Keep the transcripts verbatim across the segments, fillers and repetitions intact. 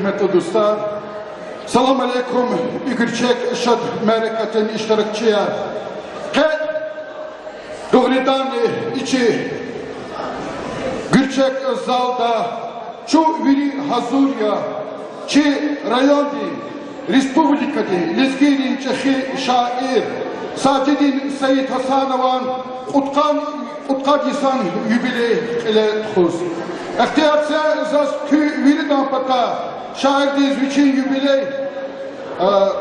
Гьуьрметлу дустар, салам алейкум, и гуьрчег шад мярекатдин иштиракчияр. Къе дугъриданни и чи гуьрчег залда чун вири гьазур я чи райондин, республикадин лезгийрин чӀехи шаир Сажидин Саидгьасанован кьудкъад, кьудкъад йисан юбилей кьиле тухуз. Ихтияр це заз куь виридан патай шаирдиз вичин юбилей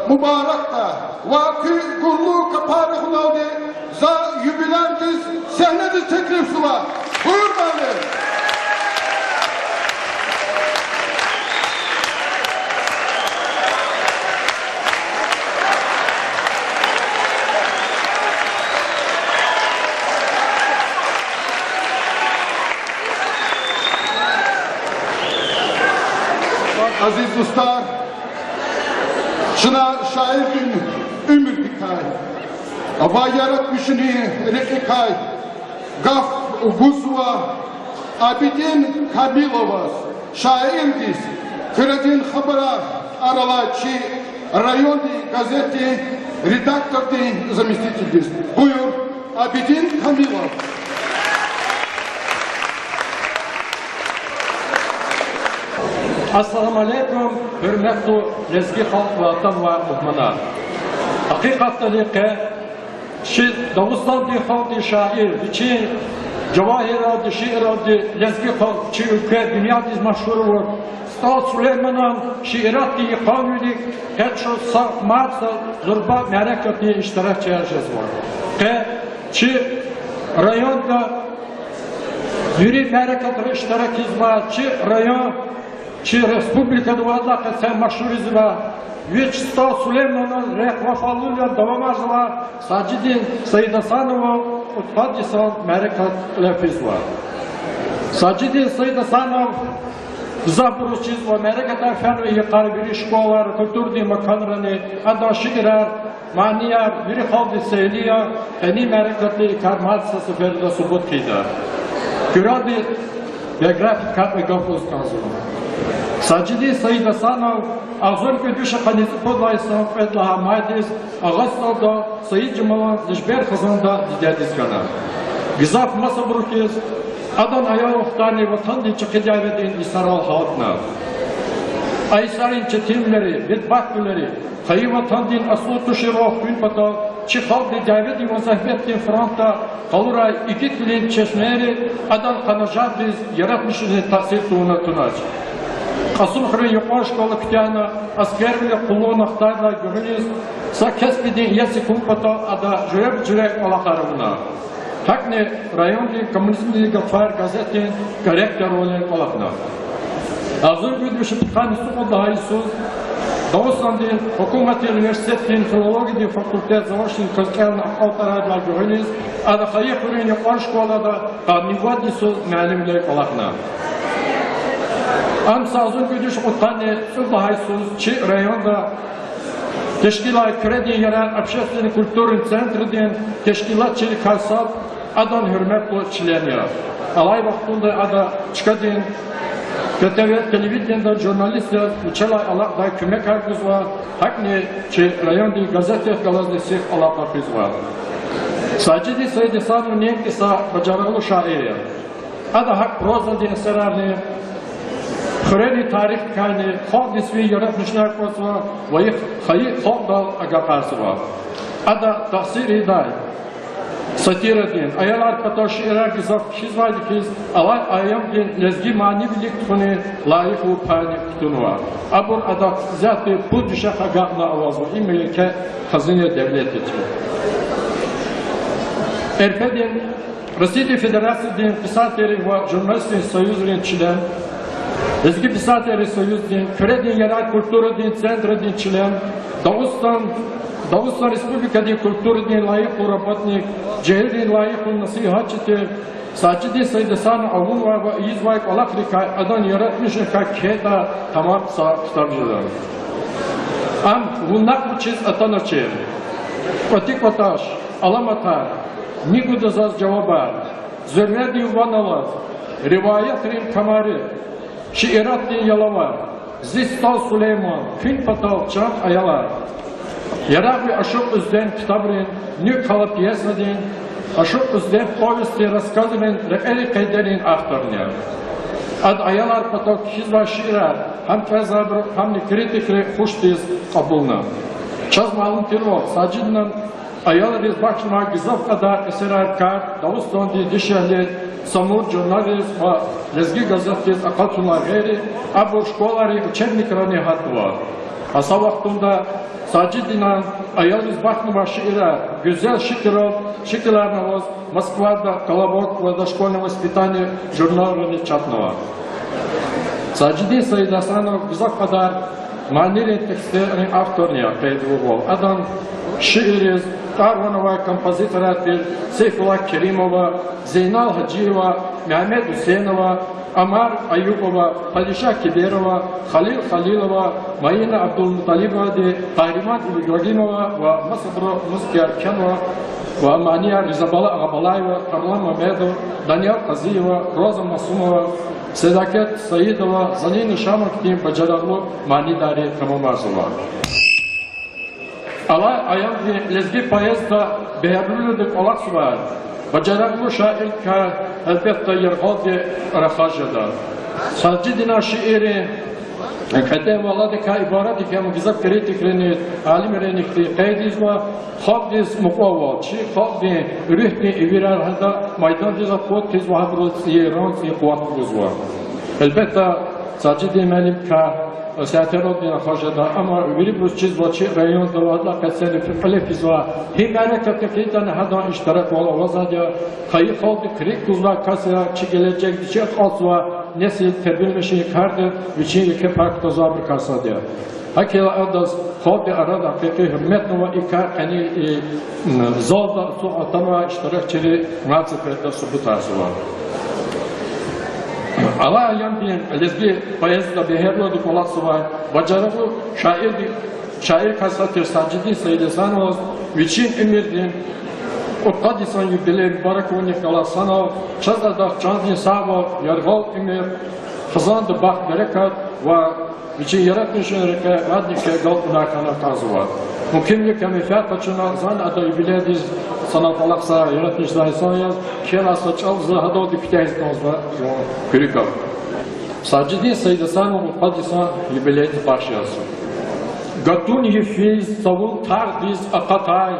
мубаракдай ва куь гурлу капарихуналди за юбилярдиз сегьнедиз теклифзава. Буюрмали. Азиз дустар, чна шаирдин уьмуьрдикай ва яратмишунин рекьикай гаф гузва Абидин Камиловаз, шаирдиз, Куьредин хабарар тӀвар алай чи райондин газетдин редактордин заместителдиз. Буюр, Абидин Камилов. Ассаламу алейкум, гьуьрметлу лезги халкь ва атанвай мугьманар! Гьакъикъатдани къе чи Дагъустандин халкьдин шаир, вичин жавагьирралди, шиирралди лезги халкь чи уьлкве, дуьньядиз машгьур авур СтӀал Сулейманан шииратдин йикъан вилик къе чун са мартдиз зурба мярекатдин иштиракчияр жезва. Къе чи районда вири мярекатра иштиракзава, чи район, чи республикада ва адлахъ къецяй машгьур ийизва, вич СтӀал Сулейманан рехъ вафалувилелди давамарзавай Сажидин Саидгьасанован кьудкъад йисан мярекат кьиле физва. Сажидин Саидгьасанов, гзафбуруз чизва, мярекатар фенва и йикъара вири школайра, культурадин маканрани, адан шиирар, манияр вири халкьдиз сейли я, къенин мярекатда и кар мад са сеферда субут хъийида. Куьрелди биографиядикай кьве гаф лугьуз кӀанзава. Сажидин Саидгьасанов агъзурни кӀуьд вишни къанни цӀипуд лагьай йисан кьвед лагьай майдиз Агъа СтӀалда Саиджамалан Лежбер хизанда дидедиз хьана. Гзаф масабуру хьиз, адан аял вахтарни ватандин чӀехи дяведин йисарал гьалтна. А йисарин четинвилери, бедбахтвилери, хайи ватандин аслу туширал хуьн патал чи халкьдин дяведин ва зегьметдин фронтда къалурай игитвилин чешмейри адан къанажагъдиз яратмишунин таъсир тавуна тунач. Кьасумхуьруьн юкьван школа куьтягьна, аскервиле къуллугъна хтайдалай гуьгъуьниз са кесбидин иеси хьун патал ада жуьреба-жуьре кӀвалахар авуна. ГьакӀни райондин коммунизмдин гатфар газетдин корректорвилин кӀвалахна. Агъзурни кӀуьд вишни пудкъанни цӀукьуд лагьай йисуз Дагъустандин гьукуматдин университетдин филологиядин факультет заочный кваз кӀелна акьалтӀарайдалай гуьгъуьниз ада хайи хуьруьн юкьван школада къанни вад йисуз муаллимвиле кӀвалахна. Ам са агъзурни кӀуьд вишни кьудкъанни цӀуд лагьай йисуз чи районда тешкилай Куьредин ярар общественный культурный центрдин тешкилатчийрикай сад адан гьуьрметлу член я. Алай вахтунда ада чкадин КТВ телевиденида журналист яз вичелай алакьдай куьмекар гузва, гьакӀни чи райондин газетдихъ галазни сих алакъа хуьзва. Сажидин Саидгьасанов неинки са бажарагълу шаир я. Ада гьакӀ прозадин эсерарни, хуьрерин тарихдикайни халкьдиз фейи яратмишунар кӀватӀзава ва и хайи халкьдал агакьарзава. Ада тахсир ийидай сатирадин, аялар патал шиирар гзаф кхьизвайди хьиз, алай аямдин лезги манийрин вилик тухунин лайихлу пайни кутунва. Абур адахъ исятда пуд вишехъ агакьна авазва, им еке хазина девлет я. Эрпедин, Россиядин Федерациядин писателрин ва журналистарин союзрин член, Лезги писателрин союздин, Куьредин ярар культурадин центрдин член, Дагъустан, Дагъустан Республикадин культурадин лайихлу работник, жегьилрин лайихлу насигьатчи тир Сажидин Саидгьасанов авунвай ва ийизвай кӀвалахрикай, адан яратмишуникай кхьейитӀа, тамам са ктаб жеда. Ам вун накьбур чиз атаначир. КӀватӀи-кӀватӀаш, аламатар, ни гуда заз жавабар, зурведин ван алаз, риваятрин камари, шииратдин ялавар, Зи СтӀал Сулейман, Куьн патал чан аялар. Ярагъви Ашукь Уьзден ктабрин, НуькӀ хала пьесадин, Ашукь Уьзден повестдин, рассказрин рекьери къейдерин авторни я. Ада аялар патал кхьизвай шиирар гьам кӀелзавайбуру, гьамни критикри хушдиз кьабулна. Чаз малум тирвал, Сажидинан аялриз бахшнавай гзаф кьадар эсерар кар Дагъустандин дишегьли Самур журналриз ва Лезги газетдиз акъатунрилай гъейри, абур школайрин учебникрани гьатнава. Гьа са вахтунда Сажидинан аялриз бахшнавай шиирар гуьзел шикилрал, шикиларни аваз Москвада «Колобок» ва «Дошкольное воспитание» журналрани чапнава. Сажидин Саидгьасанов гзаф кьадар манийрин текстарин авторни я, къейд авурвал. Адан шиирриз тӀвар-ван авай композиторар тир Сейфулла Керимова, Зейнал Гьажиева, Мегьамед Гьуьсейнова, Амар Аюпова, Падиша Киберова, Халил Халилова, Маина Абдулмуталибовади, Къагьриман Ибрагьимова ва масабуру музыкаяр кхьенва ва манияр Ризабала Агъабалаева, Тамерлан Мамедов, Даниял Къазиева, Роза Масумова, Седакет Саидова, Залина Шамова хьтин бажарагълу манийдари тамамарзава. Алай аямдин лезги поэзияда бегьерлудик кӀвалахзавай бажарагълу шаирдикай, гьелбетда, яргъалди рахаз жеда. Сажидинан шииррин кьетӀен ва аладикай ибарат икӀ гзаф критикрини, алимрини хьтин къейд ийизва. Халкьдиз мукьвал, чи халкьдин руьгьдин ивирар гьада майдандиз акъуд тийизва, гьабуруз цӀийи ран, цӀийи къуват гузва. Гьелбетда, Сажидин муаллимдикай сятер алудни рахаз жеда, амма вирибуруз чизва чи районда ва гьадалай къецени кьиле физвай гьи мярекатдихъ ятӀани гьадан иштираквал авазвайди я. Хайи халкьдихъ рикӀ гузвай кас я, чи гележегдиз, чи акьалтзавай несилдиз тербиямишун кардиз вичин еке пай кутазвайбурукай сад я. ГьакӀ хьайила адаз халкьдин арада гьакъикъи гьуьрметни ава, и кар къенин и, м, залда ацукьна атанвай иштиракчийрин наци передаз субутарзава. Алай аямдин лезги поэзияда бегьерлудик кӀвалахзавай бажарагълу шаирди, шаиррикай сад тир Сажидин Саидгьасановаз вичин уьмуьрдин кьудкъад йисан юбилей мубарак авунихъ галаз санал чаз адахъ чандин сагъвал, яргъал уьмуьр, хизанда бахт-берекат ва вичин яратмишунрин рекье мадни хьайи агалкьунар хьана кӀанзава. Мумкинвиликай менфят къачуна, зани адан юбилейдиз санал кӀвалахзавай, яратмишзавай инсан яз, кхьенвай са чӀал за гьадалди куьтягьиз кӀанзава, куьруь гаф. Сажидин Саидгьасанован кьудкъад йисан юбилейдиз бахш яз. Гатун йифиз цавун тагъдиз акъатай,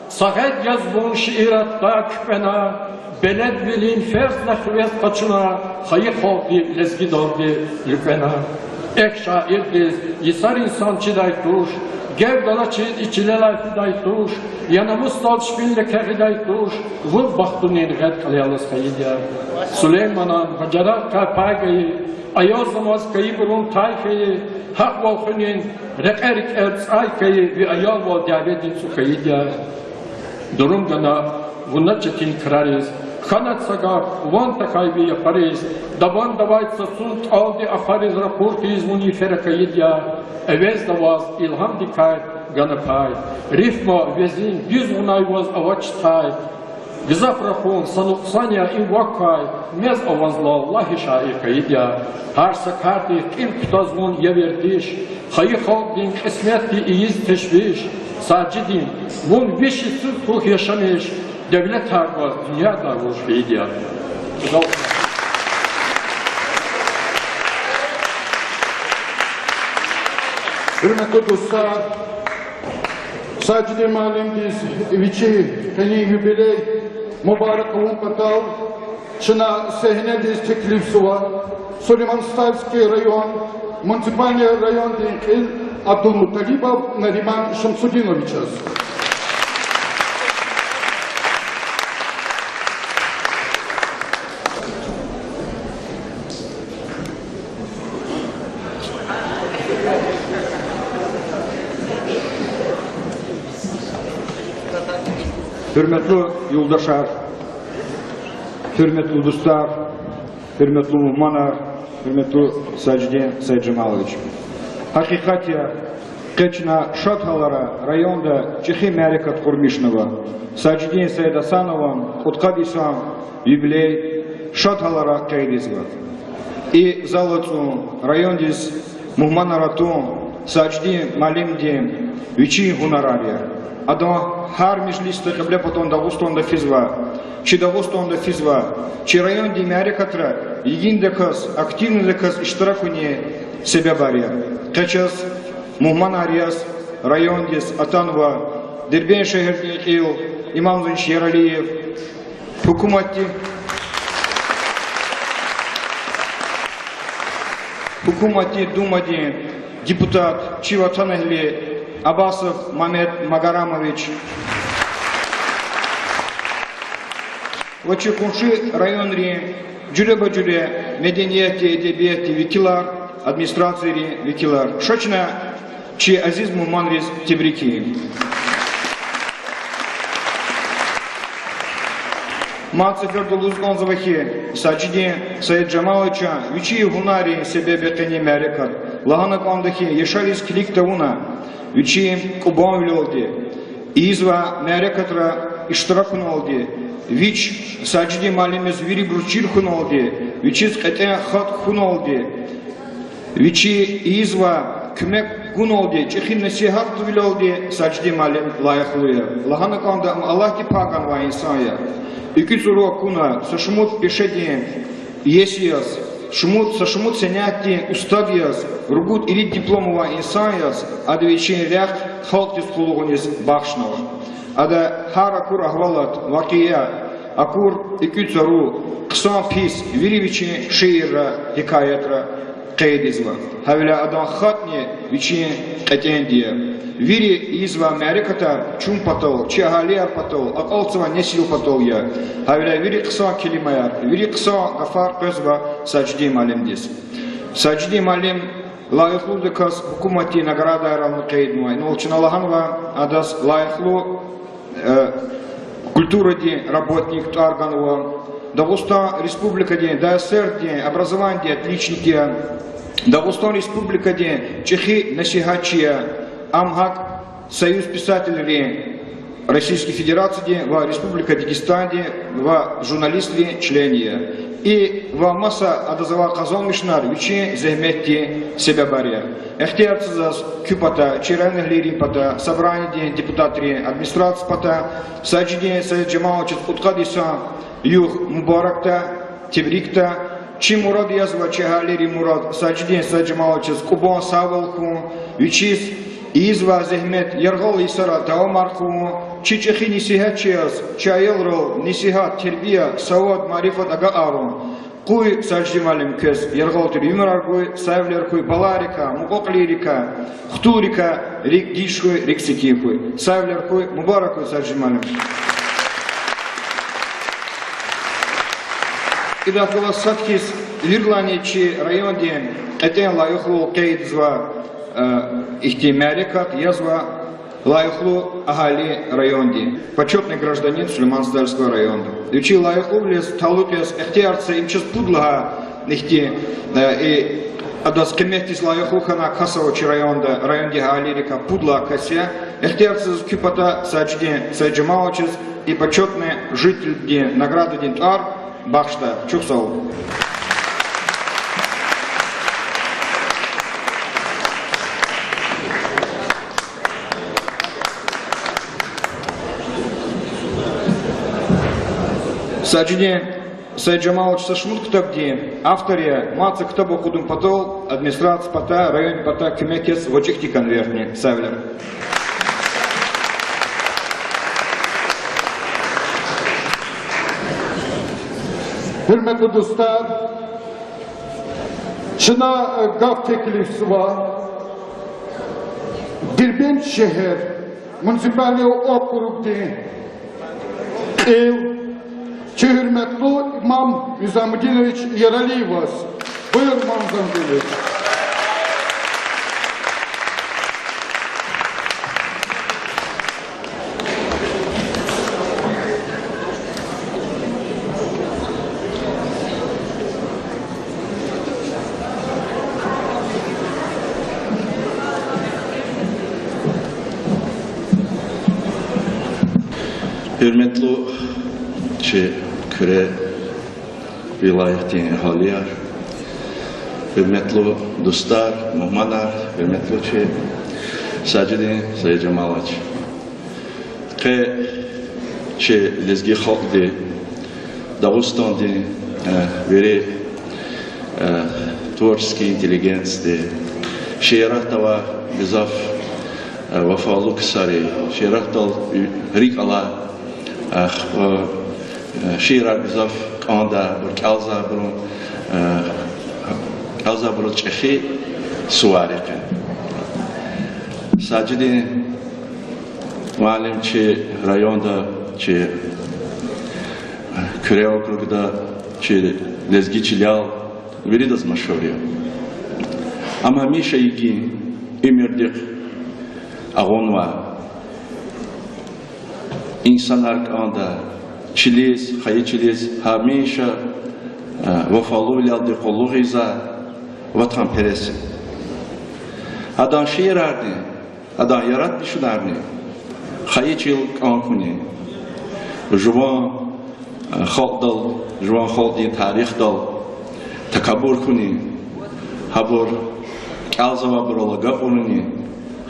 са гъед яз вун шииратда куькӀвена, беледвилин ферзна хивез къачуна, хайи халкьди лезгидалди луькӀвена. Эхь, шаирдиз йисарин сан чидай туш, гев галачиз и чилелай фидай туш, я намусдал чпин леке гъидай туш, вун бахтунин гъед кьиле алаз хьайиди я. Сулейманан бажарагърикай пай гайи, аялзамаз кайибурун тай хьайи, гьахъвал хуьнин рекье рикӀел цӀай хьайи ви аялвал дяведин цӀу хьайиди я. Дурум гана вуна четин крариз, хьана са гаф ван тахьай ви япариз, дабандавай цацун тӀалди ахвариз ракъур тийиз вун йифера кайиди я. Эвезда ваз илгьамдикай гана пай, рифма везин дуьз гъунай ваз авач тай. Гзаф рахун са нукьсан я им вак квай, мез авазла лагьи шаир хьайиди я. Гьар са кардихъ кьил кутаз вун я вердиш, хайи халкьдин кьисметди ийиз тешвиш. Сажидин, вун виш йисуз хьухь яшамиш, девлетар ваз дуьньяда вуж хьайиди я. Гьуьрметлу дустар, Сажидин муаллимдиз вичин къенин юбилей мубарак авун патал чна сегьнедиз теклифзава Сулейман-Стальский район муниципальный райондин кьил Абдулмуталибов Нариман Шамсудиновичаз. Гьуьрметлу юлдашар, гьуьрметлу дустар, гьуьрметлу мугьманар, гьуьрметлу Сажидин Саиджамалович. Гьакъикъат я, къе чна шад гьалара районда чӀехи мярекат кьурмишнава. Сажидин Саидгьасанован кьудкъад йисан юбилей шад гьалара къейд ийизва. И зал ацӀун, райондиз Мугьманар атун Сажидин муаллимдин вичин гьунарар я. Адан гьар межлисда Кьиблепатан Дагъустанда физва, чи Дагъустанда физва, чи райондин мярекатра йигиндаказ, активнидаказ иштиракунин себебар я. Къе чаз мугьманар яз райондиз атанва Дербент шегьердин кьил Имамзинч Яралиев, гьукуматди-, гьукуматдин Думадин депутат, чи ватанэгьли Абасов Мамед Магарамович ва чи къунши районрин жуьреба-жуьре медениятдин, эдебиятдин векилар, администрацийрин векилар. Ша чна чи азиз мугьманриз тебрик ийин. Мад сеферда лугьуз кӀанзава хьи, Сажидин Саиджамаловичан вичин гьунаррин себеб я къенин мярекат. Лагьана кӀанда хьи, яшариз килиг тавуна вичин Кубанвилелди, ийизвай мярекатра иштиракуналди, вич Сажидин муаллимдиз вирибуруз чир хьуналди, вичиз кьетӀен хатӀ хьуналди, вичи ийизвай куьмек гуналди, чӀехи насигьатвилелди Сажидин муаллим лайихлу я. Лагьана кӀанда, ам Аллагьди пай ганвай инсан я. ИкӀуьцӀру акуна, са шумуд пешедин иеси яз, шумуд, са шумуд сенятдин устад яз, ругуд-ирид диплом авай инсан яз, ада вичин рехъ халкьдиз къуллугъуниз бахшнава. Ада гьар акур агьвалат, вакъиа, акур икӀуьцӀру, хъсан-пис, вири вичин шиирра, гьикаятра къейдзава. Гьавиляй адан хатӀни вичин кьетӀенди я. Вири ийизвай мярекатар чун патал, чи агьалияр патал, акьалтзавай несил патал я. Гьавиляй вири хъсан келимаяр, вири хъсан гафар къвезва Сажидин муаллимдиз. Сажидин муаллим лайихлудаказ гьукуматдин наградайрални къейднава. Инал чна лагьанва, адаз лайихлу культурадин работник тӀвар ганва, Дагъустан Республикадин, ДАССР-дин образованидин отличник я, Дагъустан Республикадин чӀехи насигьатчи я, ам гьакӀ Союз писателрин Российский Федерациядин ва Республика Дагъустандин ва журналистрин член я. И ва маса адаз авай къазанмишунар вичин зегьметдин себебар я. Ихтияр це заз куь патай, чи районэгьлийрин патай, собранидин депутатрин, администрация патай Сажидин Саиджамаловичаз кьудкъад йисан югъ мубаракдай, тебрикдай. Чи мурад язва, чи агьалийрин мурад, Сажидин Саиджамаловичаз Кубан сагъвал хьун, вичиз ийизвай зегьмет яргъал йисара давамар хъувун, чи чӀехи насигьатчи яз чи аялрал насигьат, тербия, савад, марифат агакьарун. Къуй, Сажидин муаллим, квез яргъал тир уьмуьрар гуй, сагъвилер хьуй балайрикай, мукьва-кьилийрикай, хтулрикай, рикӀ геж хьуй, рикӀ секин хьуй. Сагъвилер хьуй, мубарак хьуй, Сажидин муаллим. Идахъ галаз сад хьиз виридалайни чи райондин кьетӀен лайихлу къейдзава, э, ихьтин мярекат язва лайихлу агьали райондин, почётный гражданин Сулейман-Стальского района. Вичи лайихлувилиз талукь яз ихтияр це им чаз пуд лагьай ихьтин, э, и адаз къиметдиз лайихлу хьана кас ава чи районда, райондин агьалийрикай пуд лагьай кас я. Ихтияр це заз куь патай Сажидин Саиджамаловичаз и почётный жительдин наградадин тӀвар бахшдай. Чухсагъул. Сажидин Саиджамалович са шумуд ктабдин автор я, мад са ктаб акъудун патал администрация патай, район патай куьмек яз гъвечӀи хьтин конвертни. Сагъвилер. Гьуьрметлу дустар, чна, э, гаф теклифзава Дербент шегьер, муниципальный округдин кьил, чи гьуьрметлу Имам Низамудинович Яралиеваз. Буюр, Имам Низамудинович. Гьуьрметлу чи Куьре вилаятдин агьалияр, Гьуьрметлу дустар, мугьманар, гьуьрметлу чи Сажидин Саиджамалович. Къе чи лезги халкьди, Дагъустандин, э, вири, э, творческий интеллигенциди, шииратда авай гзаф, э, вафалу ксари, шииратдал рикӀ алай, э, х-, э, шиирар гзаф кӀандай, абур кӀелзавайбурун, э, кӀелзавайбуруз чӀехи сувар я къе. Сажидин муаллим чи районда, чи Куьре округда, чи лезги чилел виридаз машгьур я. Ам гьамиша йигин, уьмуьрдихъ агъунвай, инсанар кӀандай, чилиз, хайи чилиз гьамиша, э, вафалувилелди къуллугъзавай ватанперес я. Адан шиирарни, адан яратмишунарни хайи чил кӀан хьуни, жуван, э, халкьдал, жуван халкьдин тарихдал такабур хьуни, гьабур кӀелзавайбурал агакьуруни,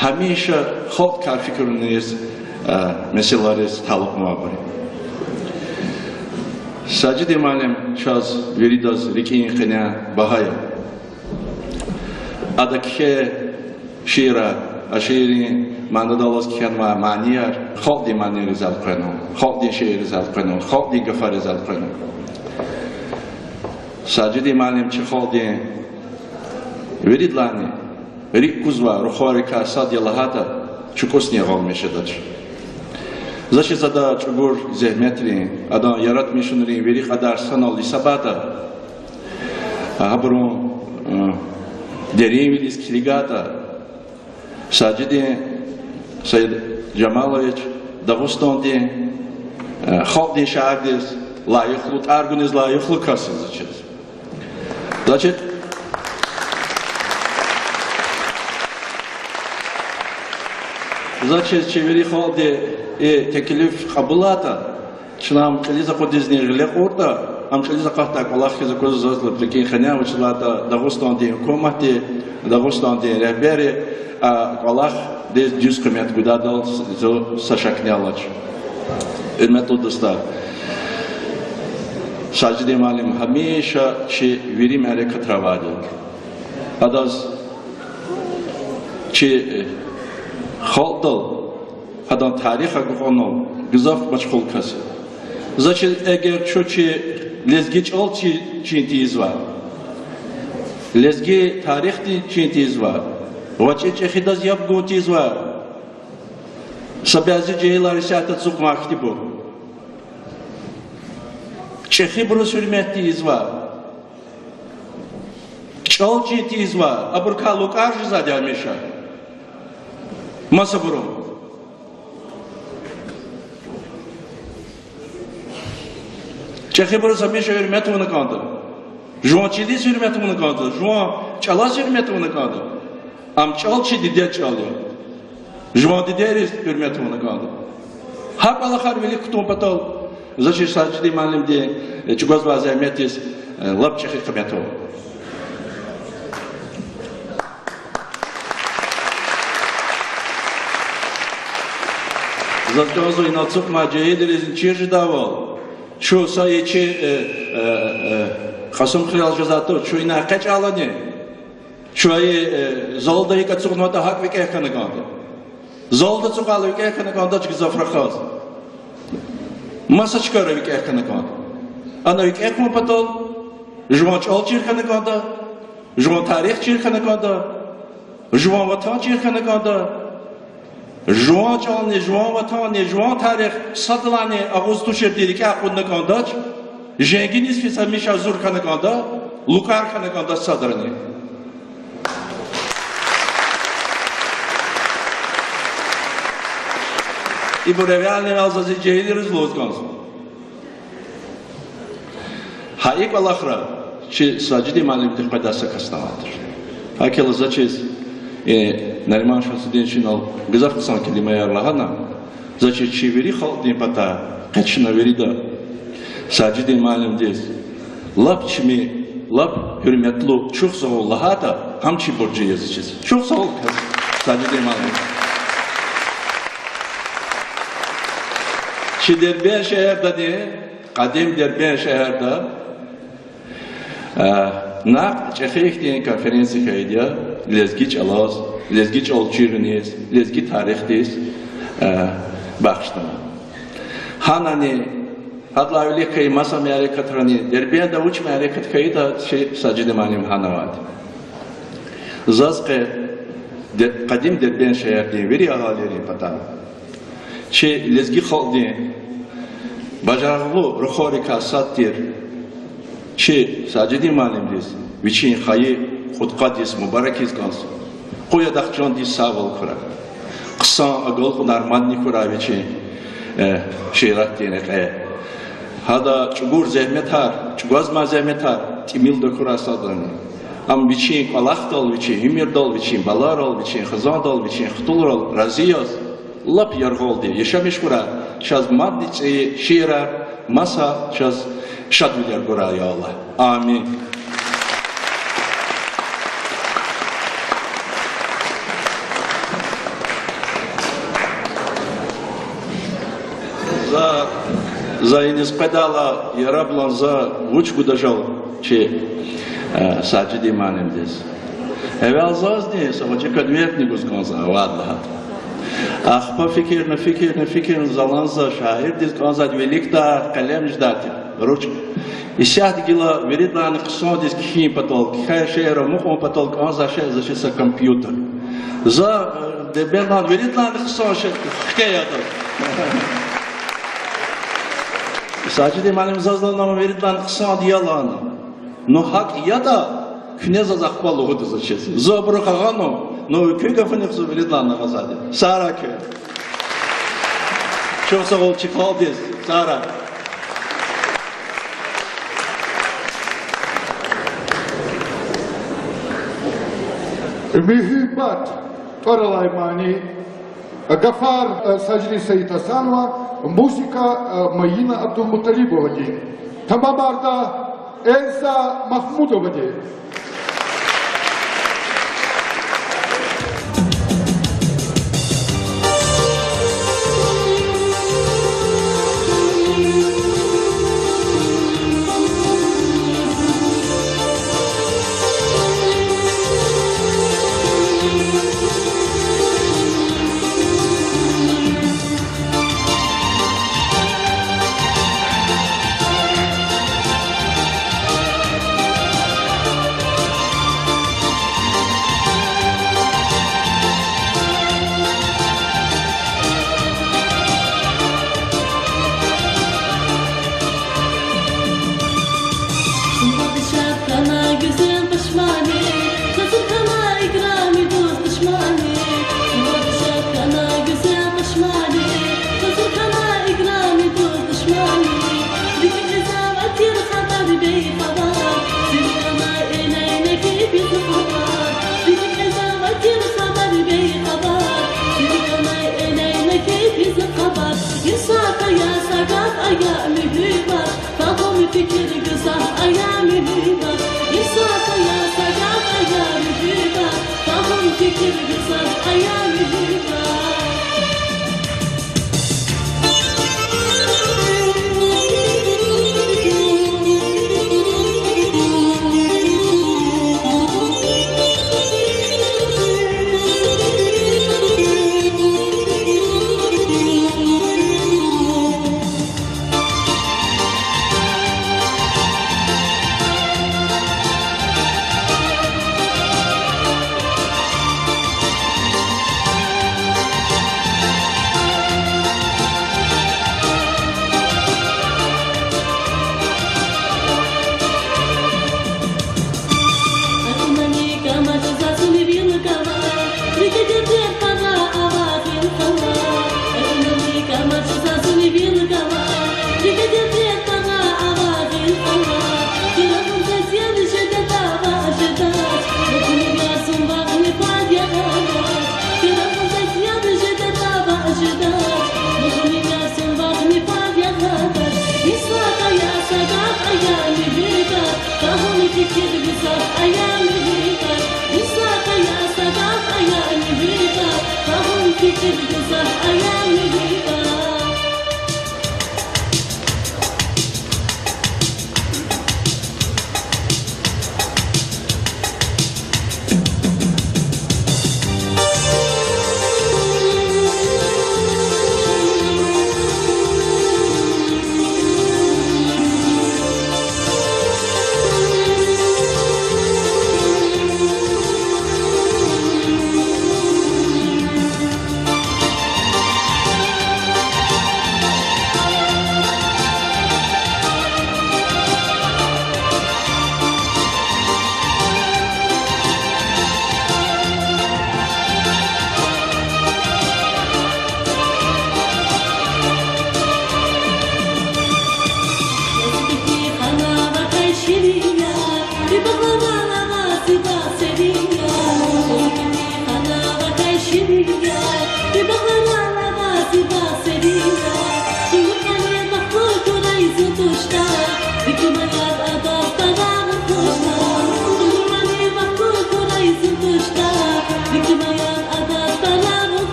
гьамиша халкьдикай фикирунин, э, месэлайриз талукьнавайбур я. Сажидин муаллим чаз виридаз рикӀин къене багьа я. Ада кхьей шиирар, а шииррин манадаллаз кхьенвай манияр халкьдин манийриз элкъвена, халкьдин шиирриз элкъвена, халкьдин гафариз элкъвена. Сажидин муаллим чи халкьдин виридалайни рикӀ кузвай рухвайрикай сад я лагьайтӀа, чукӀусни ягъалмиш жедач. Заз чиз, ада чӀугур зегьметрин, адан яратмишунрин вири кьадар санал гьисабайтӀа, гьабурун, э, деринвилиз килигайтӀа, Сажидин Саиджамалович Дагъустандин, э, халкьдин шаирдиз лайихлу, тӀвар гуниз лайихлу кас я заз чиз. Заз чиз, заз чиз, чи вири халкьди и теклиф кьабулайтӀа, чна ам кьилиз акъудизни гъиле кьуртӀа, ам кьилиз акъатдай кӀвалах хьиз аквазва заз лап рикӀин къене, вучиз лагьайтӀа Дагъустандин гьукуматди, Дагъустандин регьбери а кӀвалахдиз дуьз къимет гудайдал зун са шакни алач. Гьуьрметлу дустар, Сажидин муаллим гьамиша чи вири мярекатра авайди я. Адаз чи, э, халкьдал, адан тарих агакьунал гзаф машгъул кас я. Заз чиз, эгер чун чи лезги чӀал чи-, чин тийизвай, лезги тарихдин чин тийизвай ва чи чӀехидаз яб гун тийизвай са бязи жегьилар исятда ацукьнавай хьтинбур, чӀехибуруз гьуьрмет тийизвай, чӀал чин тийизвай, абурукай лукӀар жезвайди гьамиша масабуру. ЧӀехибуруз гьамиша гьуьрмет авуна кӀанда. Жуван чилиз гьуьрмет авуна кӀанда, жуван чӀалаз гьуьрмет авуна кӀанда. Ам чӀал чи дидед чӀал я. Жуван дидейриз гьуьрмет авуна кӀанда. Гьа кӀвалахар вилик кутун патал, заз чиз, Сажидин муаллимди, э, чӀугвазвай зегьметдиз, э, лап чӀехи къимет ава. Заз кӀанзава инал ацукьнавай жегьилризни чир жедайвал. Чун са и чи, э, э, э, Кьасумхуьрел жезвайди туш, чун ина экъечӀайлани, чун и, э, залда икӀ ацукьнаватӀа гьакӀ викӀегь хьана кӀанда. Залда ацукьайла викӀегь хьана кӀандач гзаф рахаз. Маса чкайра викӀегь хьана кӀанда. Ана викӀегь хьун патал жуван чӀал чир хьана кӀанда, жуван тарих чир хьана кӀанда, жуван ватан чир хьана кӀанда, жуван чӀални, жуван ватанни, жуван тарих садрани агъуз туширди рикӀяй кьуна кӀандач, женгиниз физ гьамиша гьазур хьана кӀанда, лукӀар хьана кӀанда садрани. Ибур эвелни-эвел заз и жегьилриз лугьуз кӀанзава. Гьа и кӀвалахра чи Сажидин муаллимдихъ къведай са касни авайди туш. ГьакӀ хьайила заз чиз, э, Нариман Шамсудинович инал гзаф хъсан келимаяр лагьана, заз чиз, чи вири халкьдин патай къе чна вирида Сажидин муаллимдиз лап чими Лап гьуьрметлу, чухсагъул лагьайтӀа, гьам чи буржи я заз чиз. Чухсагъул, Сажидин муаллим. Чи Дербент шегьердани, къадим Дербент шегьерда, э, накь чӀехи ихьтин конференция хьайиди я, лезги чӀалаз, лезги чӀал чириниз, лезги тарихдиз, э, бахшна. Гьанани, гьадалай вилик хьайи маса мярекатрани, Дербентда вуч мярекат хьайитӀа, чи Сажидин муаллим гьана авайди. Заз къе Де-, къадим Дербент шегьердин вири агьалийрин патай, чи лезги халкьдин бажарагълу рухвайрикай сад тир чи Сажидин муаллимдиз вичин хайи кьудкъад йис мубарак ийиз кӀанзава. Къуй адахъ чандин сагъвал хьурай. Хъсан агалкьунар мадни хьурай вичин, э, шииратдин рекье. Гьада чӀугур зегьметар, чӀугвазмай зегьметар тӀимилда хьурай садрани. Ам вичин кӀвалахдал, вичин уьмуьрдал, вичин балайрал, вичин хизандал, вичин хтулрал рази яз, лап яргъалди яшамиш хьурай, чаз мадни цӀийи шиирар, маса чаз шадвилер гурай, я Аллагь. Амин. За, за иниз къведайла, яраб лагьана, за вуч гуда жал чи, э, Сажидин муаллимдиз. Эвел зазни са вачи конвертни гуз кӀанзавайди лагьана. Ахпа фикирна, фикирна, фикирна, за лагьана, за шаирдиз кӀанзавайди виликдай къелем жедай тир, ручка. Исятда гила виридалайни хъсандиз кхьин патал, кхьей шиирар амукьун патал кӀанзавай шей за чи са компьютер. За, э, Дербентдин виридалайни хъсан шей хкведа. Сажидин муаллим заз лагьана, виридалайни хъсанди я лагьана. Ну, гьакӀ ятӀа, куьне заз ахпа лугьуда заз чиз. Зун абурухъ агъана, ну, куь гафуникай зун виридалайни агъазайди я. Сагърай куьн. Чухсагъул чи халкьдиз. Сагърай. Муьгьуьббат тӀвар алай мани. Гафар, э, Сажидин Саидгьасанова, музыка, э, Майина Абдулмуталибовади. Тамамарда Эльза Махмудовади.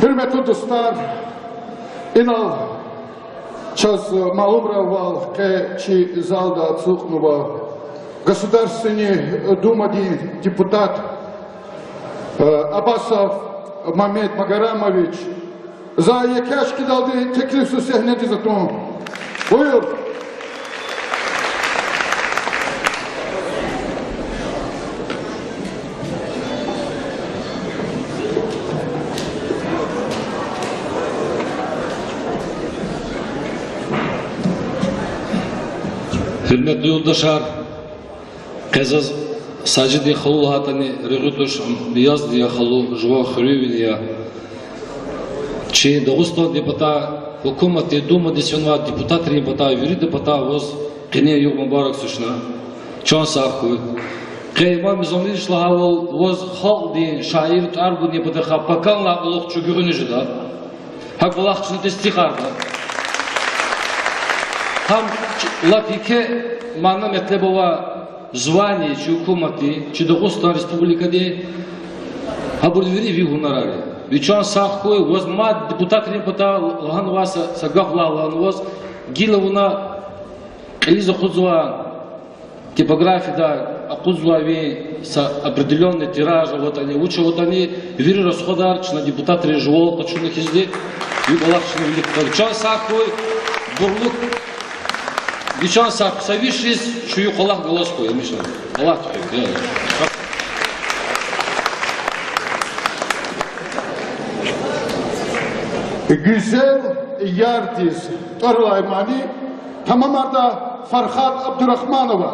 Гьуьрметлу дустар, инал чаз малумарвал, къе чи залда ацукьнава Государственный Думадин депутат Абасов Мамед Магарамович. За еке ашкъидалди теклифзава сегьнедиз атун. Буюр. Гьуьрметлу юлдашар, къе заз Сажидин халу лагьайтӀани регъуь туш, ам Язидин халу, жуван хуьруьнвидин я. Чи Дагъустандин патай, гьукуматдин, Думадиз фенвай депутатрин патай, виридин патай ваз къенин югъ мубарак тушни. Чан сагъ хьуй. Къе Имам Мизамирич лагьайвал, ваз халкьдин шаир, тӀвар гудайдин патахъай пакамлай кьулухъ чун гуьгъуьниз жеда. Гьа кӀвалах чна тестикьарда. Гьам лап еке мана-метлеб авай звание чи гьукуматдин, чи Дагъустан Республикадин. Гьабур вири ви гьунарар я. Ви чан сагъ хьуй, ваз мад депутатрин патай лагьанвай са, са гаф лагь лагьана ваз, гила вуна кьилиз акъудзавай типографиядай акъудзавай ви са определённый тираж аватӀани, вуч аватӀани, вири расходар чна депутатрин жувал къачуна хьизди, ви кӀвалах чна вилик кутада. Чан сагъ хьуй, бурлу. Ви чан сагъ хьуй, са виш йис чун ви кӀвалах галаз хьуй, гьамиша. Аллагь тухуй. Гуьзел ярдиз тӀвар алай мани тамамарда Фархад Абдурахманова.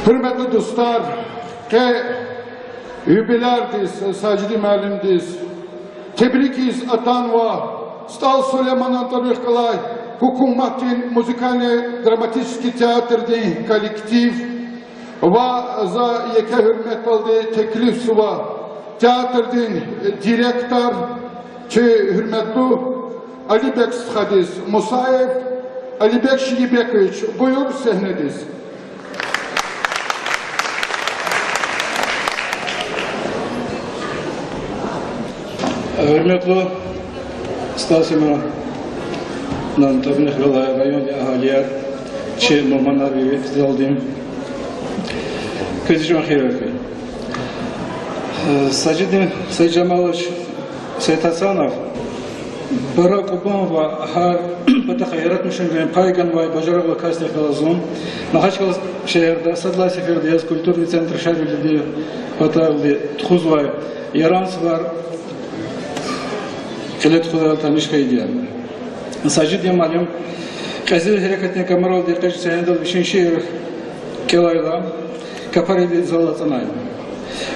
Гьуьрметлу дустар, къе юбилярдиз, Сажидин муаллимдиз тебрикиз атанва СтӀал Сулейманан тӀварунихъ галай гьукуматдин музыкально-драматический театрдин коллектив ва за еке гьуьрметдалди теклифзава театрдин директор, чи гьуьрметлу Алибек стхадиз. Мусаев Алибек Ширинбекович, буюр сегьнедиз. Гьуьрметлу СтӀал Сулейманан тӀварунихъ галай райондин агьалияр, чи мугьманар ва векилар, квез чан хийирар хьуй. Сажидин, Сажидин Жамалович Сайтгьасанов пара кьубан ва гьар патахъай яратмишунрин пай ганвай бажарагълу касдихъ галаз зун Махачкъала шегьерда сад лагьай сеферда яз культурный центр Шарвилидин паталди тухузвай Яран сувар кьиле тухудайла таниш хьайиди я. Сажидин муаллим кьезил гьерекатдин камералди экъечӀ сегьнедал вичин шиир кӀелайла, капарин зал ацӀанай.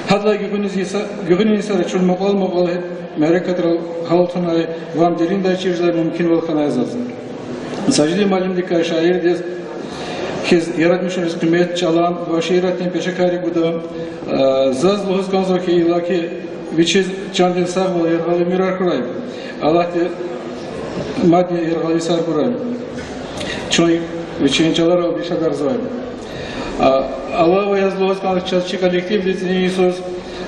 Гьадалай гуьгъуьниз йиса-, гуьгъуьнин йисара чун мукьвал-мукьвал мярекатрал гьалтунай ва ам дериндай чир жедай мумкинвал хьанай заз. Сажидин муаллимдикай шаирдиз хьиз яратмишунриз къимет, чӀалан ва шииратдин пешекарри гуда. Заз лугьуз кӀанзава хьи, иллаки вичиз чандин сагъвал, яргъал уьмуьрар хьурай. Аллагьди мадни яргъал йисар гурай. Чун вичин чӀаларал дишегьдарзавай. Алава яз лугьуз кӀанзава чаз чи коллективдиз, цӀинин йисуз,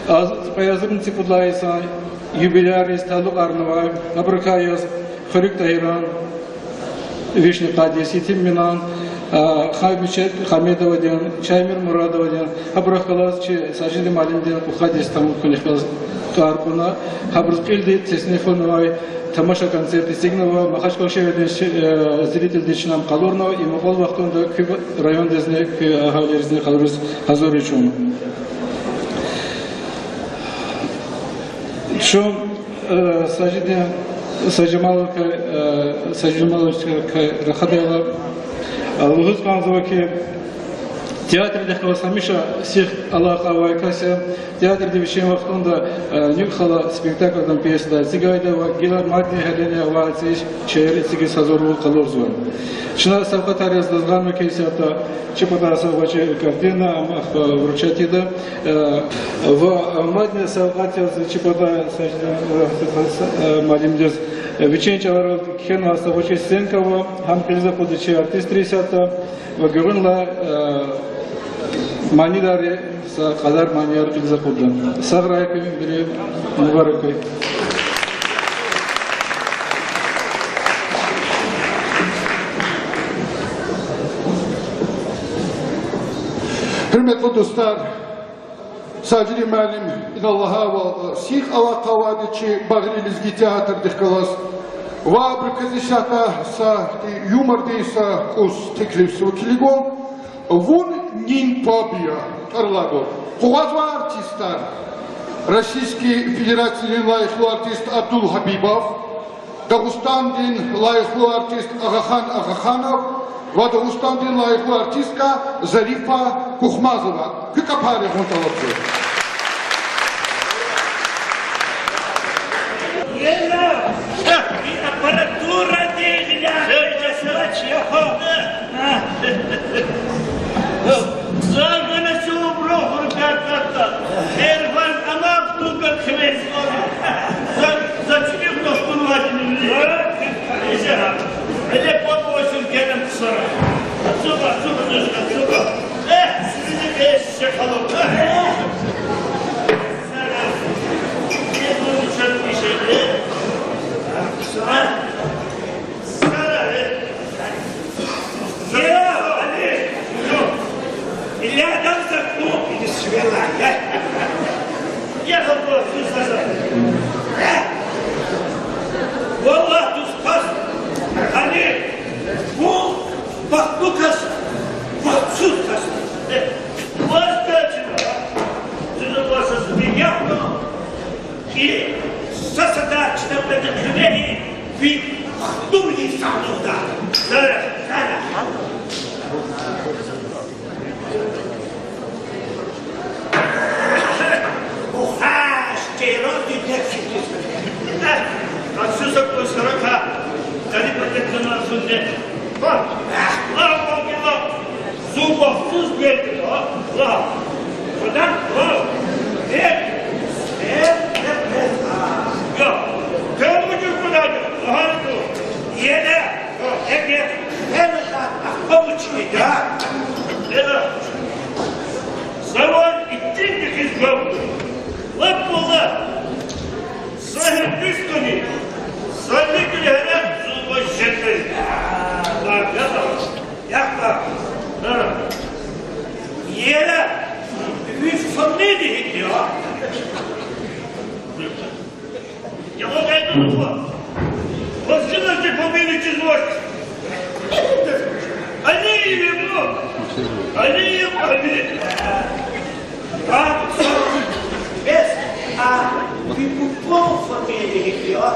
аз-, кьве агъзурни цӀипуд лагьай йисан юбилярриз талукьарнавай, абурукай яз Хуьруьг Тагьиран, вишни къад йис Етим Эминан, Хамичет Хамидовадин, Чаймир Мурадовадин, гьабурухъ галаз чи Сажидин муаллимдин къухадиз тамам хьунихъ галаз тӀвар кьуна, гьабуруз кьилди теснифунивай тамаша, концерт эцигнава, Махачкъала шегьердин зрительдиз чна ам къалурнава, и мукьвал вахтунда куь райондизни, куь агьалийризни къалуриз гьазур я чун. Чун Сажидин, Сажималовкай, Сажималовкай рахадайла, лугьуз кӀанзава хьи, театрдихъ галаз гьамиша сих алакъа авай кас я. Театрди вичин вахтунда Нуькӏ хала спектакль, пьеса эцигайди я ва гила мадни гьелени авай цӏи шиир эцигиз гьазурвал къалурзава. Чна савкьватар яз даз гъанва хьи, исятда чи патай са гъвечӏи картина, ам ахпа вручать ийида. Ва мадни савкьват яз чи патай са муаллимдиз вичин чӏаларал кхьенвай са гъвечӏи стенка ава, гьам кьилиз акъудда чи артистри исятда. Ва гуьгъуьнлай манидарри са кьадар манияр кьилиз акъудда. Сагърай куьн, вири мубаракрай. Гьуьрметлу дустар, Сажидин муаллим, инал лагьайвал, сих алакъа авайди чи багъри лезги театрдихъ галаз. Ва абурукай исятда са юмордин са кӏус теклифзава килигун. Вун нин паб я тӏвар алайбур. Къугъвазвай артистар: Российский Федерациядин лайихлу артист Абдул Хабибов, Дагъустандин лайихлу артист Агъахан Агъаханов ва Дагъустандин лайихлу артистка Зарифа Кухмазова. Куь кӏапар регъун тӏалабзава. Аппаратура дегила. За гана чубру хуркар катта. Эрван амак тунга квез. За, за чуди хтос кунватни. Эле попозин генем ксара. Цуба, цуба, цуба, цуба. Э, сизин эшшекалар. Сара. Сара. Сара. Э. Я, Али! Илья, дам за клуб, иди сюда, я. Я, я, я, я. Валлагь, дуст кас, Али, вун бахтлу кас, бахтсуз кас. Э, ваз качина. Сюда, ваз сюда, я, ну. И са сада чна педе куьлеги ви хтур инсанлуда. Сара, сара. Эра, завай итимдихъ хьиз гаф. Лап валлагь, са гьикьван туьшкӀани, са ликӀри гьерекь зулба жедай. Ах, яхъ, яхъ. Ах. Эра, ви фамилия гьикӀ я? Я вот это вот. Вот сюда ты фамилию чизвать. Алиев, ну. Алиев, Алиев. А, бес, а, ви бубан фамилия гьикӀ я?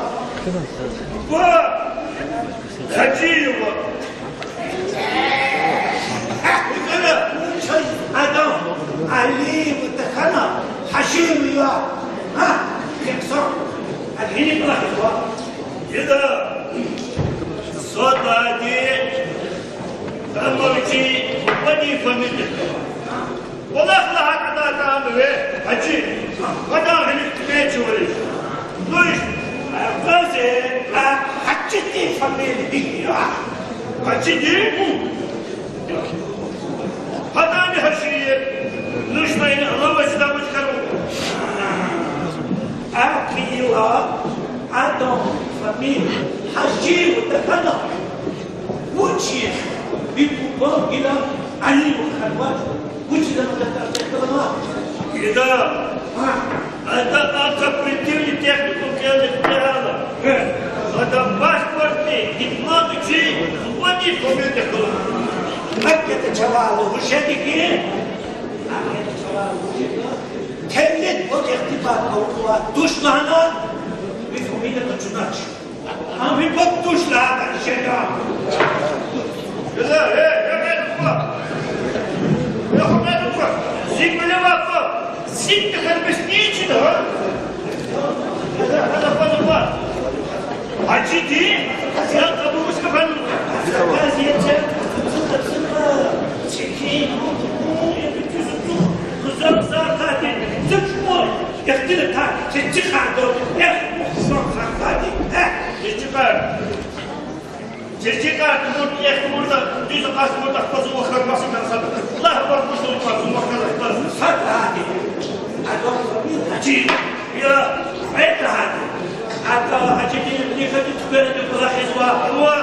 Буба. Гьажиева. Вуна, вуна чаз адам Алиева тахьана, Гьажиева я. А? Хексан. А гьини кӀвалахзава. Ида, садади, амма чи бубадин фамилия. Валлагь, лагьана ада, ада ам ве, Гьажи, адан гьинихъ тӀимил чувариш. Ну иш, а, вазе, а, Гьажидин фамилия гьикӀ я? Гьажидин? Гьадани Гьажи я. Ну иш майна алава чида муч кару. А кьила, адан фамилия Гьажиева тахьана. Вучиз ви бубан гила Алиев хьанвач? Вучиз ам ада тӀвар теккалама? Гила. Гьа. Ада а кооперативный техникум кӀелна хьтин гьала. Гье. Ада паспортдин дипломда чи бубадин фамилия тахьана. Гьакъикъатда чавай лугьуз жеди хьи, гьакъикъатда чавай лугьуз жеди. Тевлет вакътида пад авурла туш лагьана, ви фамилия къачунач. Ам ви пад туш лагьана жеда. Гила, э, э, э, э, э, э, э, зи кӀвале вакъа, зи кӀвале вакъа, зи кӀвале вакъа. Гила, гила, гила, гила. Гьажиди, я кабулушка фану. Газета, газета, газета. Ихтилат, чи хатӀа, эх, мусурман хатӀа, эх. Чи хатӀа. Чи хатӀа, мурт, эх, мурда, дуьз акъатзаватӀа, пазу вахар маса маса. Аллагь акбар, муштулмас, вахар акбар. Сад лагьайди. Адам Гьажи. Я, гьет лагьайди. Ада Гьажидин лихади туьквенда кӀвалахзава. Ава.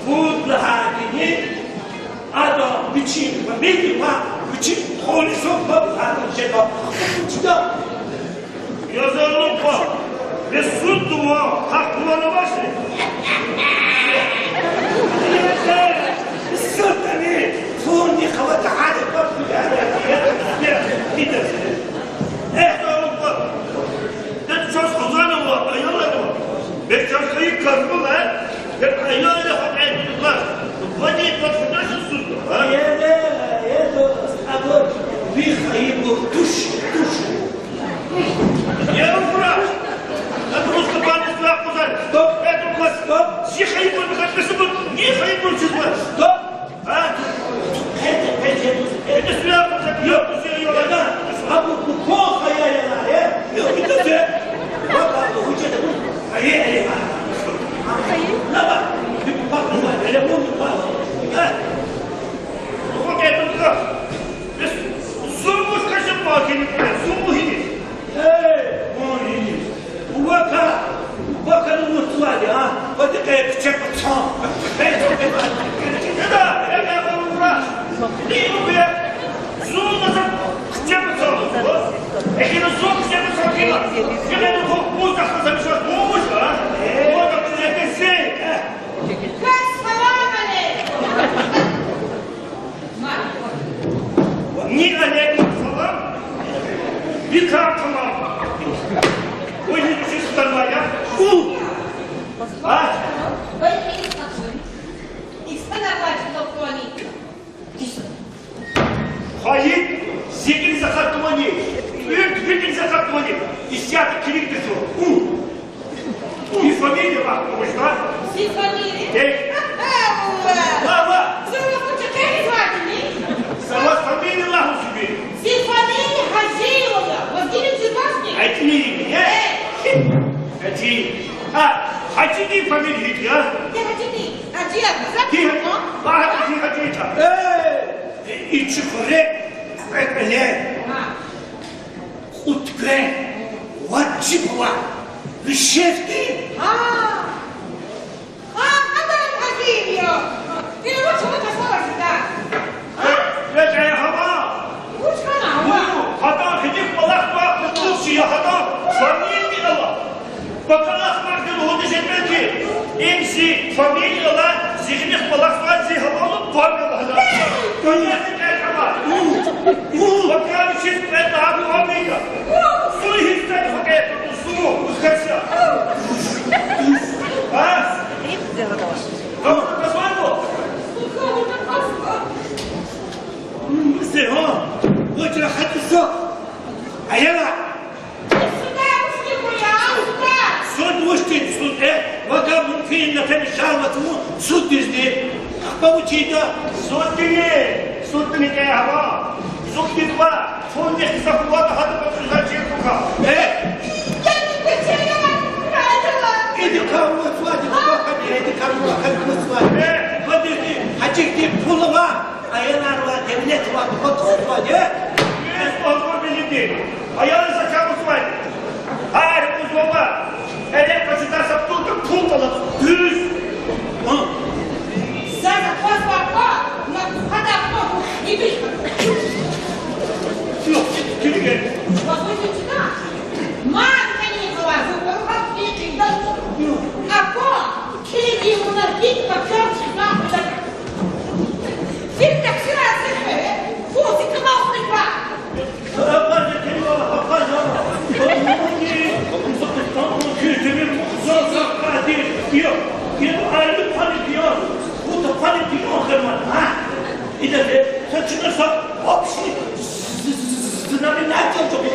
Пуд лагьайдини. Ада вичин фамилия ва вичин хъулиса паб гьатун жеда. Чида. Язалу ба, бес суд тува, гьахъ тувар авачни? Суд тани, фурни хавата гьари паб гьатун жеда. Язалу ба. Де чаз хъузанва, аяларва. Бес чаз хайи кар гула, бес аялар гьатӀай гула. Вади патфунашин суд, а? Ене, ето, абур, ви хайибур туш, туш. Я, убра! Абур уста пани суя хъузан. Стоп. Ето, класс. Стоп. Зи хайибур, ви хайибур, ви хайибур чизва. Стоп. А? Гьеде, гьеде, гьеде. Гьеде, суя, гьеде, суя, ёна. Абу, бу кван хая яна, э? Ёна, гьеде. Баба, бу гьуьжеда бу. Ай, ай, ай. Лаба, бу баба, бу баба, бу баба. А? Бу гьеде, бу баба. Бес, зумуш каши бакини, зуму гьини. Эй, вун гьини. Вака, вака ну муртлади, а? Вади къе киче пацан. Эй, чебе. Чеда, я, я, ура. Ни убе. Зун назад киче пацан. Эхина зун киче пацан кила. Кила ну хо, муз дахта замиша, муз, а? Вака киче пацан. Салам алейкум. Ни алейкум салам, ни кар тамам. Вуй, ни тушиз хтанвай я? У! А? Хайи, зи кьилиз акъатнавани, уьрт ви кьилиз акъатнавани, исятда килигда зун. У! Ви фамилия вахт вуж я? Зи фамилия? Э. Ва, ва. Зун вахт чакай зватини? Са ваз фамилия лагь лугьузва. Зи фамилия Гьажиева я. Ваз гила чизвачни? Гьажи, э? Э. Гьажи. А, Гьажидин фамилия гьикӀ я? Э, Гьажидин. Гьажи я. Ди Гьажи. Ва, Гьажи, Гьажи я. Э. И чи хуьре кьве кӀвале, кьуд квен, вад жиб ава, вишевди. А! А, адан гьазир я. Вири вуч ава, касалар жеда. Э, ве жая гьава. Вуч хьана ава? Гьадан гьидик кӀвалах ва кьуд чи я гьадан. Фамилия ала. Пака ахмар ди лугьуди жеда ки, им зи фамилия ала, зи гьидик кӀвалах ва зи гьавалу память ала. Память ала. Пака вичиз память ала, память ала. Су гьиссер факъет, су, ускайся. А? Кого-то позвал? М, Зегьо, вучра хатӀуса? Аяла. Суд вуч тир, суд, э, вага мумкин на пени шарвату, суд дизди. Ахпа вучида? Суд тини, суд тини кӀе гьава. Суд тидва, суд тидва, суд тидва, гьада бацуза чиркука. Э? Иди каву, суади, каву, иди каву, каву, суади. Э? Вадиди, гьачирди пул ава. Аялар ва девлет ва къот хутвади. Вес огъур билиди. Аял закавузвай. Гьар узлова. Эрекъ къачуда саптулда пул ала. Дуьз. Гьа. Заз аквазвай ква, на хада ква ху хиди. Юх, килиге. Вахуй чида. Ман кани ква, зубар ва килиге. Аква, килиге муна гит пакар чида. Знаменатель чӀугур.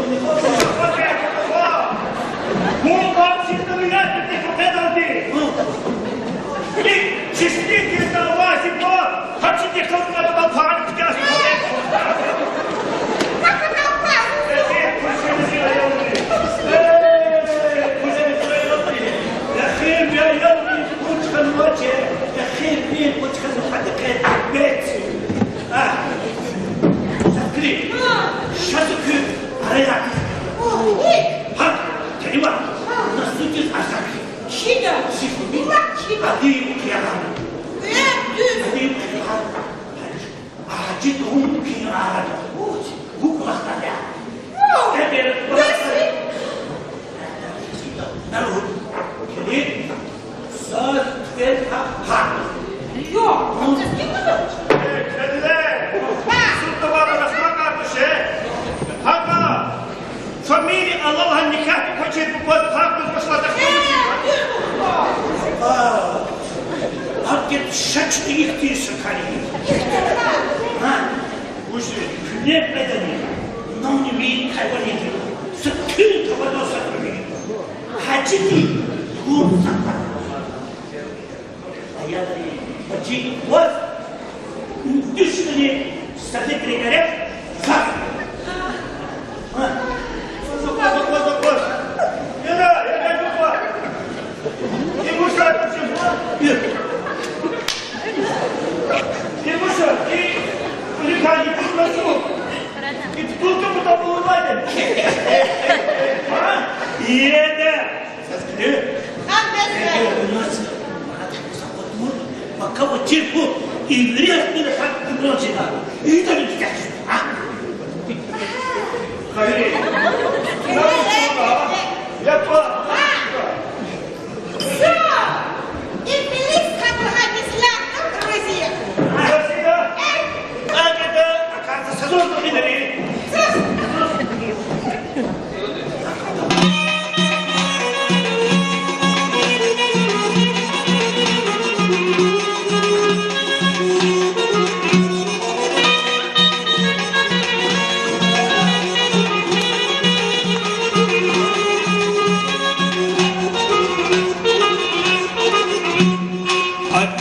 Вун вахт знаменатель тихо педалди. Ик числитель авай зи ба, гьачиди хъваз кьада пар кутаз. Эхир я, я, пучкан ваче, эхир пи пучкан хатике беци. А. Закри. Шазу куь араяк. Гьа, Керима, на судиз арзак. Чида? Сифуни? Валлагь, чида. Ади кьиягъан. Э, дуьз. Ади кьиягъан. Гьажи дун кьиягъан. Вуч? Ву кӀвалахда я. Ву. Э, бери, кӀвалахда. Дуьз. Наргьуд. Килиг. Заз квез гьа-, гьа. Йо, вуч килиг? Э, килиг. Гьа. Сутта бара расмакар туше. Гьа, гьа. Фамилия алалга никягьди квачир бубаз гьар куз башла тахтамишин. А, гьакъикъат шачни ихтир са кар я. А, вуж куьне кьведани, нани ви хайван я. Са куьн тавада са куьн. Гьажиди гун са кар. Аялри бажи ваз дуьшуьни садикри эрекь заз. Гьа. Къваз, къваз, къваз, къваз. Яна, яна, къваз. Тимуша, Тимуша, и ликарни путмасу. И бутылка бутабулмади. Гьа? Яна. Э? Э, у нас, а, так, сакъатмур, пока вот чирку, и вряд ли так громче надо. И так и так, а? Хайри. Я то. Всё! Иблис хатура бизлятан разия. Разия? Э? Ага, да, оказывается, сезон победили.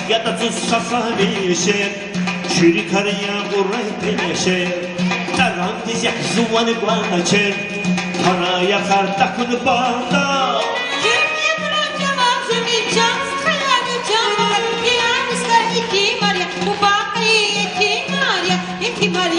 ЯтӀа цуз шаха више, чуьрикар я гъурай пелеше, таранди зехзуван гваначе, тараяхар такун бата. Чуьркемра чаман зуми чан, хаяни чаман, пианиста итимар я, мубакъи итимар я, итимар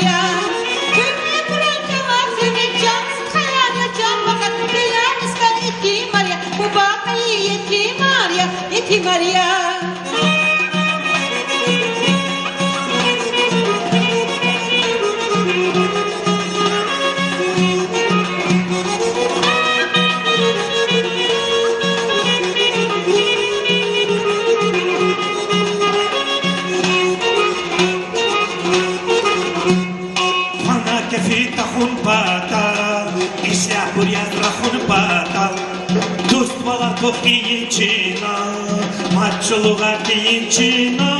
Рахун патал дуствал акух ийин чна, мад чӀулав ийин чна.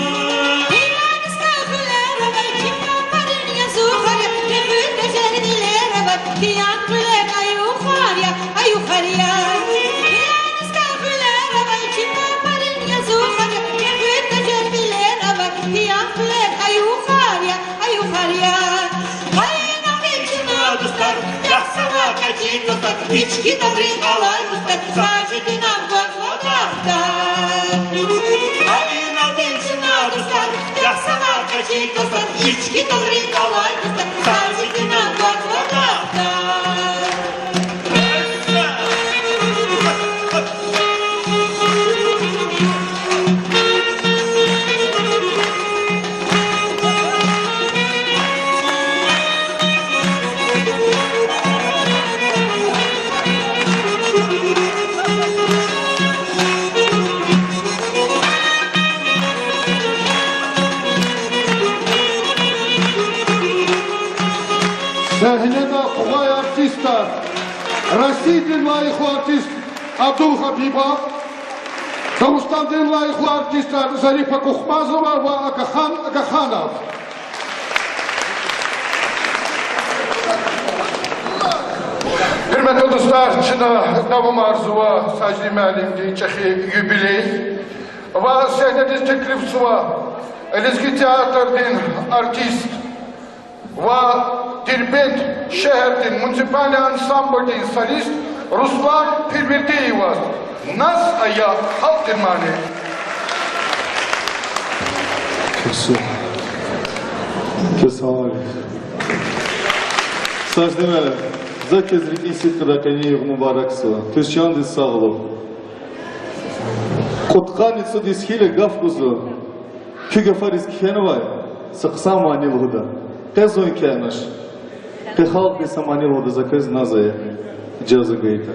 Сегьнеда къугъвай артистар: Россиядин лайихлу артист Абдулхабибов, Дагъустандин лайихлу артистар Зарифа Кухмазова ва Агахан Агаханов. Гьуьрметлу дустар, чна давамарзава Сажидин муаллимдин чӀехи юбилей ва сегьнедиз теклифзава лезги театрдин артист ва Дербент шегьердин муниципальный ансамбльдин солист Руслан Пирвердиеваз. Наз ая, халкьдин мани. Сажидин муаллим, за квез рикӀин сидкьидай къенин югъ мубаракзава. Квез чандин сагълугъ. Кьудкъанни цӀуд йис хьайила гаф гузва. Куь гафариз кхьенвай са хъсан мани лугьуда. Къе зун кӀелнач. Къе халкьдиз са мани лугьуда, за квез наз ая. Ижаза гайитӀа.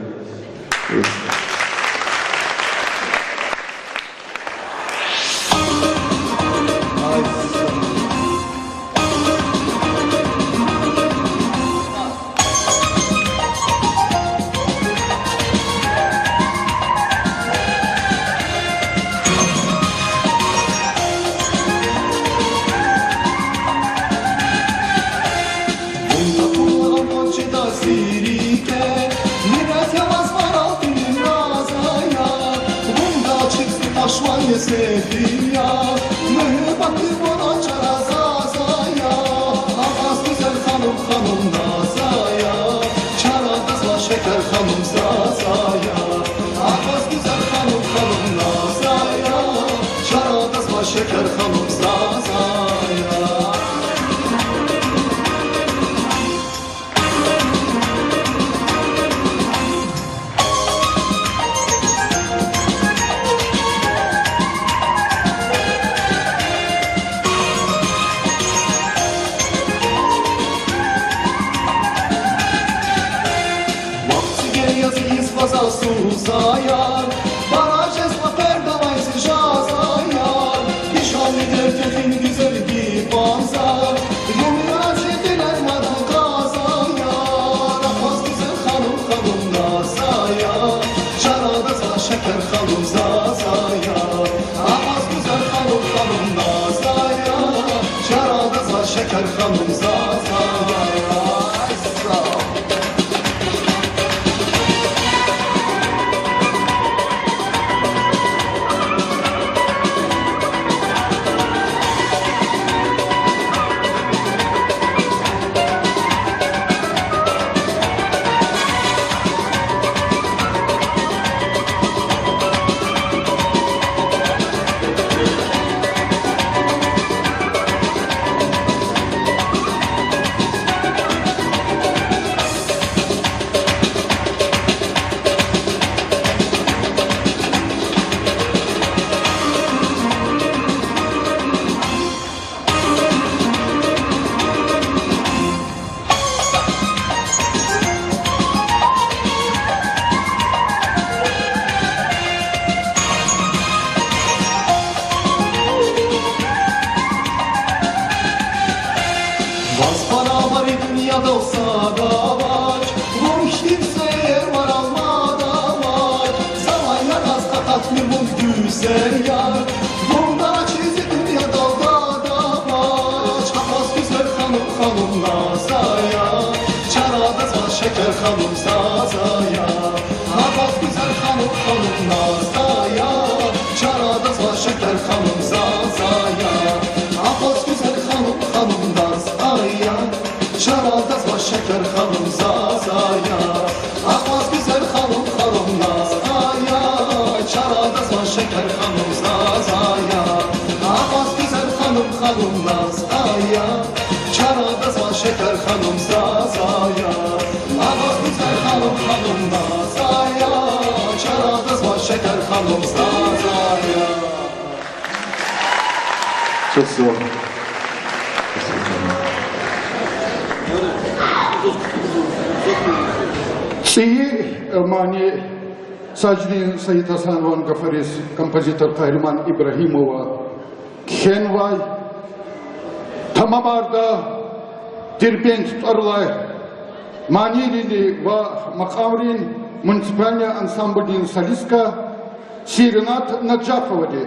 Ваз барабари дуьньядал сад авач, вун хьтин саер Зая, вун ачиз и дуьньядал дад авач, акъваз гуьзел ханум, ханум Назая, чарадаз ваз Шекер ханум Зазая. Акъваз гуьзел ханум, ханум Назая, чарадаз ваз Шекер ханум Зазая. Акъваз гуьзел ханум, ханум Назая, чарадаз ваз Шекер ханум Зазая. Акъваз гуьзел ханум, ханум Назая, чарадаз ваз Шекер ханум Зазая. Акъваз гуьзел ханум, ханум Назая, чарадаз ваз Шекер ханум Зазая. Акъваз гуьзел ханум, ханум Назая, чарадаз ваз Шекер ханум Зазая. Чухсагъул. ЦӀийи мани Сажидин Саидгьасанован гафариз композитор Къагьриман Ибрагьимова кхьенвай, тамамарда Дербент тӀвар алай манийрин ва макьамрин муниципальный ансамбльдин солистка Сиринат Наджафовади.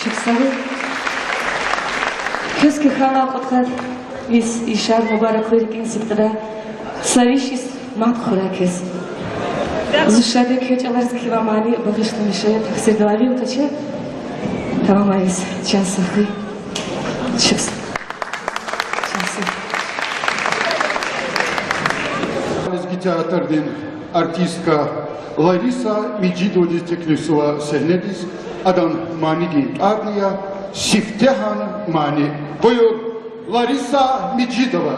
Чухсагъул. Квез кхьихьайла кьудкъад йис и шад мубараклу рикӀин сидкьидай. Са виш йис мад хьурай квез. Зун шад я квез чӀалариз кхьизвай мани багъишламиша я, тахсирдалай вил къачу. Давамариз, чан сагъ хьуй. Чан сагъ. Лезги театрдин артистка Лариса Межидовадиз теклифзава сегьнедиз, адан манидин тӀварни я Сифтегьан мани. Буюр, Лариса Межидова.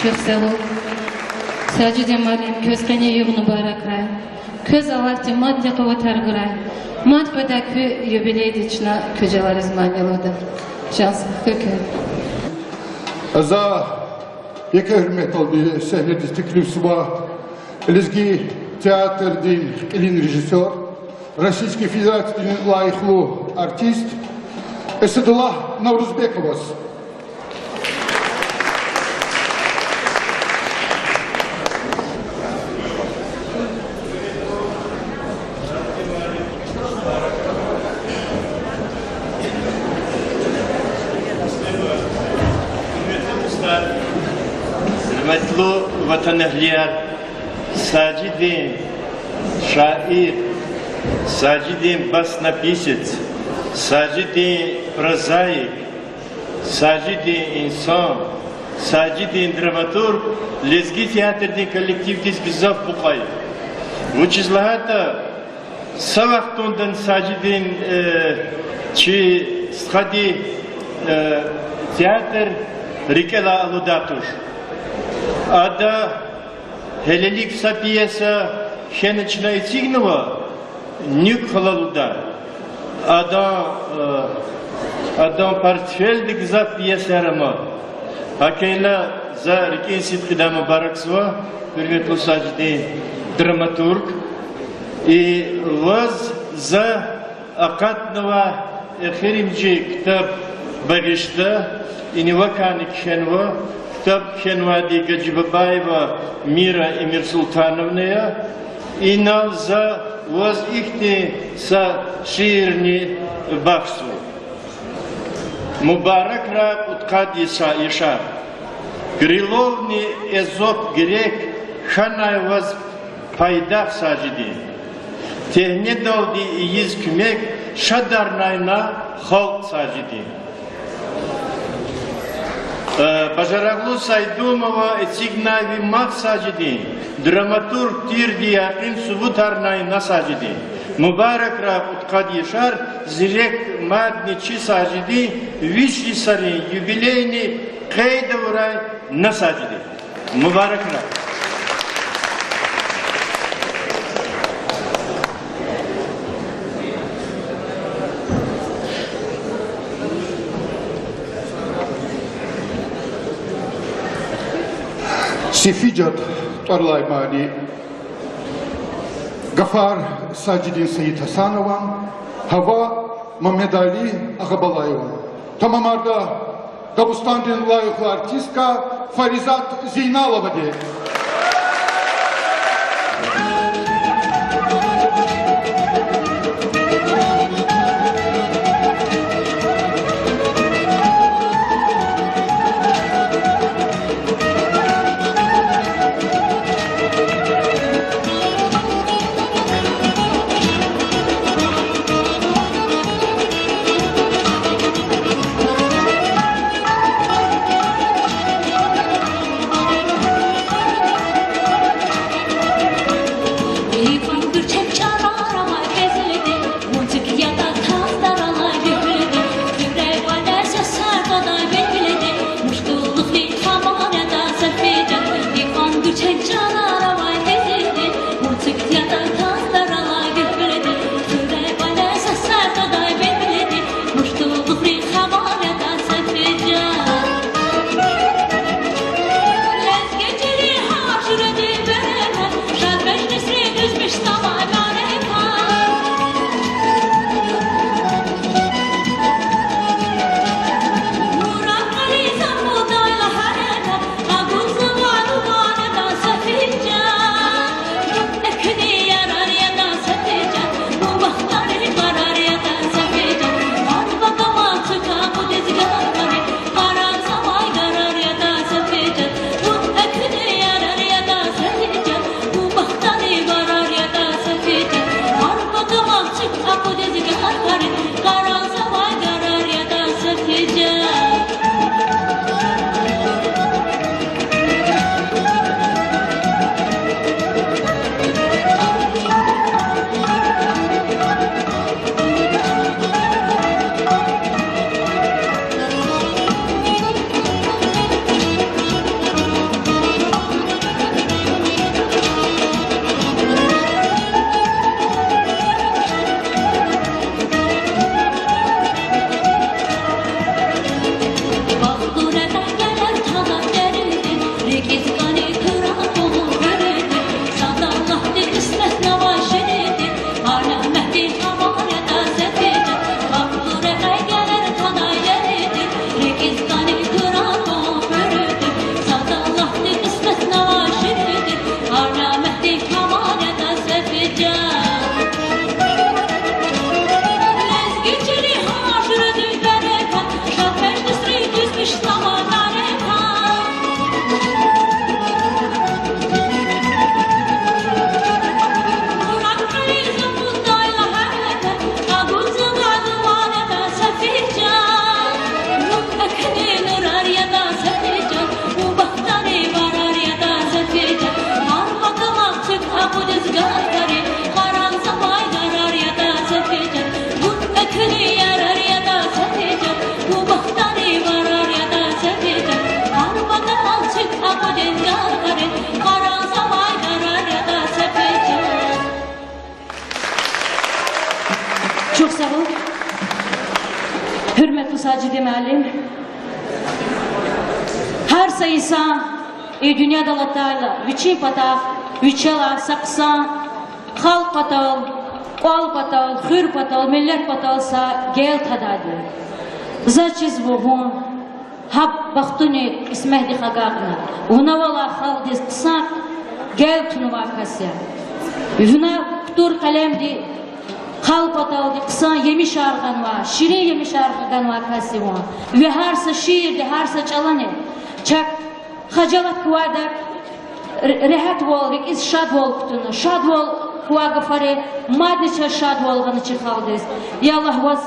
Чухсагъул, Сажидин муаллим, квез къенин югъ мубаракрай. Квез Аллагьди мадни къуватар гурай. Мад къведай куь юбилейдиз чна куь желариз мани лугьуда. Чан сагъ хьуй квез. За еке гьуьрметалди сегьнедиз теклифзава лезги театрдин кьилин режиссёр, Российский Федерациядин лайихлу артист Эсадуллагь Наврузбековаз. Гьуьрметлу ватанэгьлияр, Сажидин шаир, Сажидин баснописец, Сажидин прозаик, Сажидин инсан, Сажидин драматург лезги театрдин коллективдиз гзаф мукьва я. Вучиз лагьайтӀа са вахтунда Сажидин, э, чи стхади, э, театр рикӀелай алудай туш. Ада гьелелиг са пьеса кхьена чна эцигнава, Нуькӏ хала лугьудай. Адан, э, адан портфельда гзаф пьесаяр ама. ГьакӀ хьайила за рикӀин сидкьидай мубаракзава, гьуьрметлу Сажидин драматург. И ваз за акъатнава эхиримжи ктаб багъишда, ина вакайни кхьенва, ктаб кхьенвайди Гаджибабаева Мира Эмирсултановна я, инал за ваз ихьтин са шиирни бахшзава. Мубаракрай кьудкъад яшар. Крыловни, Эзоп, Грек хьанай ваз пайдах, Сажидин. Тегьнедалди ийиз куьмек шадарнай на халкь, Сажидин. Э, бажарагълу Сайдумова эцигнай ви мах, Сажидин, драматург тирди якъин субутарнай на, Сажидин. Мубаракрай кьудкъад яшар, зирек мадни чи Сажидин виш йисарин юбилейни къейд авурай на, Сажидин. Мубаракрай. Сефи жад тӀвар алай мани. Гафар Сажидин Саидгьасанован, гьава Мамедали Агъабалаеван. Тамамарда Дагъустандин лайихлу артистка Фаризат Зейналовади. Сажиди муаллим, гьар са инсан и дуьньядал атайла, вичин патахъ, вичелай са хъсан, халкь патал, кӀвал патал, хуьр патал, миллет патал са гел тадайди. Заз чизва вун гьа бахтунин кьисметдихъ агакьна. Вуна валай халкьдиз хъсан гел тунвай кас я. Вуна кутур къелемди халкь паталди хъсан емишар гъанвай, ширин емишар ганвай кас я вун. Ви гьар са шиирди, гьар са чӀалани чак хажалат квайдак ре-, регьятвал, рикӀиз шадвал кутуна, шадвал квай гафари мадни чаз шадвал гъана чи халкьдиз. Я Аллагь, ваз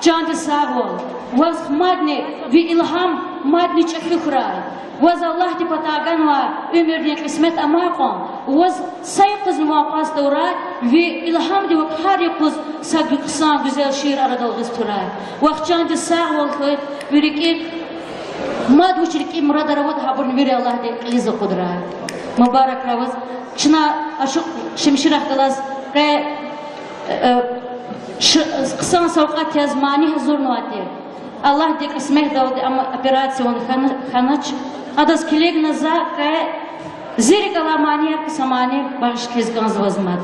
чандин сагъвал, ваз мадни ви илгьам мадни чӀехи хьурай. Ваз Аллагьди патай ганвай уьмуьрдин кьисмет амай кьван, ваз са юкъузни мувакъас тавурай, ви илгьамдин вак гьар юкъуз са гу-, хъсан гуьзел шиир арадал гъиз турай. Ваз чандин сагъвал хьуй, ви рикӀик мад вуч рикӀин мурадар аватӀа, гьабурни вири Аллагьди кьилиз акъудрай. Мубаракрай ваз. Чна ашукь Шемширахъ галаз къе, э, ш-, хъсан савкьват яз мани гьазурнавайди. Аллагьди кьисметдалди ам операция авуна хьана-, хьанач. Адаз килигна за къе зи рикӀ алай мани я, са мани багъишиз кӀанзава за мад.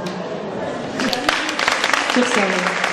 Чухсагъул.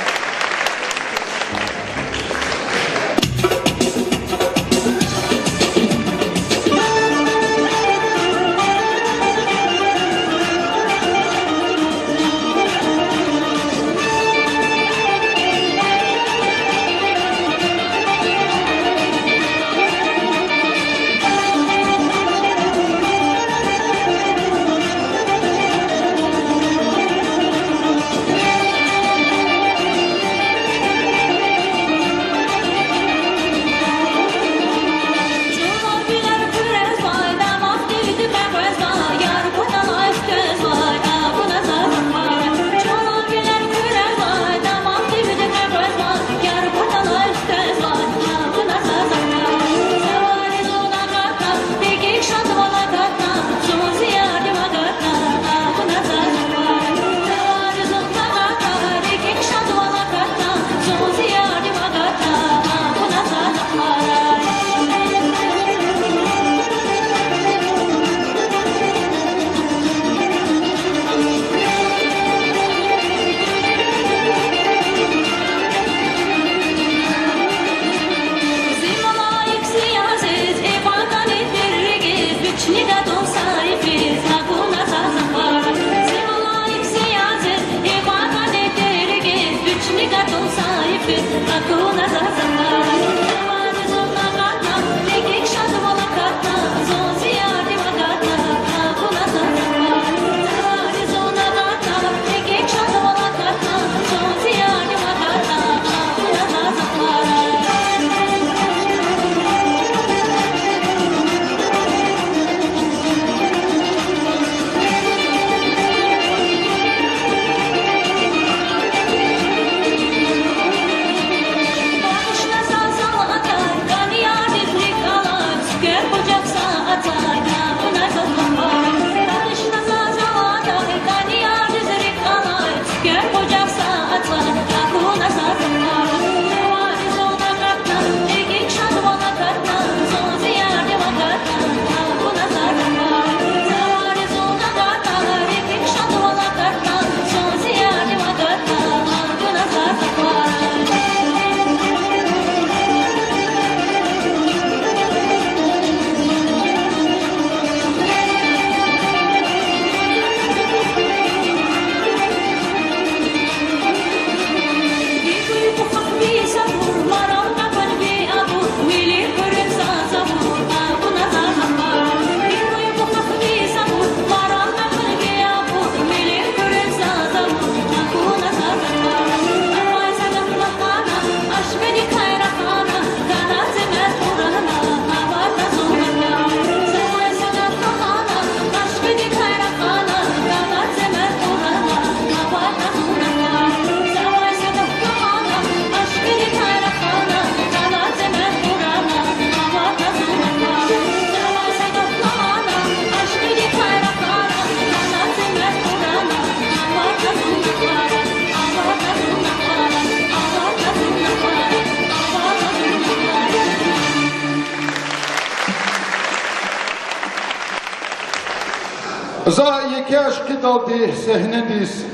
За еке ашкъидалди сегьнедиз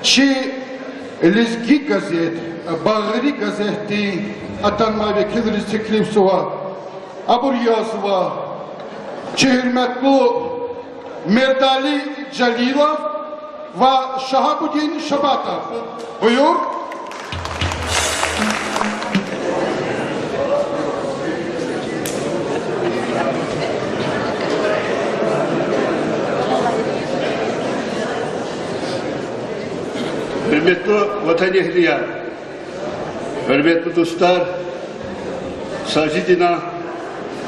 чи Лезги газет, Багъри газетдин атанвай векилриз теклифзава. Абур язва: чи гьуьрметлу Мердали Жалилов ва Шагьабудин Шабатов. Буюр. Гьуьрметлу ватанэгьлияр, гьуьрметлу дустар, Сажидина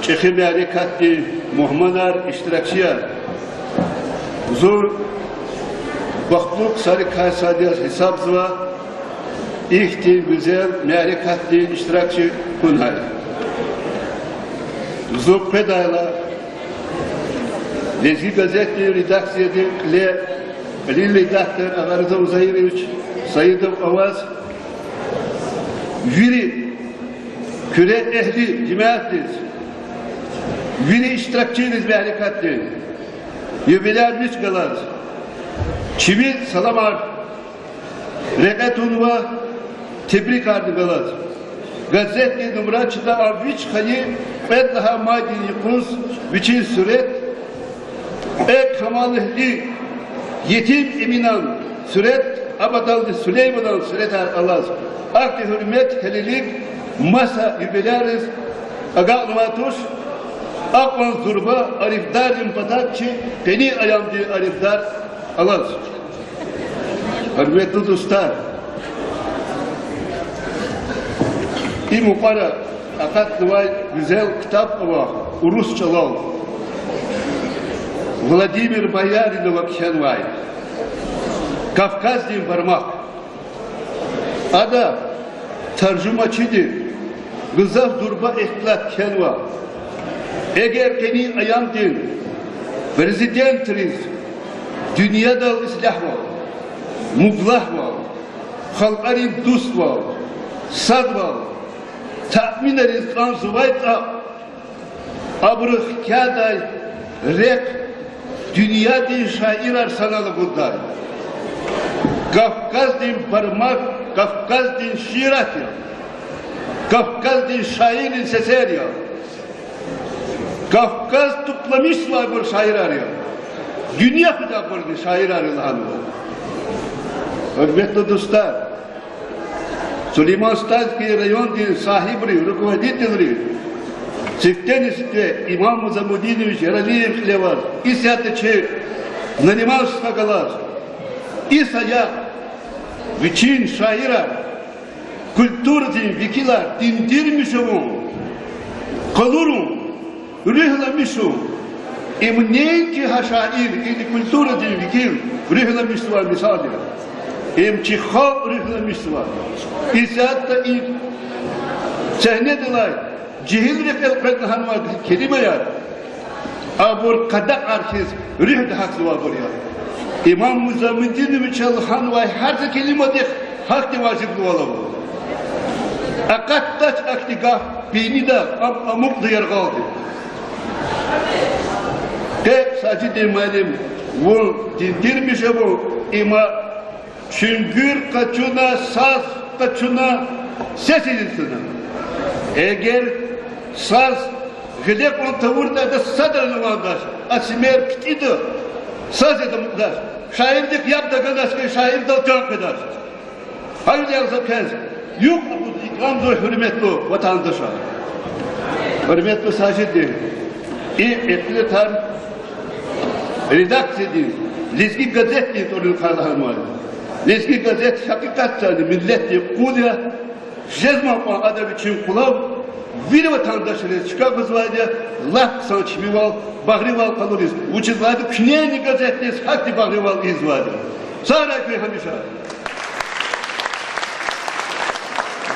чӀехи мярекатдин мугьманар, иштиракчияр! Зун бахтлу ксарикай сад яз гьисабзава ихьтин гуьзел мярекатдин иштиракчи хьунай. Зун къведайла, Лезги газетдин редакциядин кьиле кьилин редактор Агъариза Узаирович Саидов аваз, вири Куьре эгьли жемятдиз, вири иштиракчийриз мярекатдин, юбилярный галаз чими саламар рекье тунва, тебрикарни галаз. Газетдин нумра чида, ам вич хайи кьвед лагьай майдин юкъуз вичин сурет, кьве камалэгьли Етим Эминан сурет, абадалди Сулейманан суретар алаз. Ахьтин гьуьрмет гьелелиг маса юбилярриз агакьнавай туш, акьван зурба арифдаррин патав чи къенин аямдин арифдар алаз. Гьуьрметлу дустар, и мукьвара акъатнавай гуьзел ктаб ава урус чӀалал, Владимир Бояринова кхьенвай Кавказдин бармак. Ада таржумачиди гзаф зурба ихтилат кхьенва. Эгер къенин аямдин президентриз дуьньядал ислягьвал, мублагьвал, халкьарин дуствал, садвал таъминариз кӀанзавайтӀа, абуру хкядай рехъ дуьньядин шаирар санал агуддай. Кавказдин бармак Кавказдин шиират я. Кавказдин шаиррин сесер я. Кавказ тупламишзавайбур шаирар я. Дуьнья хуьда абурни шаирар я лагьанва. Гьуьрметлу дустар, Сулейман-Стальский райондин сагьибри, руководительри сифтени-сифте Имам Музамудинович Яралиев кьиле аваз, исятда чи Нариман стха галаз, и саягъ вичин шаирар, культурадин векилар дин тирмиш авун, къалурун, руьгьламишун, им неинки гьа шаир или культурадин векил руьгьламишзавай мисал я, им чи халкь руьгьламишзавай. Исятда и сегьнедилай жегьилрихъ элкъвена лагьанвай келимаяр абур къадакъар хьиз руьгьда гьахьзавайбур я. Имам Музамудиновича лагьанвай гьар са келимадихъ гьахьтин важиблувал ава. Акъатдач ахьтин гаф бейнида, ам амукьда яргъалди. Къе, Сажидин муаллим, вун дин тирмиш авун, има чуьнгуьр къачуна, саз къачуна, сес ийиз туна. Эгер саз гъиле кьван тавуртӀа, ада садрани вандач, а симер ктӀида, саз яда амукьдач. Шаирдихъ яб таганач хьи, шаирдал чан къведач. Гьавиляй за квез юкь акъудиз икрамзава, гьуьрметлу ватандашар, гьуьрметлу Сажиддин. И ихтилатар редакциядин, Лезги газетдин тӀварунихъ лагьанвай. Лезги газет гьакъикъатдани миллетдин къул я. Жезмай кьван ада вичин къулав вири ватандашриз чка гузвайди я, лап хъсан чимивал, багъривал къалуриз. Вучиз лагьайтӀа куьнени газетдиз гьахьтин багъривал ийизвайди я. Сагърай куьн гьамиша.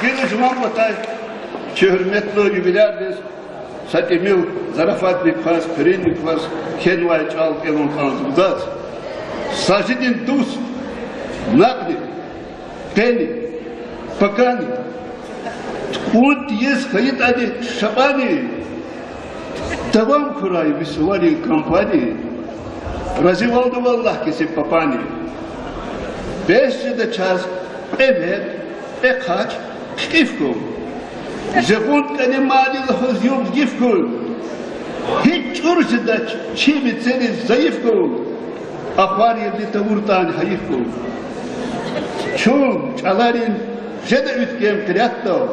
Гила жуван патай чи гьуьрметлу юбилярдиз са тӀимил зарафатни кваз, куьруьнни кваз кхьенвай чӀал кӀелун кӀанзава заз. Сажидин дуст, накьни, къени, пакани, тупӀун тийиз хьайитӀани шапӀани, давам хьурай ви суварин кампани, Разивалда валлагь кесиб папани. Бес жеда чаз кьве мет, кьве хъач хкӀиф хьун. Жагъун кӀани мани лугьуз югъ-гиф хьун. Гьич чӀур жедач чи мецери зайиф хьун, ахварилни тавуртӀани гьайиф хьун. Чун, чӀаларин, жеда уьтквем къиратдал,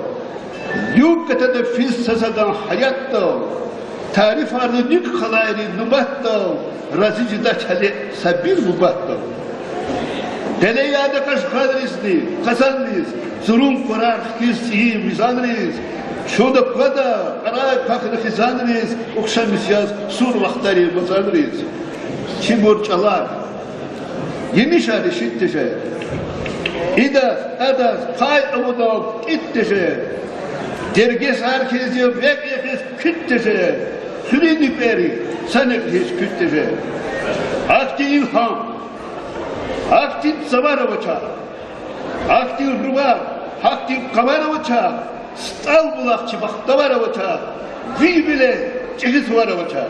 югъ гатада физ са садан гьаятдал, тарифарни нуькӀ халайрин нубатдал, рази жедач гьеле са бир бубатдал. Къеле яда къажгъанризни, къазанриз, цурун къварар хкиз цӀийи мизанриз, чун аквада кьарай квахьна хизанриз, ухшамиш яз сур вахтарин мазанриз. Чибур чӀалар емишар ишит тежер. Идаз, адаз пай авудал кӀит тежер. Дергесар хьиз я векь яхиз куьт тежер. Хуьруьн нуькӀвери санихъ гьич куьт тежер. Ахьтин илгьам, ахьтин цавар авача, ахьтин рувар, ахьтин къавар авача, СтӀал булах чи бахтавар авача, вил-виле чӀехи сувар авача.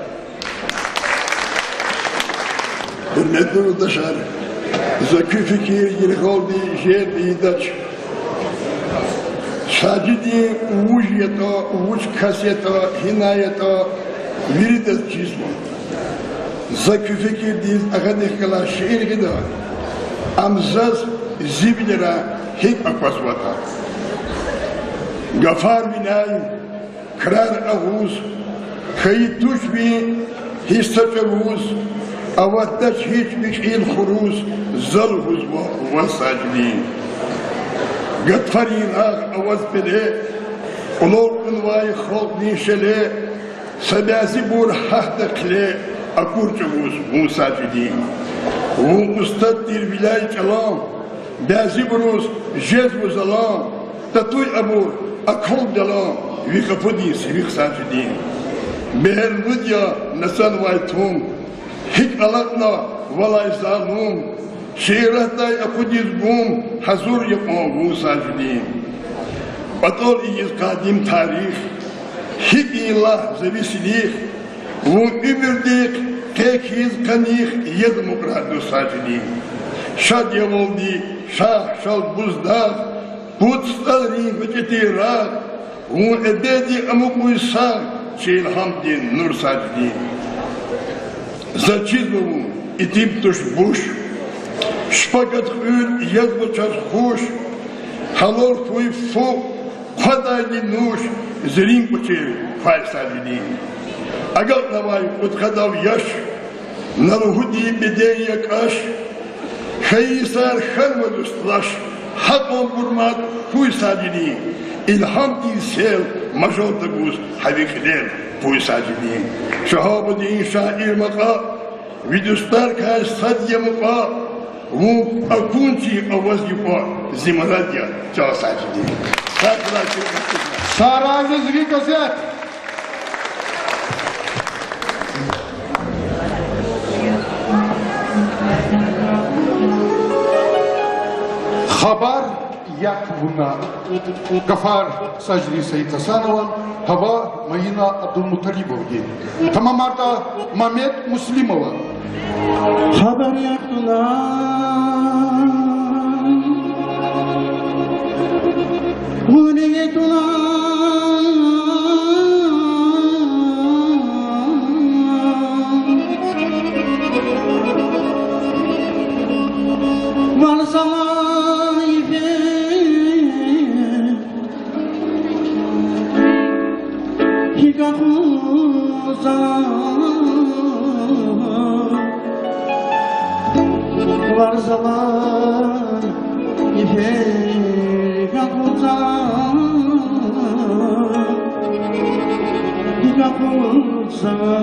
Гьуьрметлу юлдашар, за куь фикир йиргьалди жерд ийидач. Сажидин вуж ятӀа, вуч кас ятӀа, гьина ятӀа, виридаз чизва. За куь фикирдиз агъадихъ галай шиир гъида, ам заз зи вилера гьикӀ аквазватӀа. Гафар виляй, крар агъуз, хьайи туш ви гьич са чӀавуз, аватдач гьич ви кьил хуруз, за лугьузва ваз, Сажидин. Гатфарин рагъ аваз пеле, кьулал кьунвай халкьдин шеле, са бязибур гьахьда хъиле, акур чӀавуз вун, Сажидин. Вун устад тир виляй чӀалан, бязибуруз жезва залан, татуй абур акалд ялан, ви къапудин сивихъ, Сажидин. Бегьерлуд я нацанвай тум, гьикӀ алакьна валай залум, шииратдай акъудиз гум, гьазур я кьван вун, Сажидин. ПӀатӀал ийиз къадим тарих, гьикӀ ийин лагь за ви силих, вун уьмуьрдихъ къе хьиз къаних язмукьрай дуст, Сажидин. Шад я валди Шагь, Шалбуз дагъ, пуд СтӀалрин гъвечӀи тир рагъ, вун эбеди амукьуй сагъ, чи илгьамдин нур, Сажидин. Заз чизва вун итим туш, буш, шпагат кьуьл язва чаз хуш, гьалал фуй фу, хъвадайди нуш, зи ринг кӀвачел квай, Сажидин. Агакьнавай кьудкъадав яш, на лугьуди беден я кӀаш, хьайи йисар хьанва дуст лаш, гьакьванбур мад хьуй, Сажидин. Илгьамдин сел мажал тагуз гьа ви кьилел къуй, Сажидин. Шагьабудин шаир Макьа, ви дустарикай сад я мукьва, вун акун чи аваз юкьва, зи мурад я чӀал, Сажидин. Сагърай чи. Сагърай лезги газет. Хабар як вуна. Гафар Сажидин Саидгьасанован, гьава Майина Абдулмуталибовадин. Тамамарда Мамед Муслимова. Хабар як вуна, вуна як вуна, варзала йифен гьикӀ акъудзава, варзала йифен гьикӀ акъудзава, гьикӀ акъудзава.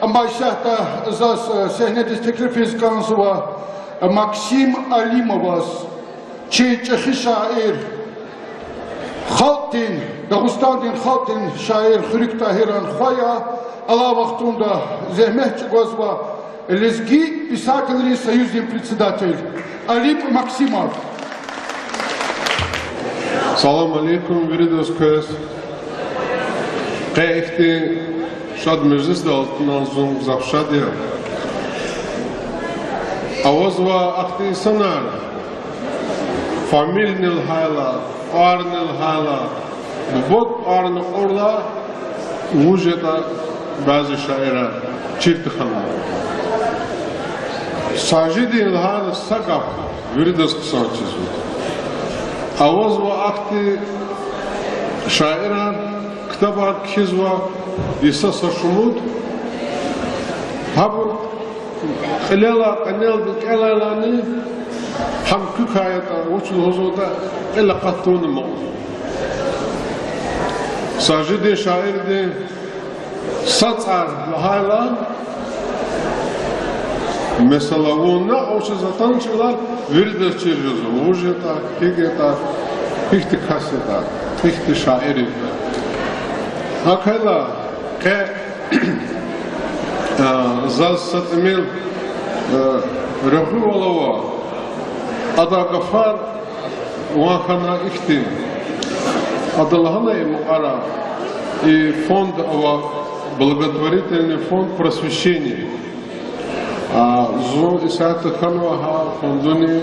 Амма исятда заз, э, сегьнедиз теклифиз кӀанзава, э, Максим Алимоваз, чи чӀехи шаир, халкьдин, Дагъустандин халкьдин шаир Хуьруьг Тагьиран хва я, алай вахтунда зегьмет чӀугвазва, Лезги писателрин союздин председатель Алим Максимов. Салам алейкум виридаз квез. Къе ихьтин шад межлисда алтунал зун гзаф шад я. Авазва ахьтин инсанар, фамилини лагьайла, тӀварни лагьайла, буба тӀварни кьурла, вуж ятӀа бязи шаирар чир тахьанва. Сажидин лагьайла са гаф виридаз хъсан чизва. Авазва ахьтин шаирар, ктабар кхьизва, йиса са шумуд, гьабур кьилелай, къенелди кӀелайлани, гьам куькай ятӀа, вуч лугьузватӀа, кьил акъат тавуна амукьзава. Сажидин, шаирдин са цӀар лагьайла, месела, вун на авачиз атаначӀла, виридаз чир жезва, вуж ятӀа, гьикӀ ятӀа, гьихьтин кас ятӀа, гьихьтин шаир ятӀа. ГьакӀ хьайила, къе, а, заз са тӀимил, а, регъуьвал ава, адан гафар ван хьана ихьтин. Ада лагьана и мукьвара, и фонд ава, благотворительный фонд просвещения. А, зун исятда хьанва гьа фондуни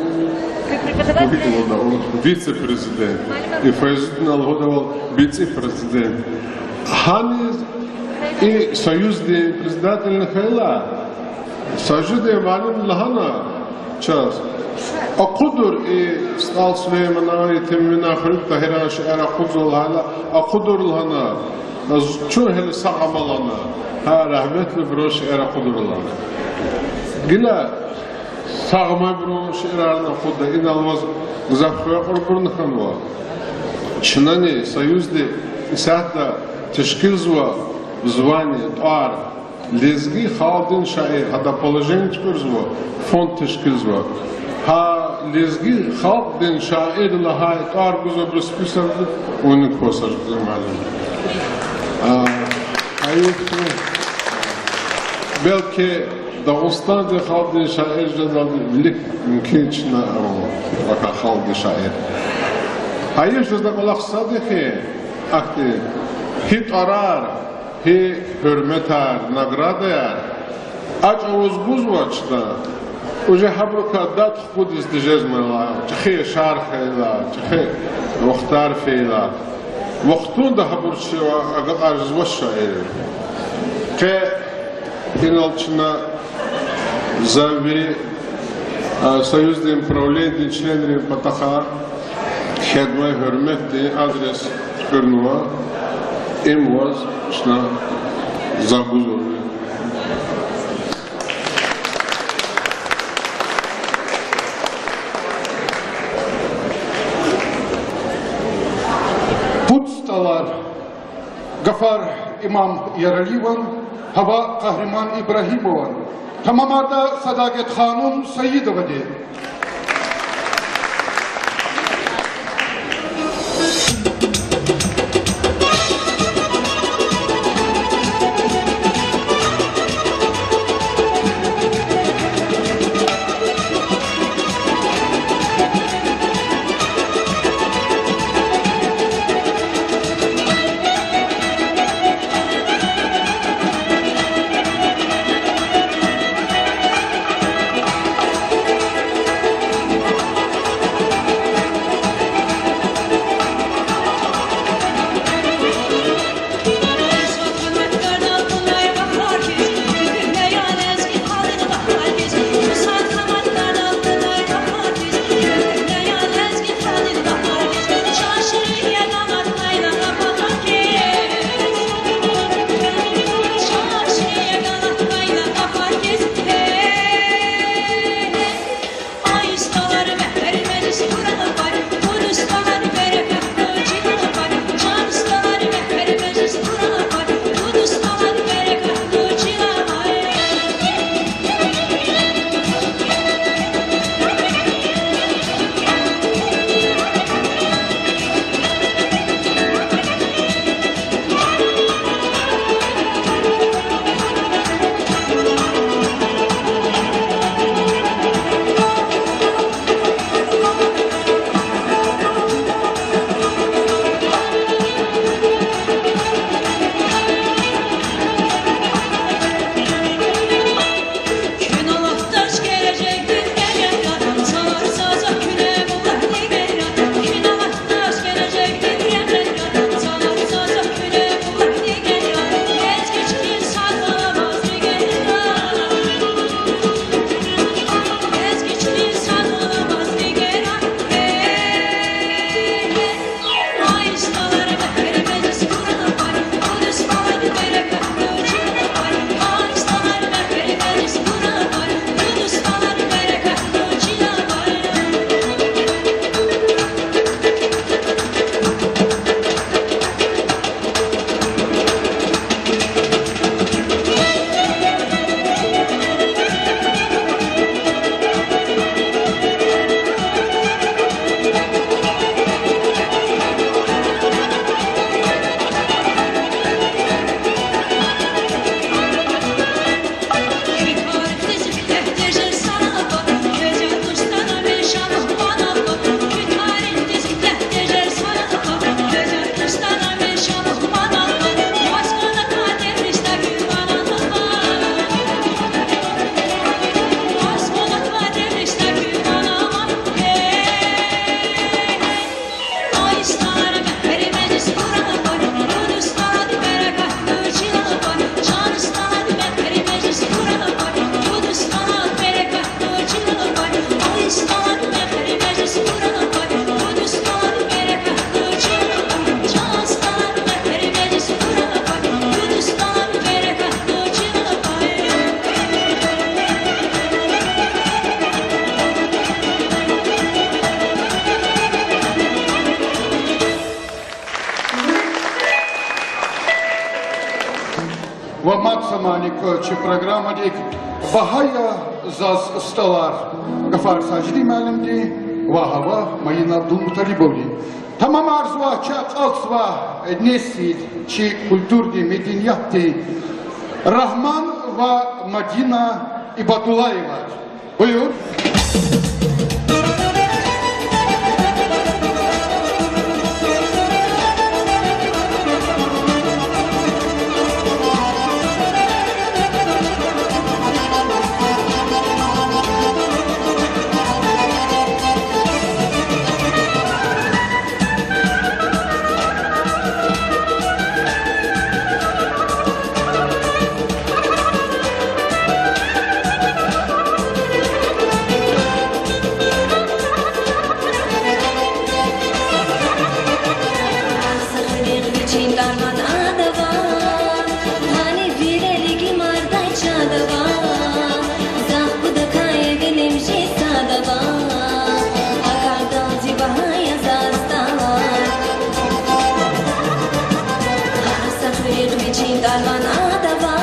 Вице-президент. И Файзудина лугьудайвал вице-президент. Гьаниз и союздин председательни хьайила, Сажидин муаллим лагьана чаз, акъудур и СтӀал Сулейманан, Темиман, Хуьруьг Тагьиран шейэр акъудзава лагьайла, акъудур лагьана, чун гьеле сагъ ама лагьана, гьа рагьметлубурун шейэр акъудур лагьана. Гила сагъ амайбурун шейэрарни акъудда, инал ваз гзаф хуьр акьурбурни хьанва. Чнани союзди исятда тешкилзава звание, тӀвар, лезги халкьдин шаир, гьада положение туькӀуьрзава, фонд тешкилзава. Гьа лезги халкьдин шаир лагьай тӀвар гузвайбуруз списокда вуна кваз, Сажидин муаллим. А, гьайиф, белки Дагъустандин халкьдин шаир жедалди вилик мумкин чна ава, вакай халкьдин шаир. Гьайиф, жезва кӀвалах сад я хьи, ахьтин гьи тӀварар, гьи гьуьрметар, наградаяр а чӀавуз гузвач чна, уже гьабурукай дад хкудиз тежезмайла, чӀехи яшар хьайила, чӀехи вахтар фейила. Вахтунда гьабур чи агакьар жезвач шаирри. Къе инал чна, за вири, а, союздин правлениедин членрин патахъай кхьенвай гьуьрметдин адрес туькӀуьрнава, им ваз чна за гузва. Пуд СтӀалар. Гафар Имам Яралиеван, гьава Къагьриман Ибрагьимован. Тамамарда Садагет-ханум Саидовади. Мани квай чи программадик Багьа я заз, стӀалар, гафар Сажидин муаллимдин ва гьава Майин Абдулмуталибовадин. Тамамарзава чи акьалтзавай несил чи культурадин, медениятдин Рагьман ва Мадина Ибадуллаевар. Буюр. Са хуьруьн вичин дарман адава, гьани вилерик имардай чадава, захъ гудакай вилим жи садава, а кардалди багьа я заз, стӀалар. Гьар са хуьруьн вичин дарман адава,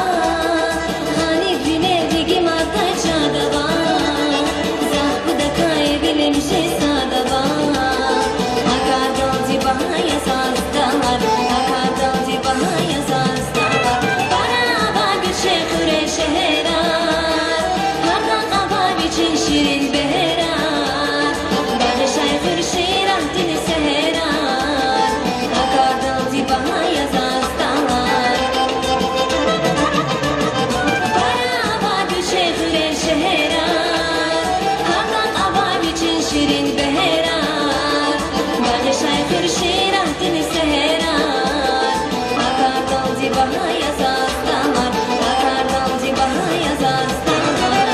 гьани вилерик имардай чадава, захъ гудакай вилим жи садава, а кардалди багьа я заз, стӀалар, а кардалди багьа я заз, стӀалар. Пара ава гуьрчех хуьре шегьерар, гьардан ава вичин ширин бегьерар, багъишай хуьр ширатдин сегьерар, а кардалди багьа я заз, стӀалар. Пара ава гуьрчех хуьре шегьерар, гьардан ава вичин ширин бегьерар, багъишай хуьр ширатдин сегьерар, а кардалди багьа я заз, стӀалар, а кардалди багьа я заз, стӀалар.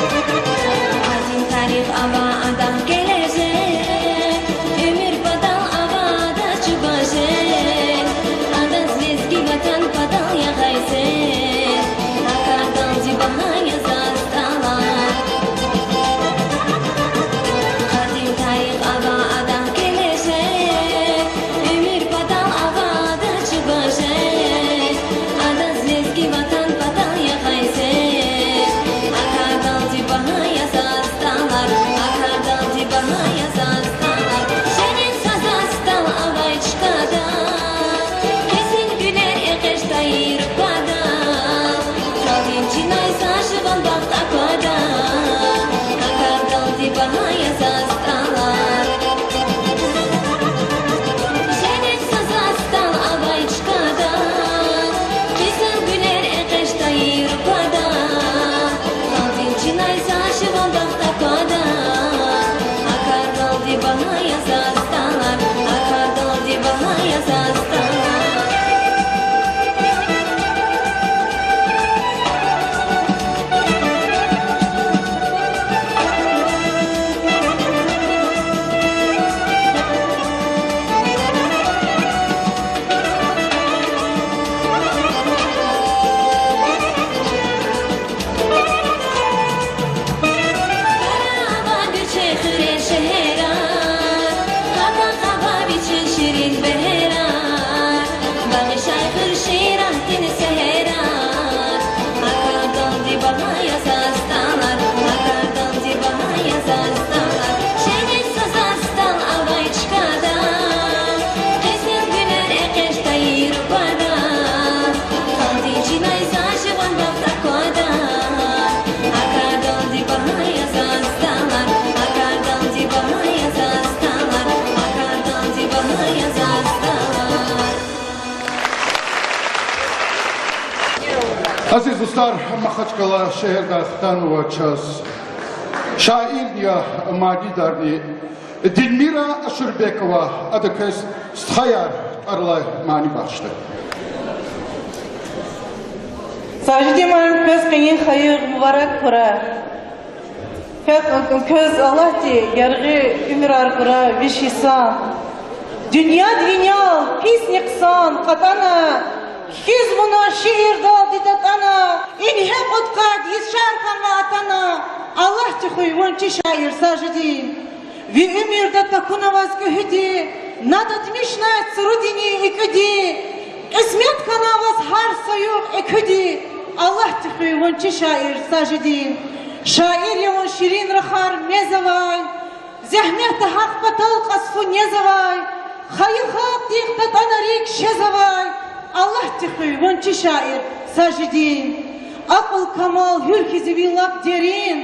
Гьадин тарих ава, адахъ гележек, уьмуьр патал ава адаз чӀугважек, адаз лезги ватан патал ягъай сес, а кардалди багьа я заз, стӀалар. Гьадин тарих ава, адахъ гележек, уьмуьр патал ава адаз чӀугважек, адаз лезги ватан патал ягъай сес, а кардалди багьа я заз, стӀалар, а кардалди багьа я заз, стӀалар. Женед са заз стӀал авай чкада, къизил гуьлер экъечӀ тайир пада, калдин чинай са жуван бахт аквада, а кардалди багьа я заз, стӀалар. Женед са заз стӀал авай чкада, къизил гуьлер экъечӀ тайир пада, калдин чинай са жуван бахт аквада, а кардалди багьа я заз, стӀалар, а кардалди багьа я заз, стӀалар. Пара ава гуьрчех хуьре шегьерар, гьадахъ ава вичин ширин бегьерар, багъишай хуьр ширатдин сегьерар, а кардалди багьа я заз, стӀалар, а кардалди багьа я заз, стӀалар. Женед са заз стӀал авай чкада, къизил гуьлер экъечӀ тайир пада, калдин чинай са жуван бахт аквада, а кардалди багьа я заз, стӀалар, а кардалди багьа я заз, стӀалар, а кардалди багьа я заз, стӀалар. Азиз дустар, Махачкъала шегьерда хтанва чаз шаирни я, манидарни Дилмира Ашурбекова, ада квез Стхаяр тӀвар алай мани бахшда. Сажидин муаллим, квез къенин хайир мубарак хьурай. Квез, квез Аллагьди яргъи уьмуьрар гурай, виш йисан. Дуьньяд винел писни хъсан кьатӀана, кхьиз вуна шиирдалди датӀана, ингье кьудкъад йис шар хьанва атана, Аллагьди хуьй, вун чи шаир, Сажидин. Ви уьмуьрда такуна ваз кӀуьгьуьди, на татмишнай цурудини экуьди, кьисмет хьана ваз гьар са югъ экуьди, Аллагьди хуьй, вун чи шаир, Сажидин. Шаир я вун, ширин рахар мез авай, зегьметда гьахъ патал кьаз фу нез авай, хайи халкьдихъ татӀана рикӀ шез авай, Аллагьди хуьй, вун чи шаир, Сажидин. Акьул-камал гьуьл хьиз я ви лап дерин,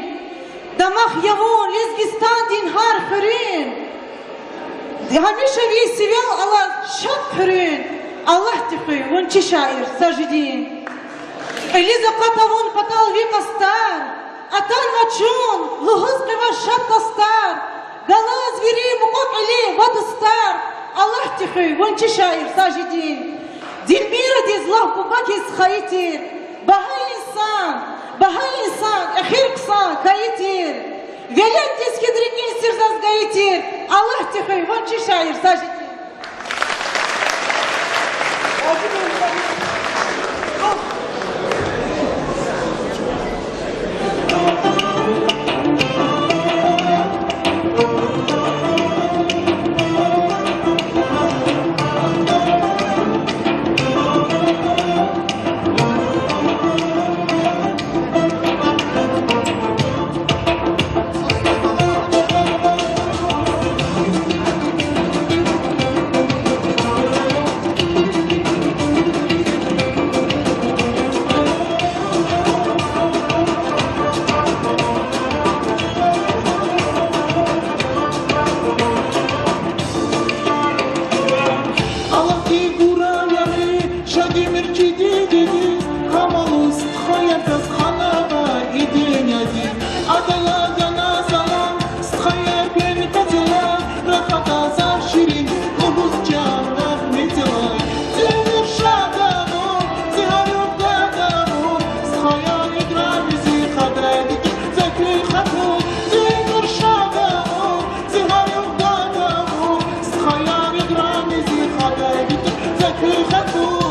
дамах я вун Лезгистандин гьар хуьруьн, гьамиша ви сивел алаз шад хуьруьн, Аллагьди хуьй, вун чи шаир, Сажидин. Кьилиз акъатна вун патал ви къастар, атанва чун лугьуз къе ваз шад тастар, галаз вири мукьва-кьили ва дустар, Аллагьди хуьй, вун чи шаир, Сажидин. Дилмирадиз лап буба хьиз хайи тир, багьа инсан, багьа инсан эхир хъсан хьайи тир, веледдиз хьиз рикӀин сир заз гайи тир, Аллагьди хуьй, вун чи шаир, Сажидин. Аллагьди гурай яни, шад уьмуьр чи дидедиз, камаллу стхаяр хьана ва и дуьньядиз. Адалай гана салам, стхаяр, квел къецелай, рахада заз ширин лугьуз чан рагьметелай. Зи уьмуьр шад авун, зи гьар югъ гад авун, стхаяр, играми зи хадайди туш за куь хатур. Зи уьмуьр шад авун, зи гьар югъ гад авун, стхаяр, играми зи хадайди туш за куь хатур.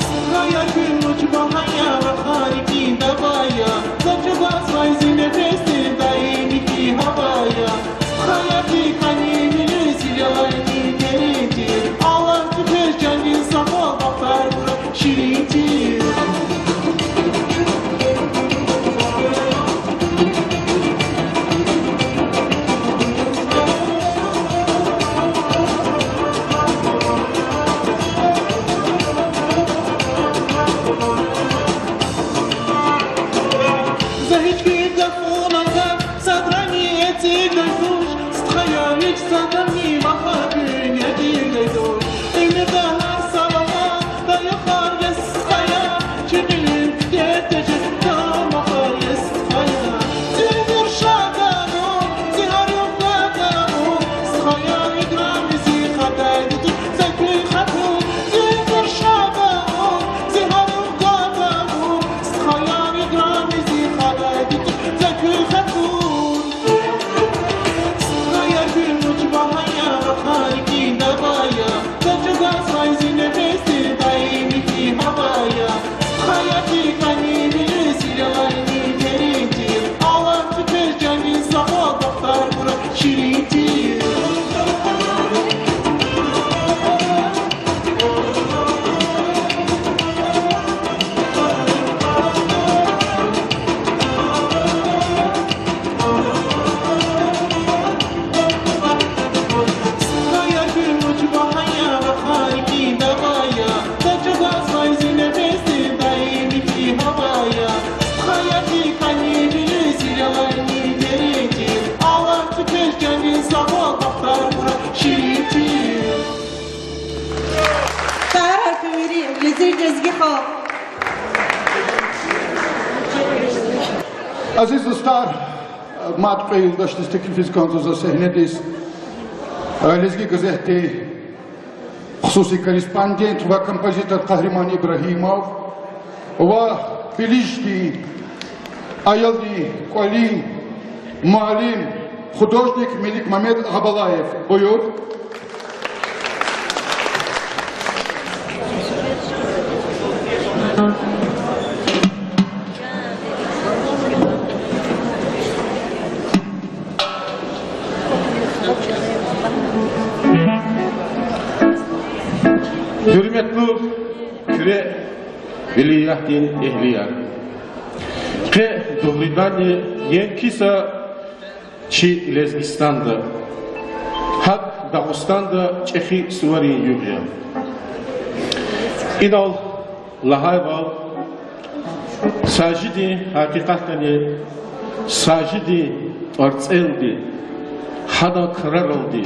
Стхаяр, куь вуч багьа я, вахари кӀинда ава я, за чӀугвазвай зи нефесдин даими кьил гьава я. Стхаярди кӀани вилиз, сирелайни дерин тир, Аллагьди квез чандин сагъвал, бахтар гурай, ширин тир. За гьич куь гафунал гаф садрани эцигдай туш, стхаяр, гьич садрани вафа куьн эцигдай туш. Уьмуьрда гьар са вафа, раяхар я стхаяр, чи кьилин куьтягь тежез тамахар я стхаяр. Зи уьмуьр шад авун, зи гьар югъ гад авун, стхаяр, играми зи хадайди туш за куь хатур. Зи уьмуьр шад авун, зи гьар югъ гад авун, стхаяр, играми зи хадайди туш за куь хатур. Стхаяр, куь вуч багьа я, вахари кӀинда ава я, за чӀугвазвай зи нефесдин даими кьил гьава я. Стхаярди кӀани вилиз, сирелайни дерин тир, Аллагьди квез чандин сагъвал, бахтар гурай, ширин тир. Азиз дустар, мад кьве юлдашдиз теклифиз кӀанзава за сегьнедиз. Лезги газетдин хсуси корреспондент ва композитор Къагьриман Ибрагьимов. Ва Билиждин аялрин кӀвалин муаллим, художник Меликмамед Агъабалаев. Буюр. Гьуьрметлу Куьре вилаятдин эгьлияр. Къе дугъриданни енкиса чи Лезгистанда, гьакӀ Дагъустанда чӀехи суварин югъ я. Инал лагьайвал, Сажидин, гьакъикъатдани, Сажидин тӀварцӀелди, гьадан краралди,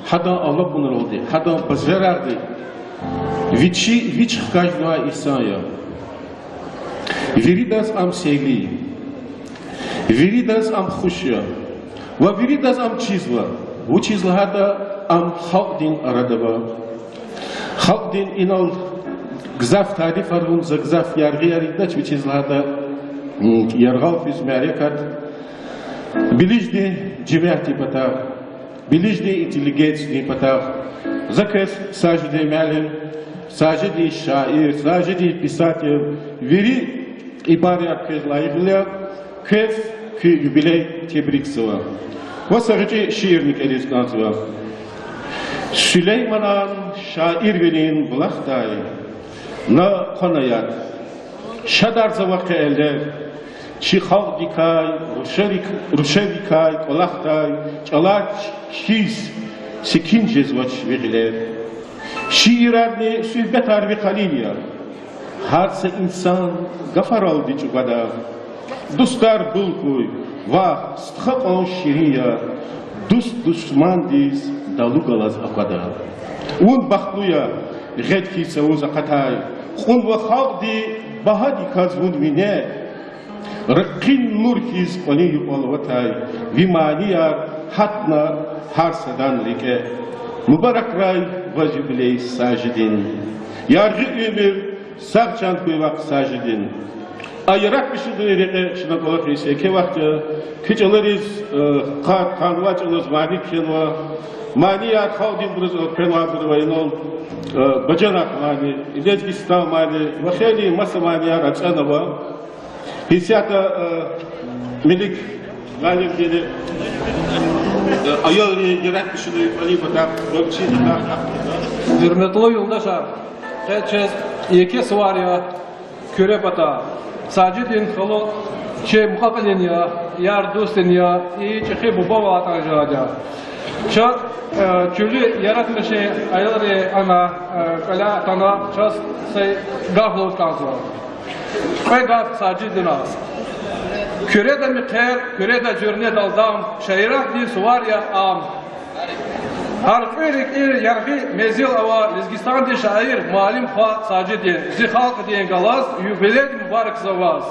гьадан алакьунралди, гьадан бажарагъди вичи вич хкажнавай инсан я. Виридаз ам сейли я. Виридаз ам хуш я. Ва виридаз ам чизва. Вучиз лагьайтӀа ам халкьдин арада ава. Халкьдин, инал гзаф тарифар авун, за гзаф яргъияр ийидач, вучиз лагьайтӀа, м, яргъал физ мярекат Билиждин жемятдин патав, Билиждин интеллигенциядин патав. За квез Сажидин муаллим, Сажидин шаир, Сажидин писатель, вири ибараяр квез лайихлу я, квез куь юбилей тебрикзава. Ва са гъвечӀи шиирни кӀелиз кӀанзава. Сулейманан шаирвилин булахдай на хъвана яд. Шадарзава къе элер, чи халкьдикай, рушарик-, рушарикай кӀвалахдай чӀалар хьиз секин жезвач ви гъилер. Шиирарни суьгьбетар ви къалин я. Гьар са инсан гафаралди чӀугвада. Дустар бул хьуй, вах, стха кьван ширин я, дуст душмандиз далу галаз аквада. Вун бахтлу я, гъед хьиз цавуз акъатай, кьунва халкьди багьадиказ вун вине, ракъин нур хьиз кӀвалин юкьвал аватай, ви манияр гьатна гьар садан рикӀе. Мубаракрай ваз юбилей, Сажидин! Яргъи уьмуьр, сагъ чан хьуй вахъ, Сажидин! А Яратмишунин рекье чна кӀвалахиз еке вахт я, куь чӀалариз, э, къа-, къанвай чӀалаз мани кхьенва, манияр халкьдинбуруз элкъвенвайбур ава, инал, э, бажарагъ мани, Лезгистан мани ва хейлин маса манияр ацӀанва. Гьисятда, э, Мелик муаллимдини, э, аялрин яратмишунрин кӀвалин патахъ, вакчи патахъ. Гьуьрметлу юлдашар, къе чаз еке сувар я Куьре пата. Сажидин халу чи мукьва-кьилин я, яр-дустдин я, и чӀехи бубавал атӀан жеда. Чаз, э, чуьлуь яратмишун аялри ана, э, кӀваляй атана, чаз са гаф лугьуз кӀанзава. Кьве гаф Сажидиназ. Куьреда мехъер, Куьреда зуьрнедал дам, шаиратдин сувар я ам. Гьар кьве рикӀин яргъи мензил ава Лезгистандин шаир, муаллим хва Сажидин. Зи халкьдин галаз юбилейди мубаракзава ваз.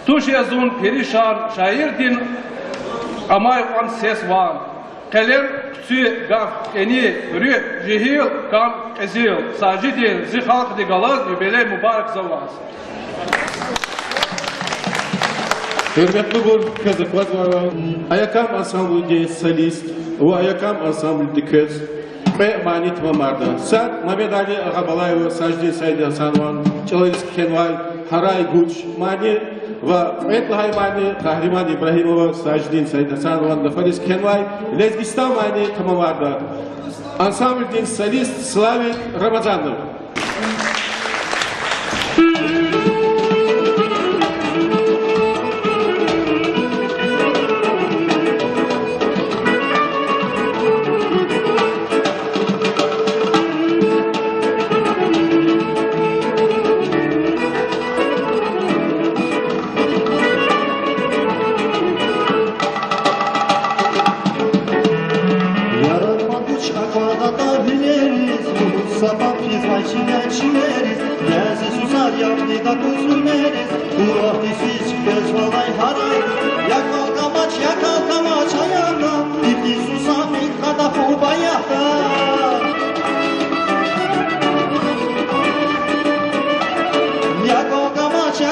Туш я зун перишан шаирдин амай кьван сес ван. Къелем, хъуьцуь, гаф, кӀани, руьгь, жегьил, кам, кьезил. Сажидин, зи халкьдин галаз юбилей мубаракзава ваз. Гьуьрметлубур, квез аквазвайвал, Аякам ансамблдин солист ва Аякам ансамблди квез кьве мани тамамарда. Сад Мамедали Агъабалаева Сажидин Саидгьасанован чӀалариз кхьенвай Гьарай гуж мани ва кьвед лагьай мани Къагьриман Ибрагьимова Сажидин Саидгьасанован гафариз кхьенвай Лезгистан мани тамамарда. Ансамблдин солист Славик Рамазанов. Яратмишунди аквазватӀа вилериз, лугьуз са паб физвай чиле-чилериз, я зи сусар, я винида куз уьмериз, куь вахтиз физ квез валай гьарай. Я калкамач, я калкамач, аякда, ифтин сусамин къада хъуб аякда. Я калкамач, я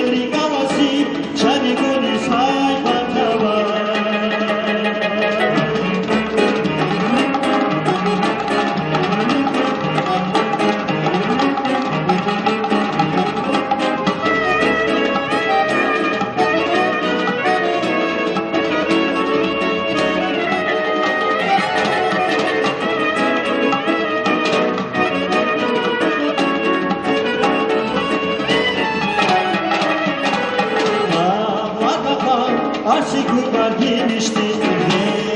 Куьмелрин галази чаригуни сай патава. Дагълар, вагъар, асил гумар гимишдиз,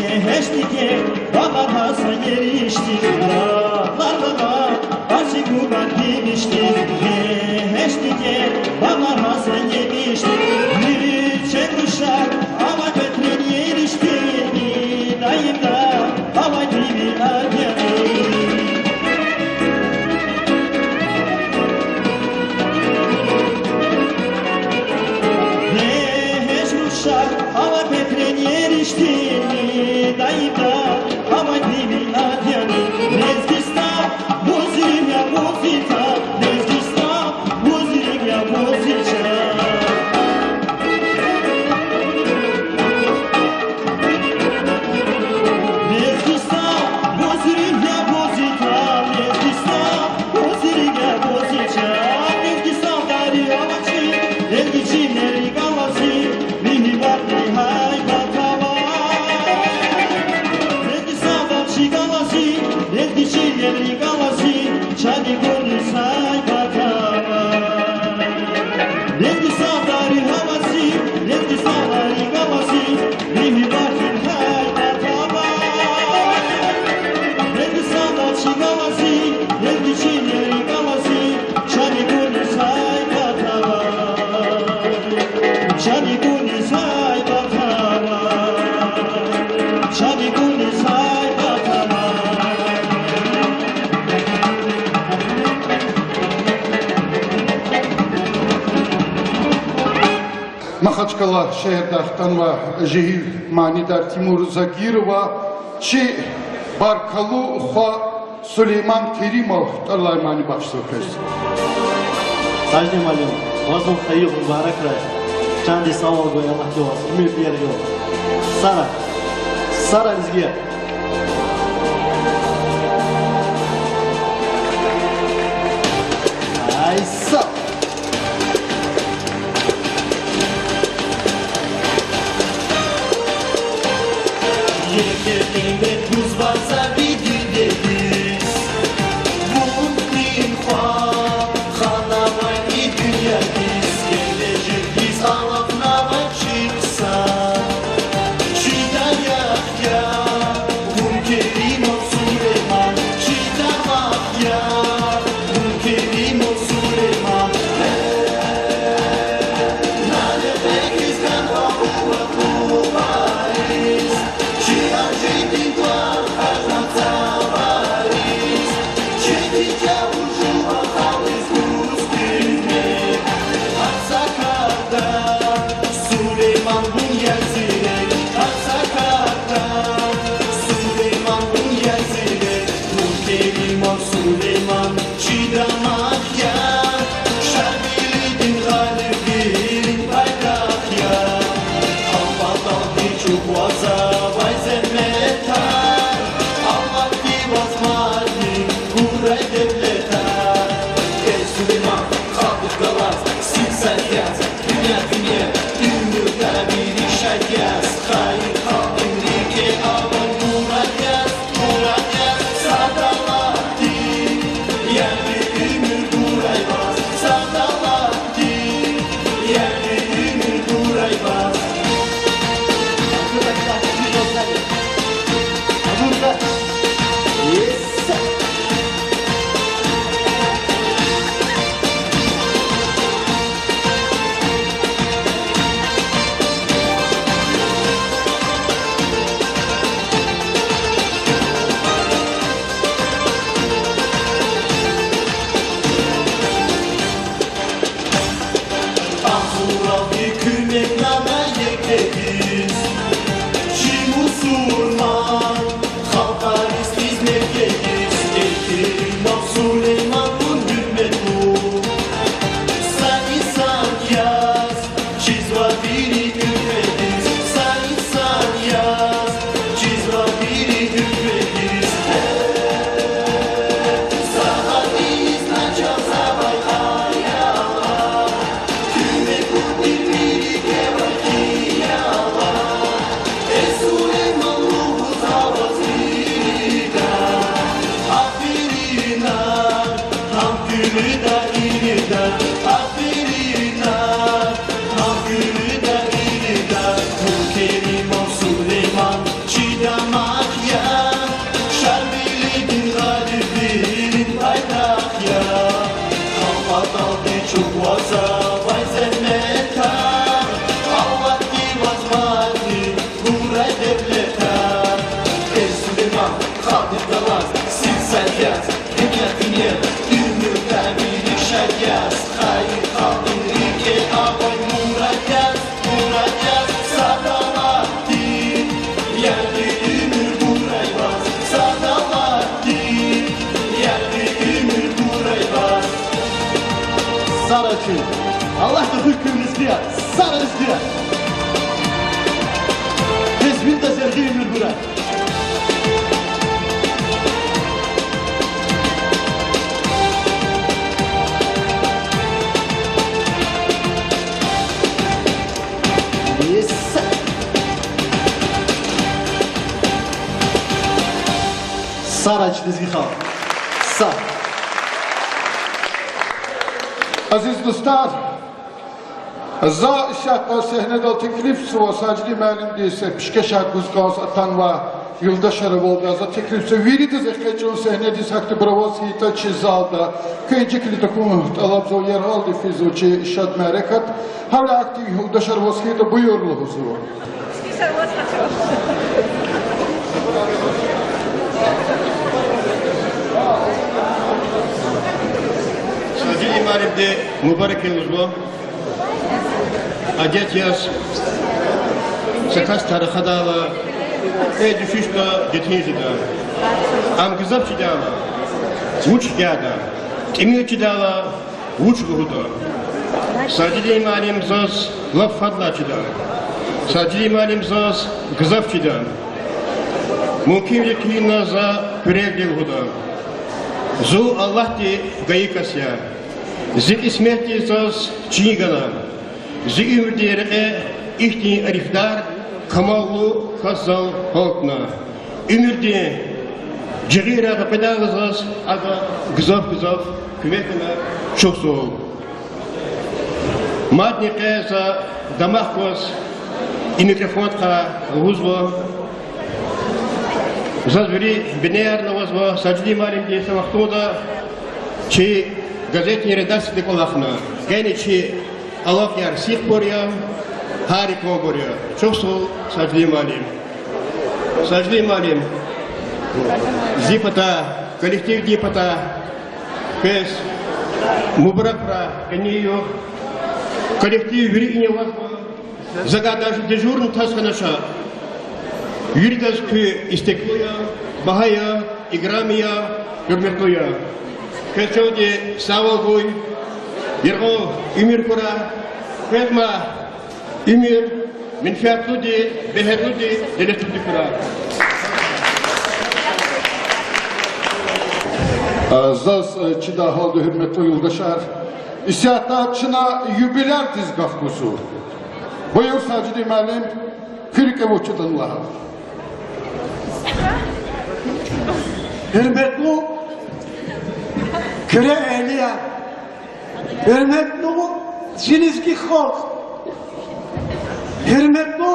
бегьештдиз, вагъар Гьасан еришдиз. Дагълар, вагъар, асил гумар гимишдиз, бегьештдиз, вагъар Гьасан еришдиз. Вичин рушар ава петрин еришдиз, даимда авайди ви агьери. Махачкъала шегьердай хтанвай жегьил манидар Тимур Загирова чи баркаллу хва Сулейман Керимов тӀвар алай мани бахшзава квез. Сажни муаллим, ваз хайи мубаракрай. Чандин сагъвал гуй Аллагьди ваз, уьмуьрдин яргъи. Сара. Сара лезги. Ай, са. Еке къимет гузвай са ви дидедиз, вун куьн хва ханавай и дуьньядиз, гележегдиз алахънавай чи хъсан. Чи даях я вун, Керимов Сулейман, чи дамах я вун, Керимов Сулейман. Сулейман, чи дамах я, Шарвилидин, Гъалибвилин пайдах я. Гьам паталди чӀугвазвай зегьметар, Аллагьди ваз мадни гурай девлетар. Эй Сулейман, халкьдихъ галаз, син сад яз, дуьнья куьне уьмуьрда вири шад яз, хайи халкьдин рикӀе авай мурад яз. Агъзуралди куьмек нана екедиз, чи мусурман халкьариз хизмет кедиз, Керимов Сулейман, вун гьуьрметлу са инсан яз, чизва вири уьлкведиз, са инсан яз, чизва вири уьлкведиз. Са гьадисна чаз авай аятар, куьмек гудай вири кӀевай хиялар, Эй Сулейман, лугьузва ваз вирида, аферинар, гьам гуьлуьда ирида, аферинар, гьам гуьлуьда ирида. Вун, Керимов Сулейман, чи дамах я, Шарвилидин, Гъалибвилин пайдах я. Гьам паталди чӀугвазвай зегьметар, Аллагьди ваз мадни гурай девлетар. Эй Сулейман, халкьдихъ галаз, син сад яз, дуьнья куьне уьмуьрда вири шад яз, хайи халкьдин рикӀе авай мурад яз, мурад яз. Садалатдин, ярли уьмуьр гурай ваз, Садалатдин, ярли уьмуьр гурай ваз. Сара чи. Аллагьди хуш хьуй лезгияр, сара лезгияр. Квез виридаз яргъи уьмуьр гурай. Сара чи лезги халкь. Са. Азиз дустар, за исятда сегьнедал теклифзава Сажидин муаллимдиз пишкешар гуз кӀанз атанвай юлдашар авалда. За теклифзава виридаз экъечӀун сегьнедиз, гьахьтинбур аваз хьайитӀа чи залда. Куьн инжиклу тахьун тӀалабзава, яргъалди физва чи шад мярекат. Гьавиляй гьахьтин юлдашар аваз хьайитӀа, буюр лугьузва. Сажидин муаллимди мубарак лугьузва. Адет яз, са кас тарихда ала, э, дуьшуьшда, детин жеда. Ам гзаф чидайла, вуч хкяда, тӀимил чидайла, вуч лугьуда. Сажидин муаллим заз лап фадлай чида. Сажидин муаллим заз гзаф чида. Мумкинвиле килигна за куьрелди лугьуда. Зун Аллагьди гайи кас я. Зи кьисметди заз чин гана. Зи уьмуьрдин рекье ихьтин арифдар, камаллу кас зал гьалтна. Уьмуьрдин жигъирар къекъведайла заз ада гзаф-гзаф куьмек гана, чухсагъул. Мадни къе за дамах кваз и микрофондихъай лугьузва. Заз вири бинеярни авазва, Сажидин муаллимди са вахтунда чи газетдин редакцияда кӀвалахна. Гена чи алакъаяр сихбур я, гьарикбур я. Чухсагъул, Сажидин муаллим. Сажидин муаллим, зи патай, коллективдин патай квез мубаракра къенин югъ. Коллектив вири ина авазва. Закай даже дежурный таз хьанач. Виридаз куьн истеклу я, багьа я, играми я, гьуьрметлу я. Квез чандин сагъвал гуй, яргъал уьмуьр хьурай, квез мад уьмуьр менфятлуди, бегьерлуди, девлетлуди хьурай. Заз чидай гьалда, гьуьрметлу юлдашар, исятда чна юбилярдиз гаф гузва. Буюр, Сажидин муаллим, куь рикӀе вуч ятӀани лагь. Гьуьрметлу Куьре эгьлияр, гьуьрметлу зи лезги халкь, гьуьрметлу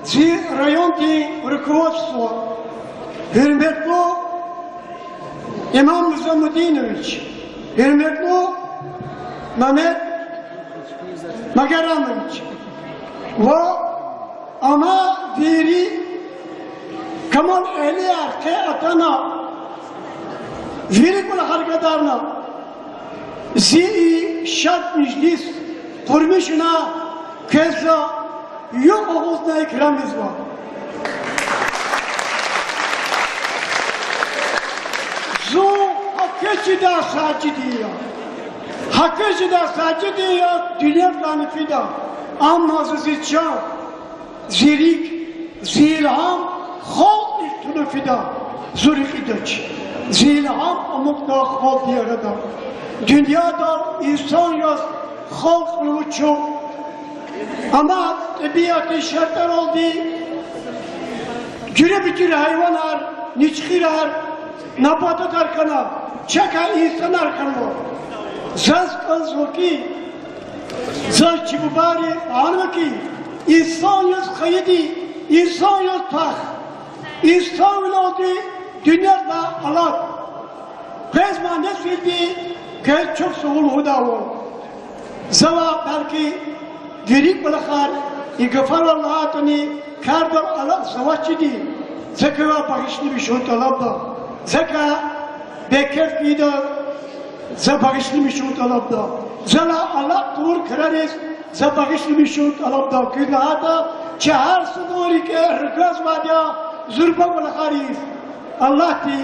зи райондин руководство, гьуьрметлу Имам Низамудинович, гьуьрметлу Мамед Магарамович ва амма вири Камал эгьлияр къе атана, вири кӀвалахар гадарна, зи и шад межлис къурмишуна квез за юкь агъузна икрам ийизва. Зун гьа квез чидай Сажидин я. Гьа квез чидай Сажидин я дуьньядилайни фида. Амма за зи чан, зи рикӀ, зи илгьам халкьдиз туна фида, зун рекьидач. Зи илгьам амукьда халкьдин арада. Дуьньядал инсан яз халкь лугьуз чун. Амма тӀебиатдин шартӀаралди жуьреба-жуьре гьайванар, ничхирар, набататар хьана, чакай инсанар хьанва. Заз кӀанзава хьи, заз чи бубайри лагьанва хьи, инсан яз хайиди, инсан яз пак, инсанвилелди дуьньядилай алад. Къвез мад несилди квез чухсагъул лугьудайвал. Завай, белки, вири кӀвалахар, и гафарал лагьайтӀани, кардал алакьзавачиди, за квевай багъишламишун тӀалабда. Закай бекеф хьайида, за багъишламишун тӀалабда. Залай алакь тавур крариз за багъишламишун тӀалабда. Куьн лагьайтӀа, чи гьар садан рикӀе ргазвайди я зурба кӀвалахар ийиз. Аллагьди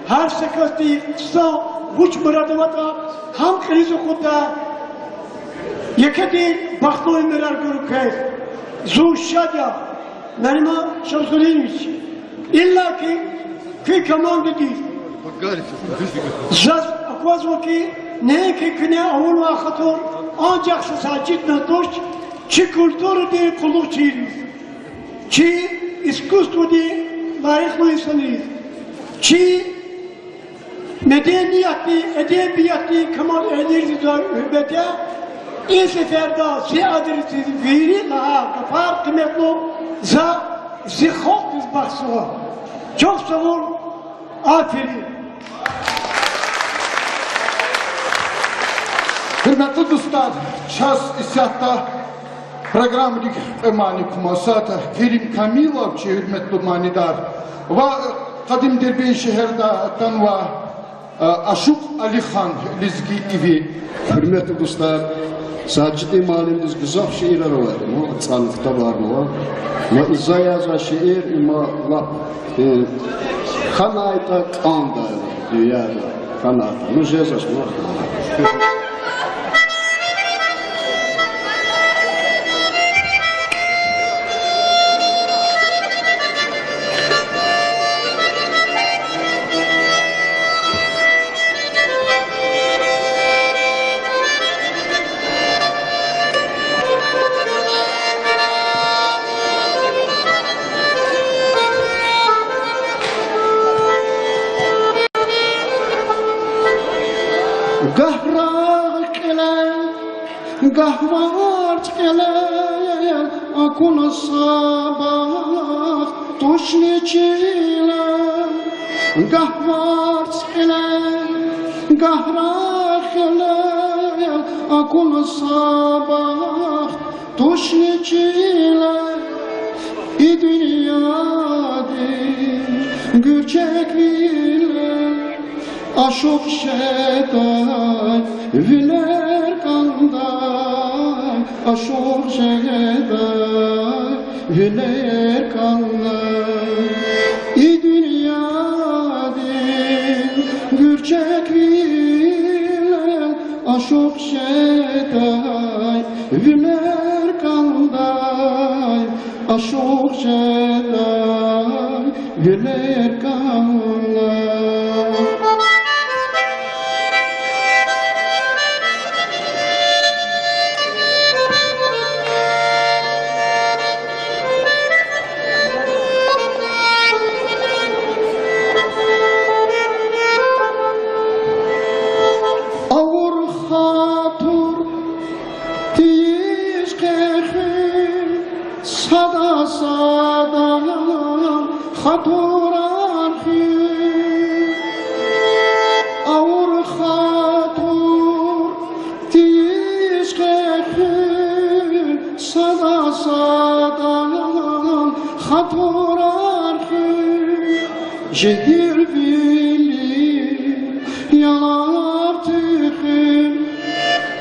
гьар са касдин хъсан вуч мурад аватӀа, гьам кьилиз акъуддай, еке тир бахтлу уьмуьрар гурай квез. Зун шад я, Нариман Шамсудинович, иллаки куь командадиз. Заз аквазва хьи, неинки куьне авунвай хатур анжах са Сажидна туш, чи культурадин къуллугъчийриз, чи искусстводин лайихлу инсанриз, чи медениятдин, эдебиятдин камалэгьлийриз гьуьрмет я. И сеферда зи адресдиз вири лагьай гафар, къиметлу, за зи халкьдиз бахшзава. Чухсагъул, аферин. Гьуьрметлу дустар, чаз исятда программадик кьве мани кумазатӀа, Керим Камилов, чи гьуьрметлу манидар, ва къадим Дербент шегьердай атанвай Ашукь Алихан, лезги иви. Гьуьрметлу дустар, Сажидин муаллимдиз гзаф шиирар авайди, ма цӀана ктабарни ава. Ма и за язавай шиир, има лап, э, хьанайтӀа кӀандай дуьньяда, хьанайтӀа. Ну, жезвач, ма. Гагь рагъ кьилел, гагь варз кьилел акуна са бахт, тушни чилел. Гагь варз кьилел, гагь рагъ кьилел акуна са бахт, тушни чилел. И дуьньядин гуьрчегвилел ашукь жедай вилер кӀандай, ашукь жедай вилер кӀандай. И дуьньядин гуьрчегвилел ашукь жедай вилер кӀандай, ашукь жедай вилер кӀандай. Авур хатур тийиз къе хуьн, сада-сада хатурар хуьн. Авур хатур тийиз къе хуьн, сада-сада хатурар хуьн. Жегьилвилин ялар туьхуьн,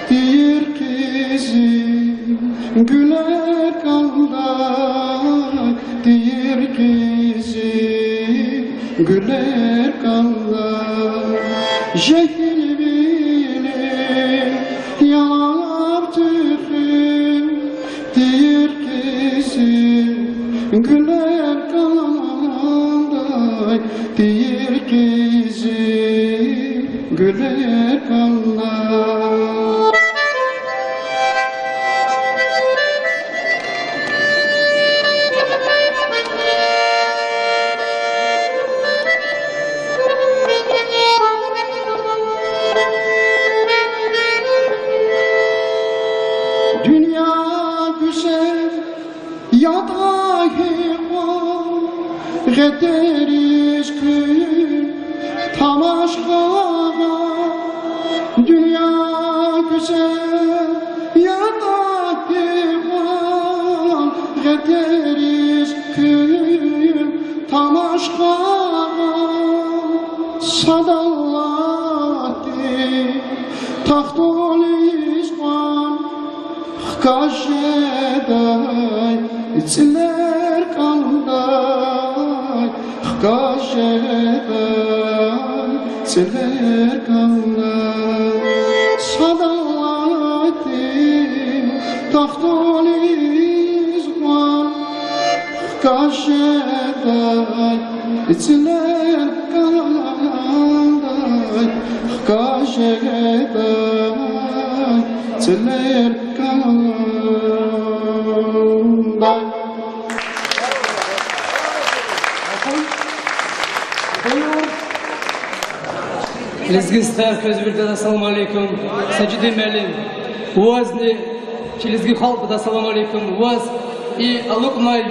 тийир къизил гуьлер кӀандай, тийир къизил гуьлер кӀандай. Жегьилвилин ялар туьхуьн, тийир къизил гуьлер кӀандай, тийир къизил гуьлер кӀандай. Дуьнья гуьзел ятӀа гьикьван, гъетериз куьн тамашгъа гъан. Дуьнья гуьзел ятӀа гьикьван, гъетериз куьн тамашгъа гъан. Сад Аллагьдин тахтуниз кьван, хкаж жедай цӀилер кӀандай, хкаж жедай цӀилер кӀандай. Сад Аллагьдин тахтуниз кьван, хкаж жедай цӀилер кӀандай, хкаж жедай цӀилер кӀандай. Лезги СТС, квез виридаз ассаламу алейкум. Сажидин муаллим, вазни чи лезги халкьдиз ассаламу алейкум. Ваз и алукьнавай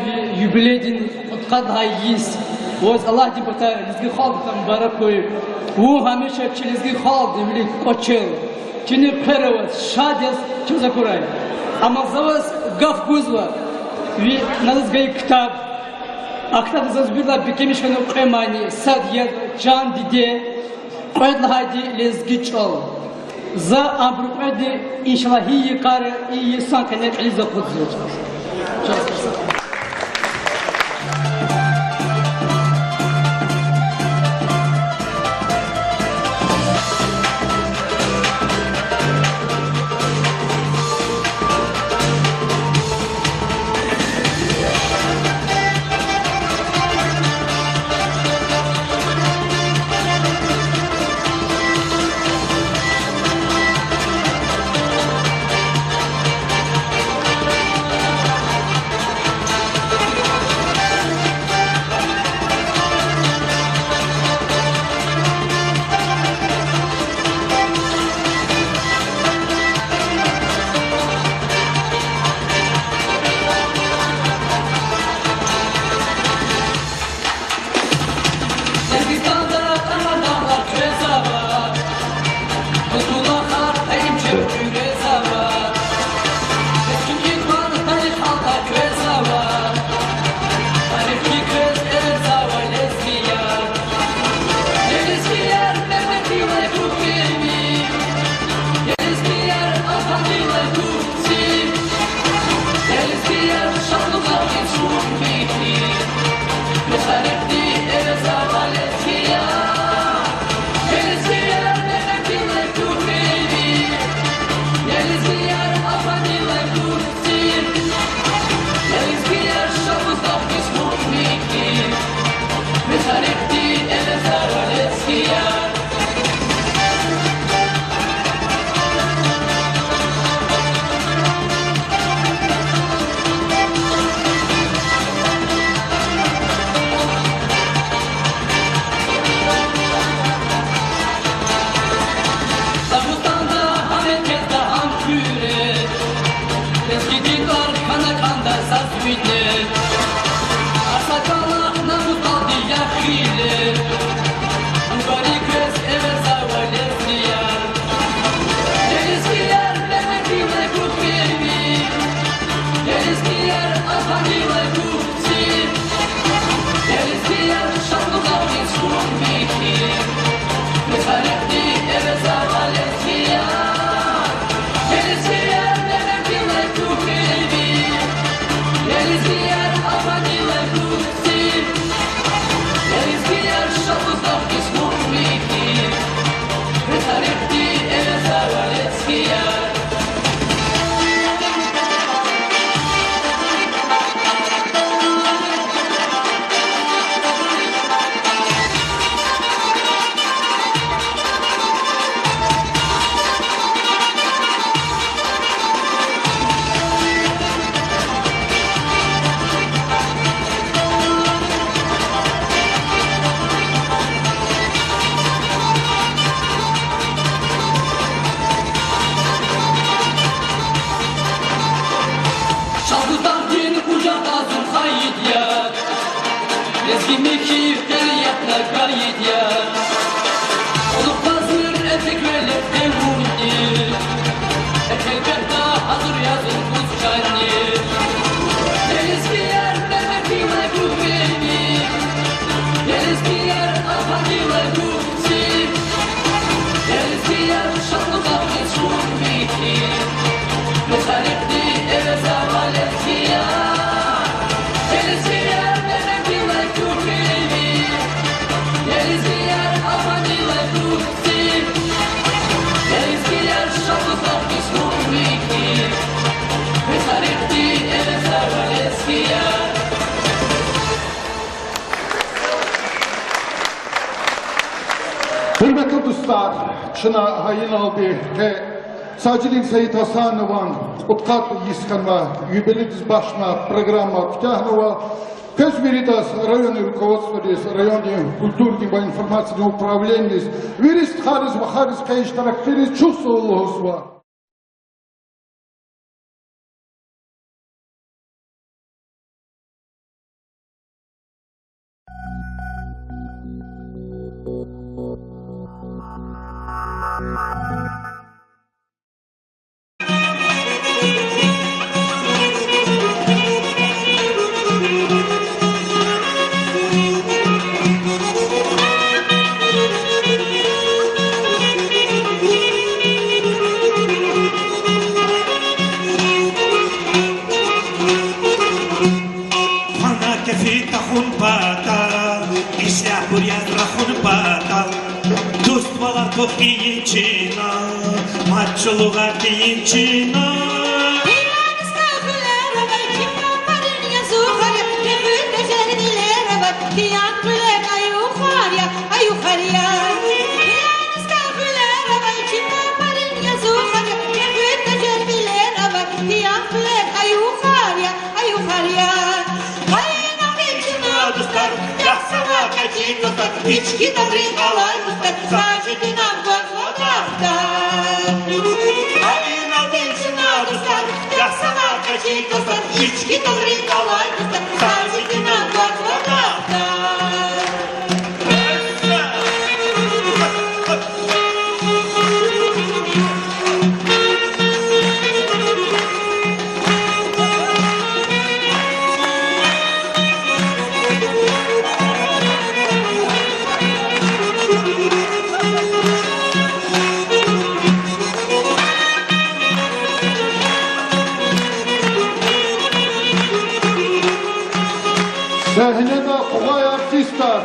юбилейдин кьудкъад лагьай йис, ваз Аллагьдин патай лезги халкьдин патай мубарак хьуй. Вун гьамиша чи лезги халкьдин вилик кӀвачел, чина хъвер аваз, шад яз чаз акурай. Амма за ваз гаф гузва, ви нализ гайи ктаб, а ктабда заз виридалай бегенмиш хьана кьве мани: сад язва Чан диде, кьвед лагьайди Лезги чӀал. За абурун кьведни, иншаллагь, гьи йикъара и йисан къене кьилиз акъудзава. Чалбуздагъдин къужахда зун хайид я, лезги михьи къелиятна гайид я. Кьулухъ базир эркеквилер девурни, экелбегда гьазур я зун куз чанни. Я лезгияр, мегьмедилай гуьгъуьни, я лезгияр, алхадилай гуьгъуьни. Гьуьрметлу дустар, чна гьа иналди къе Сажидин Саидгьасанован кьудкъад йис хьанва, юбилейдиз бахшна программа куьтягьнава. Квез виридаз, районный руководстводиз, райондин культурадин ва информациядин управленидиз, вири стхайриз, вахариз, къе иштирак авайбуруз чухсагъул лугьузва. Рахун патал дуствал артух ийин чна, мад чӀулав тийин чна. Пиян стхуьлер авай, чи папарин язухар я, регъуьда жервилер авай, пиян гъуьлер аюхар я, аюхар я. Пиян стхуьлер авай, чи папарин язухар я, регъуьда жервилер авай, пиян гъуьлер аюхар я, аюхар я. Къайи нагьи чна, дустар, яхцӀурай качи тостар, ички таври алай дустар, Сажидина гваз ватахтар. Къайи нагьи чна, дустар, яхцӀурай качи тостар, ички таври алай дустар, Сажидина гваз ватахтар. Сегьнеда къулай артистар: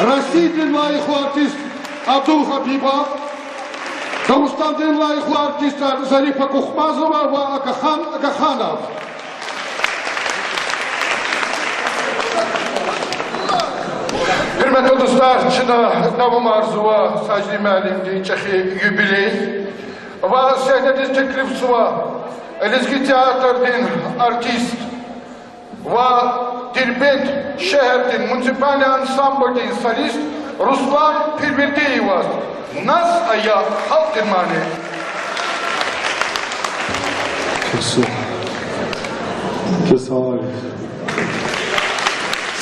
Россиядин лайихлу артист Абдулхабибов, Дагъустандин лайихлу артистар Зарифа Кухмазова ва Агахан Агаханов. Гьуьрметлу дустар, чна давамарзава Сажидин муаллимдин чӀехи юбилей. Ва сегьнедиз теклифзава лезги театрдин артист ва Дербент шегьердин муниципальный ансамблдин солист Руслан Пирвердиеваз Наз ая халкьдин мани.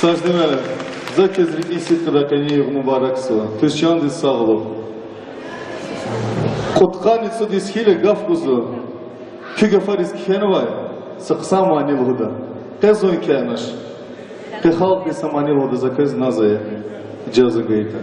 Сажидин муаллим, за квез рикӀин сидкьидай къенин югъ мубаракзава. Квез чандин сагълугъ. Кьудкъанни цӀуд йис хьайила гаф гузва: куь гафариз кхьенвай са хъсан мани лугьуда. Къе зун кхьенач. Къе халкьдиз са мани лугьуда, за квез Наз ая. Ижаза гайитӀа.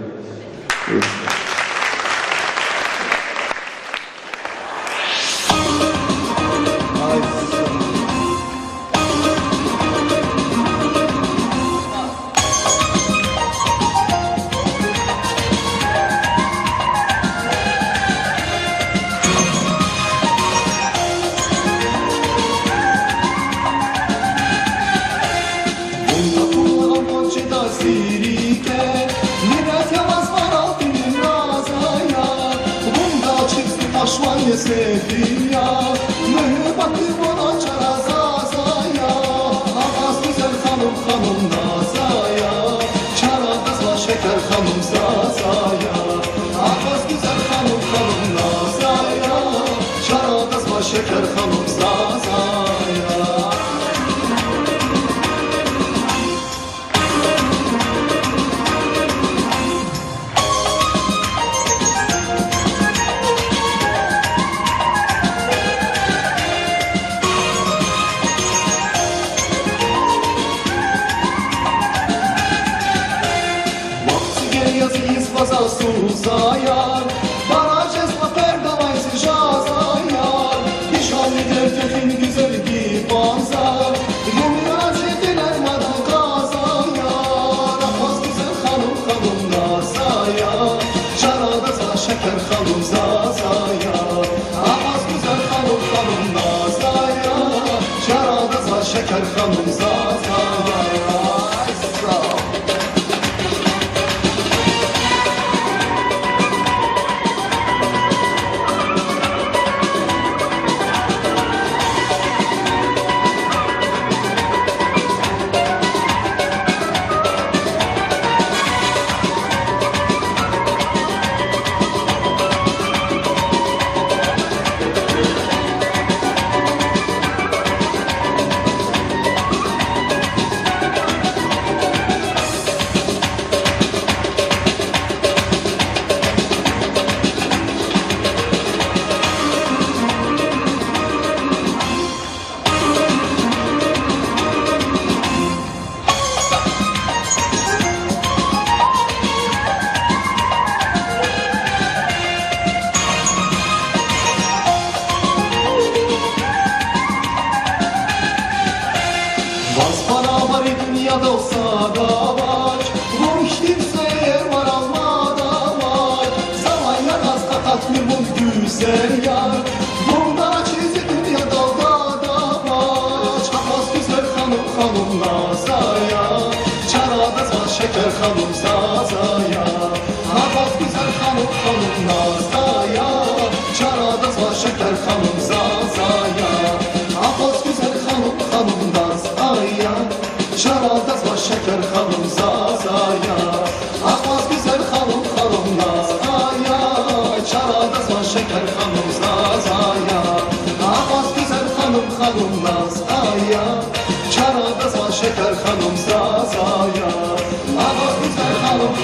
Вун акула амачида зи рикӀе, мирес яваз варалтини Наз ая. Вун далчиз тупашвани сефил я, муьгьуьббатдин вуна чара заз ая. Акьваз гуьзел ханум, ханум Наз ая, чара дазва шекер ханум заз ая. Акьваз гуьзел ханум, ханум Наз ая, чара дазва шекер ханум заз ая. Вахт цуьквер яз ийиз ваз асуз ая, пара жезва пердавай зи жаз ая. Ишани дерт ятӀин гуьзел гипазар, гуьмбетдин кьилер мад къаз ая. Акьваз гуьзел ханум, ханум Наз ая, чара дазва шекер ханум заз ая. Акьваз гуьзел ханум, ханум Наз ая, чара дазва шекер ханум заз ая.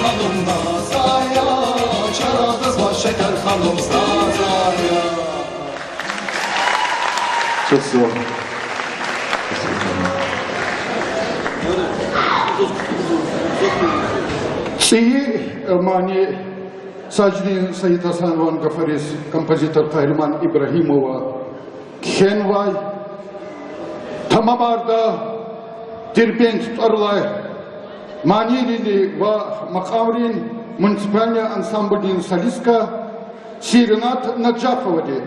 Ханум Зазая, чарадаз ва Шекер ханум Зазая. Чухсагъул. ЦӀийи мани Сажидин Саидгьасанован гафариз композитор Къагьриман Ибрагьимова кхьенвай, тамамарда Дербент тӀвар алай манийрин ва макьамрин муниципальный ансамбльдин солистка Сиринат Наджафовади.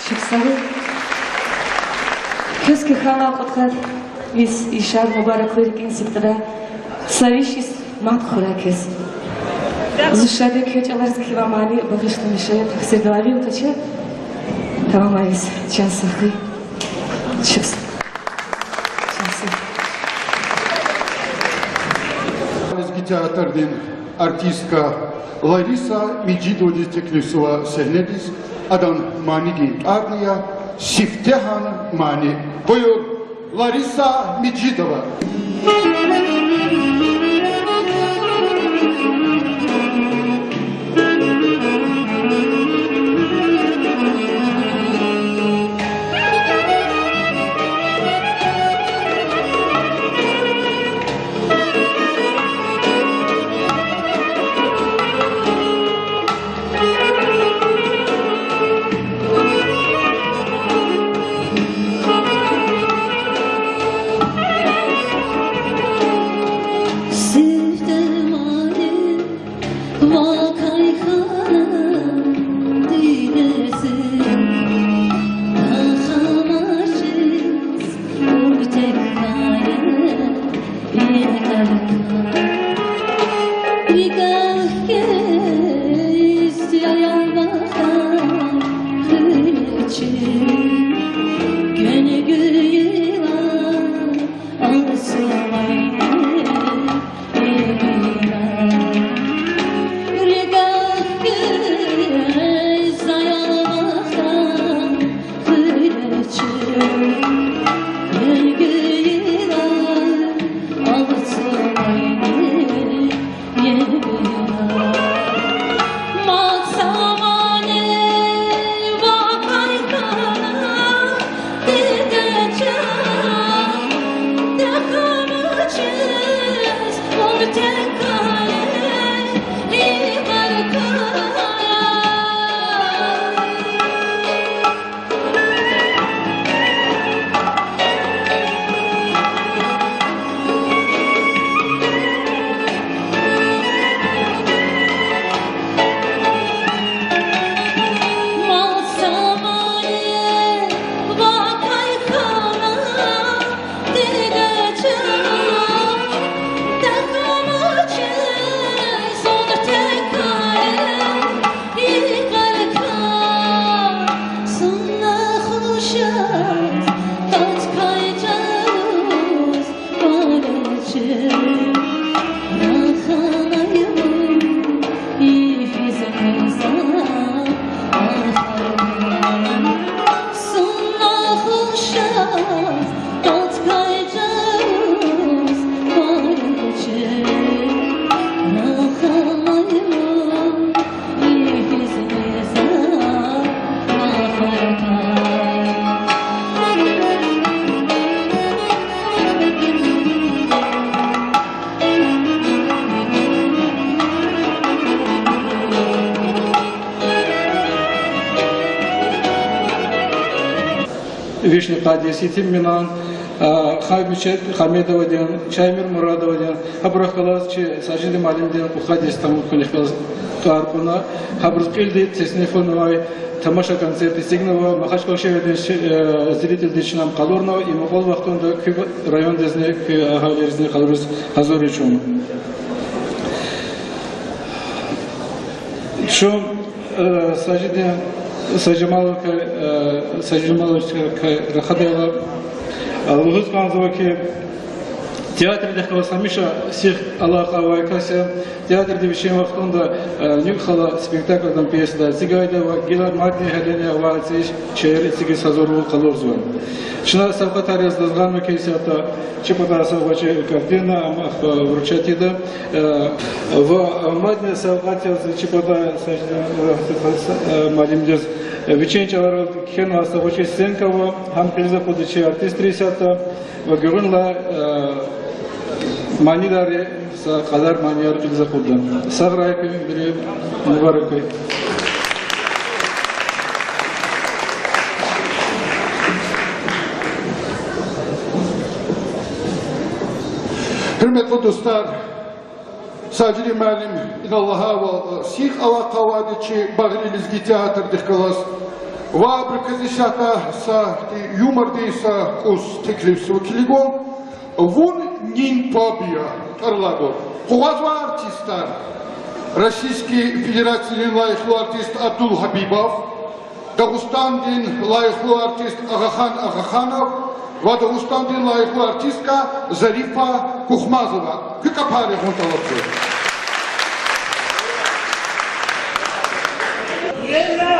Чухсагъул. Квез кхьенвай кьудкъад йис и шад мубараклу рикӀин сидкьидай. Са виш йис мад хьурай квез. Зун шад я квез чӀалариз кхьенвай мани багъишламишай, тахсирдилай ви къачу. Тамамай вис, чан сагъ хьуй. Чухс-, чан сагъ. Лезги театрдин артистка Лариса Межидовадиз теклифзава сегьнедиз, адан манидин тӀварни я Сифтегьан мани. Буюр, Лариса Межидова. Вишни къад йис итим Минан, а, Хамичет Хамедовадин, Чаймир Мурадовадин, гьабурухъ галаз чи Сажидин муаллимдин кьудкъад йис тамам хьунихъ галаз тӀвар кьуна, гьабуруз кьилди теснифунавай тамаша концерт эцигнава, Махачкъала шегьердин ши-, э, зрительдиз чна ам къалурнава, и мукьвал вахтунда куь райондизни, куь агьалийризни къалуриз гьазур я чун. Чун, э, Сажидин, Сажималовакай, э, Сажималовакай рахадайла, э, лугьуз кӀанзава хьи, театрдихъ галаз гьамиша сих алакъа авай кас я. Театрди вичин вахтунда, э, нуькӀ хала спектакльда, пьесада эцигайди ва гила мадни гьелени авай цӀийи шейэр эцигиз гьазурвал къалурзава. Чна савкьватар яз дазгъанва хьи, исятда чи патай са гъвечӀи картина, ам ахпа вручать ийида. Э, ва мадни савкьват яз чи патай са, э, муаллимдиз, э, вичин чӀаларал кхьенвай са гъвечӀи сценка ава, гьам кьилиз акъудда чи артистри исятда, ва гуьгъуьнлай, э, манидарри са кьадар манияр кьилиз акъудда. Сагърай куьн, вири мубаракрай. Гьуьрметлу дустар, Сажидин муаллим, инал лагьайвал, сих алакъа авайди чи багъри лезги театрдихъ галаз. Ва абурукай исятда са юмордин са кӀус теклифзава килигун. Вун нин паб я тӀвар алайбур. Къугъвазвай артистар: Российский Федерациядин лайихлу артист Абдулгьабибов, Дагъустандин лайихлу артист Агъахан Агъаханов ва Дагъустандин лайихлу артистка Зарифа Кухмазова. Куь капар ягъун тӀалабзава. Ена,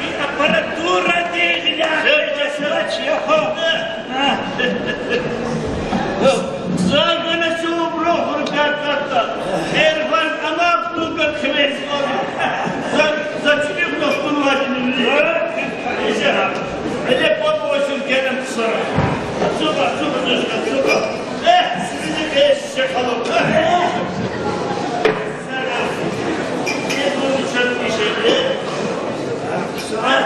и аппаратура дегъля, за гана чубру хуркатта, эрван амак луга квез. За, за чуьнуьх тахтун ватни. Иже, эле папа очень генем ксара. Цуба, цуба, душка, цуба. Э, сизин эш шехало. Э. Сара. Э, ну, ничего, ничего. Сара.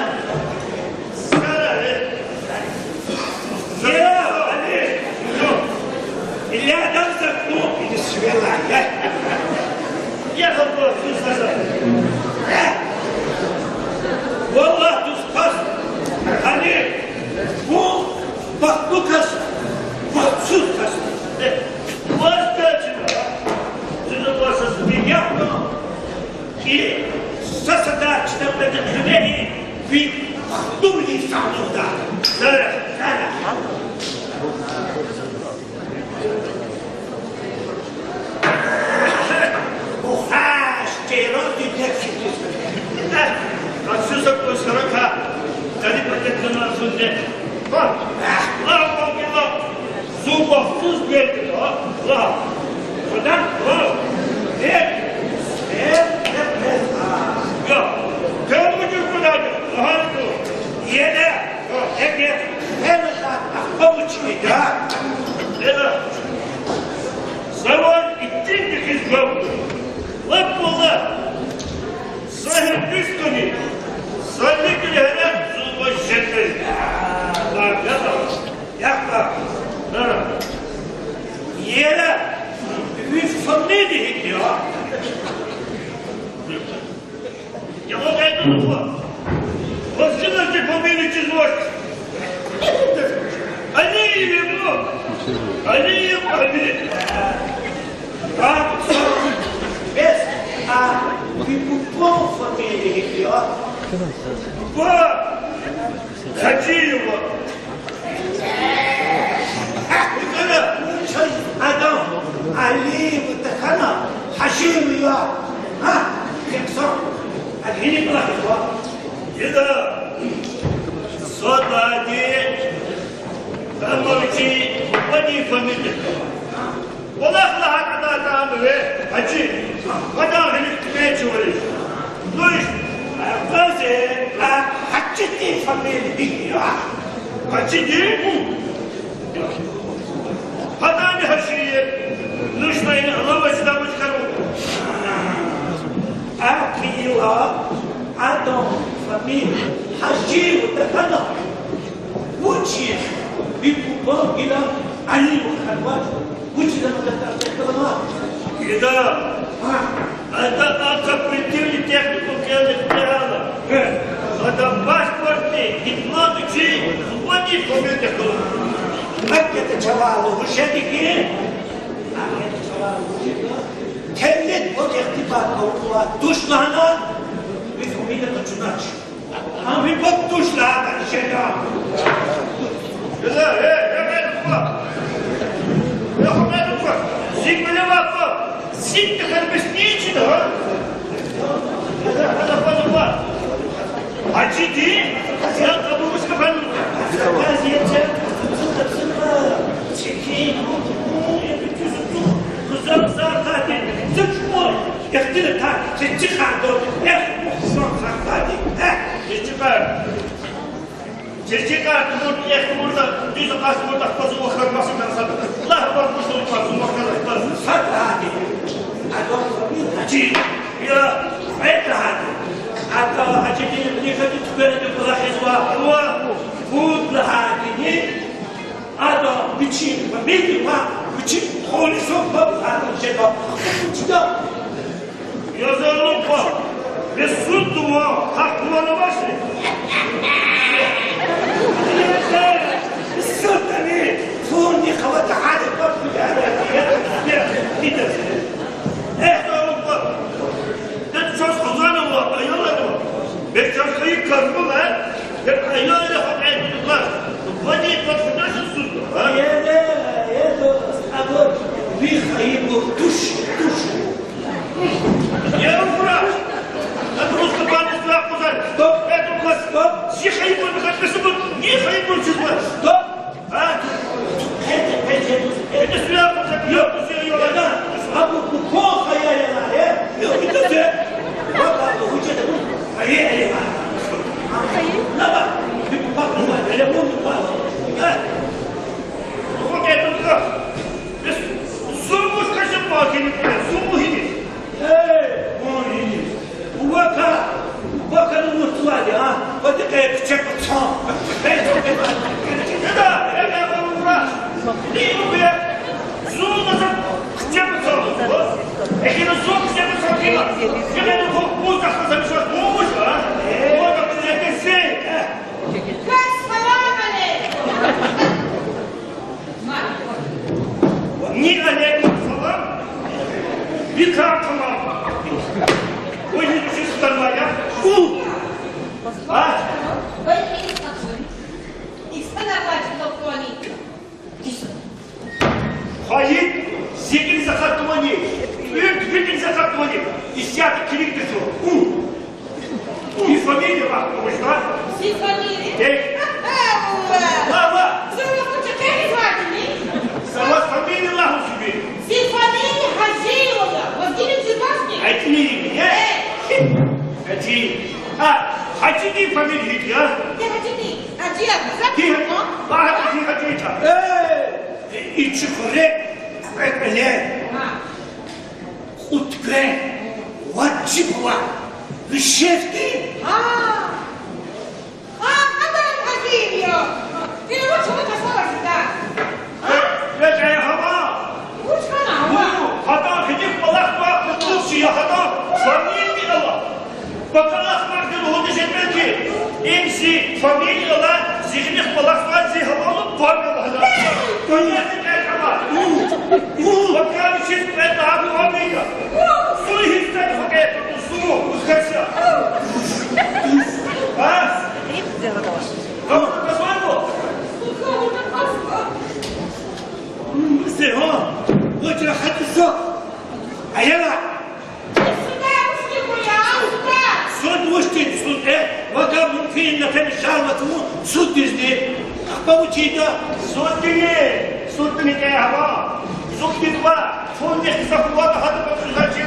Сара, э. Сара, э. Или адам за клуб, или свела, э. Я хабар, ты сара. Э. Валлагь, дуст, пас. Али, бу бахтлу кас, бахтсуз кас. Э, ваз качина. Зуна ваз аз бигяхну. И са садар чна беден гьунери ви Дубли савнуда. Зара, зара. Ухаш, чейрон дидек сидис. Э, аксуса косарака. Дали пакет заман сунде. Ва, ва, ва, ва. Зубасуз берди, а? Ва. Кудан, ва. Э, э, э, э, а. Я, кем муджур кудан? Ага, ку. Еда. Эге, эна ахпа учида. Эда. Завай итимди хьиз гавду. Лап валла. Сагьиб дуьз куни. Сагьиб гьерек зулва жеди. Ва, яхъа. Яхъа. Ара. Ера. Ви фамилия гьикӀ я? Я вот это вот. Вот сюда ты фамилию чизвать. Алиев, ну. Алиев, Алиев. А, без, а, ви бубан фамилия гьикӀ я? Ба, Хаджиева. Икара, чаз адам Алиев тахьана, Хажиев я. А, хекса. А гьини кӀвалахзава. Ида, садлагьди, тамарчи, вани фамилия. Кьвалахна гьакӀ ада атӀана ве, Гьажи, гьадан гьилик тӀимил чӀугуриз. Ну иш, а, вазе, а, Гьажидин фамилия гьикӀ я? Гьажидин? Гьадани Гьажи я. Ну ишна ина алава жидамуш кару. Ахьтин ила адан фамилия Гьажиев тахьана. Вучиз ви бубан гила Алиев хьанвач? Вучиз ана датӀар текалама? Ида. А. Ада а оперативный техникум кӀелиз тегьала. Э. Ада паспортни, дипломни чи, вани фамилия кала. Меккеда чавай лугьуз жеди хьи. Меккеда чавай лугьуз жеди. Тевлет вад ихтибар авурла туш лагьана, ви фамилия къачунач. Ам ви паб туш лагьана жеда. Э, э, э, э, э, э, э, э, зи куьне вака, зи тахьана бес ничи да, а? Э, э, э, э, э. Гьажидин, я кабулушка фамилия. Газета, чекин, хузар сар хати, зачмо. Ихтилатар чи, чи ханду, эх, мухсан хандади, эх, чи, чи къар. Чи, чи къар, тумур, эх, тумурда, дуьз къар, тумурда, хпаз, вахар, масин, масин. Аллагь акбар, куш, тумур, масин, вахар, хпаз. Сад лагьайди. Адам фамилия Гьажи. Я, Гьажи лагьайди. Ада Гьажидин лихади туькверида кӀвалахзава. Ава. Пуд лагьайди. Ада вичин фамилия ва вичин хъулисан паб лагьана жеда. Чида. Язалупа, бес суд тува, гьахъ туван авачни? Суд тани, фунни хавата гьада паб куьтягь. Язалупа. Язалупа. Бес чаз хъузанва, аялнава. Бес чаз хайи казмала, бес аялри гьакьайтӀа. Вани патфидашин суд, а? Ене, ене, абур ви хайибур туш, туш. Я, ура! Абур рус кабани сура хъузан. Стоп. Эту класс. Стоп. Зи хайибур бихатмесибур, ни хайибур чизва. Стоп. А? Эте, эте, эте. Эте сура хъузан. Йо, йо, йо. Яна, абу Зи фамилия? Э. Ва, ва. Зун ваз чӀехи звать ини? За ваз фамилия лагь, Сибир. Зи фамилия Гьажиева я. Ваз гила чизвачни? Гьажиев я? Э. Гьажи. А, Гьажидин фамилия гьикӀ я? Э, Гьажидин. Гьажиев. Гьи Гьажи? Лагь, гьи Гьажи я? Э. И чи хуьре кьве кӀвале. Гьа. Кьуд квен, важиб ва вишевди. Гьа. Гьа, гьадан Гьажиев я. Вине вуч хьана касалар жеда? Э, ве кьегьал ава. Вуч хьана ава? Ву, гьадан гъилихъ кӀвалахзавай кьуд чи я, гьадан фамилия ала. Пака ахмакьди лугьуда жеда белки, им зи фамилия ала, зи гъилихъ кӀвалахзавай зи гьавалу паб ала гьадан. Пака вичиз кьвед лагьай паб я. Зун гьисса факъир, зун, узгъаса. А? Капка касвайбу? Зегьан, вучра хатӀиса? Аялар! Суд вуч тир, суд, э, вакай мумкин, например, шар ватун суддизни. Ахпа вуч ийида? Суддини, суддини кьегьал ава. Суддиз ва, суддиз гзаф ватӀа гьада патал жезвач хьи.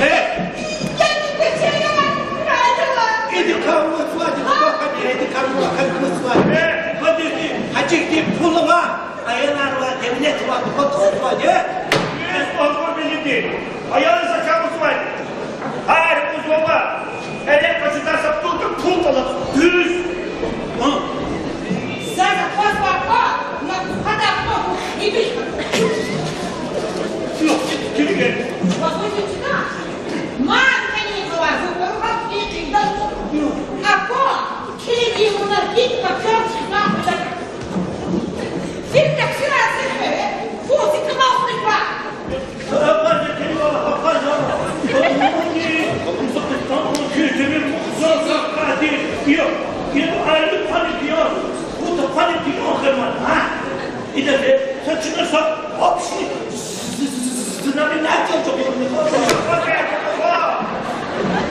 Э? Иди кам вацвайди, квахьани, иди кам вацвайди. Э? Вадизни, гьажикди пул ава. Аялар ва девлет ва кутузва, э? Вез агъур вилиди. Аялар за чавузвай. Гьар кузва ва. Эле къачуда са пул, пул къалур. Дуьз. Гьа. Заз аквазвай ква, на кухада аква, иди. Юх, килигер. Вазури чида. Ман кани ква, зубру ва килигер. Аква, килигер, вуна гит ва чам чида.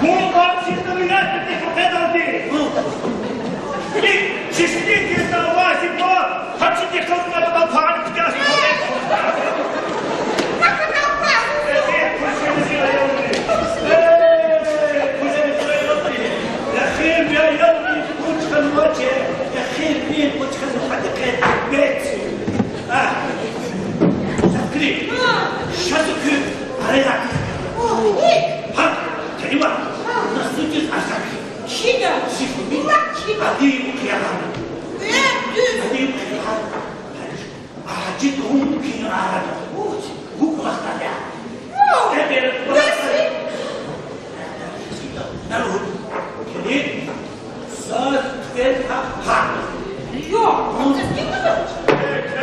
Вун общий знаменатель тихо педалди. Ик числительное вази ба, гьачи дихъал кьада пани кутяс. Эхир я, я, кучкан ваче, эхир бин кучкан хатикет бет. А. Закри. Шазу куь араяк. Гьа, Карима, на суддиз арза кхьи. Чида? Сиф. Вилак чида? Адив хъягъан. Э, дуьз. Адив хъягъан. Гьажи дун кин арада. Вуч? Вук вахтада. Ву. Эбер вахтада. Ву. Народ. Килин. Заз квез гьа-, гьа. Йо, вуч кин кутур? Э,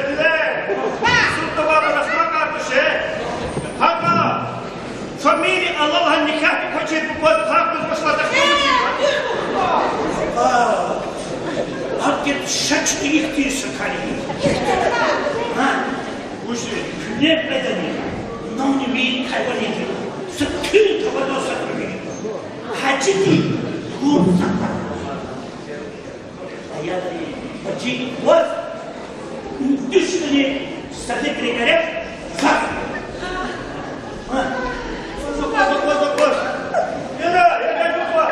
киле. Гьа. Сутта баба расмакар туше. Гьа, гьа. Фамилия алалай никягьдик квачир бубад гьахъ гуз башладахъ. А, гьакъикъат шачни ихьтин са кар я. А, вуж куьне кьведани, нани мин кайвалиди. Са куьн тавада са куьн. Гьажиди гун са кар. Аялри, бачи, ваз душмани садикри герек, ваз. А? Ваз, ваз, ваз, ваз. Яра, яра, яра.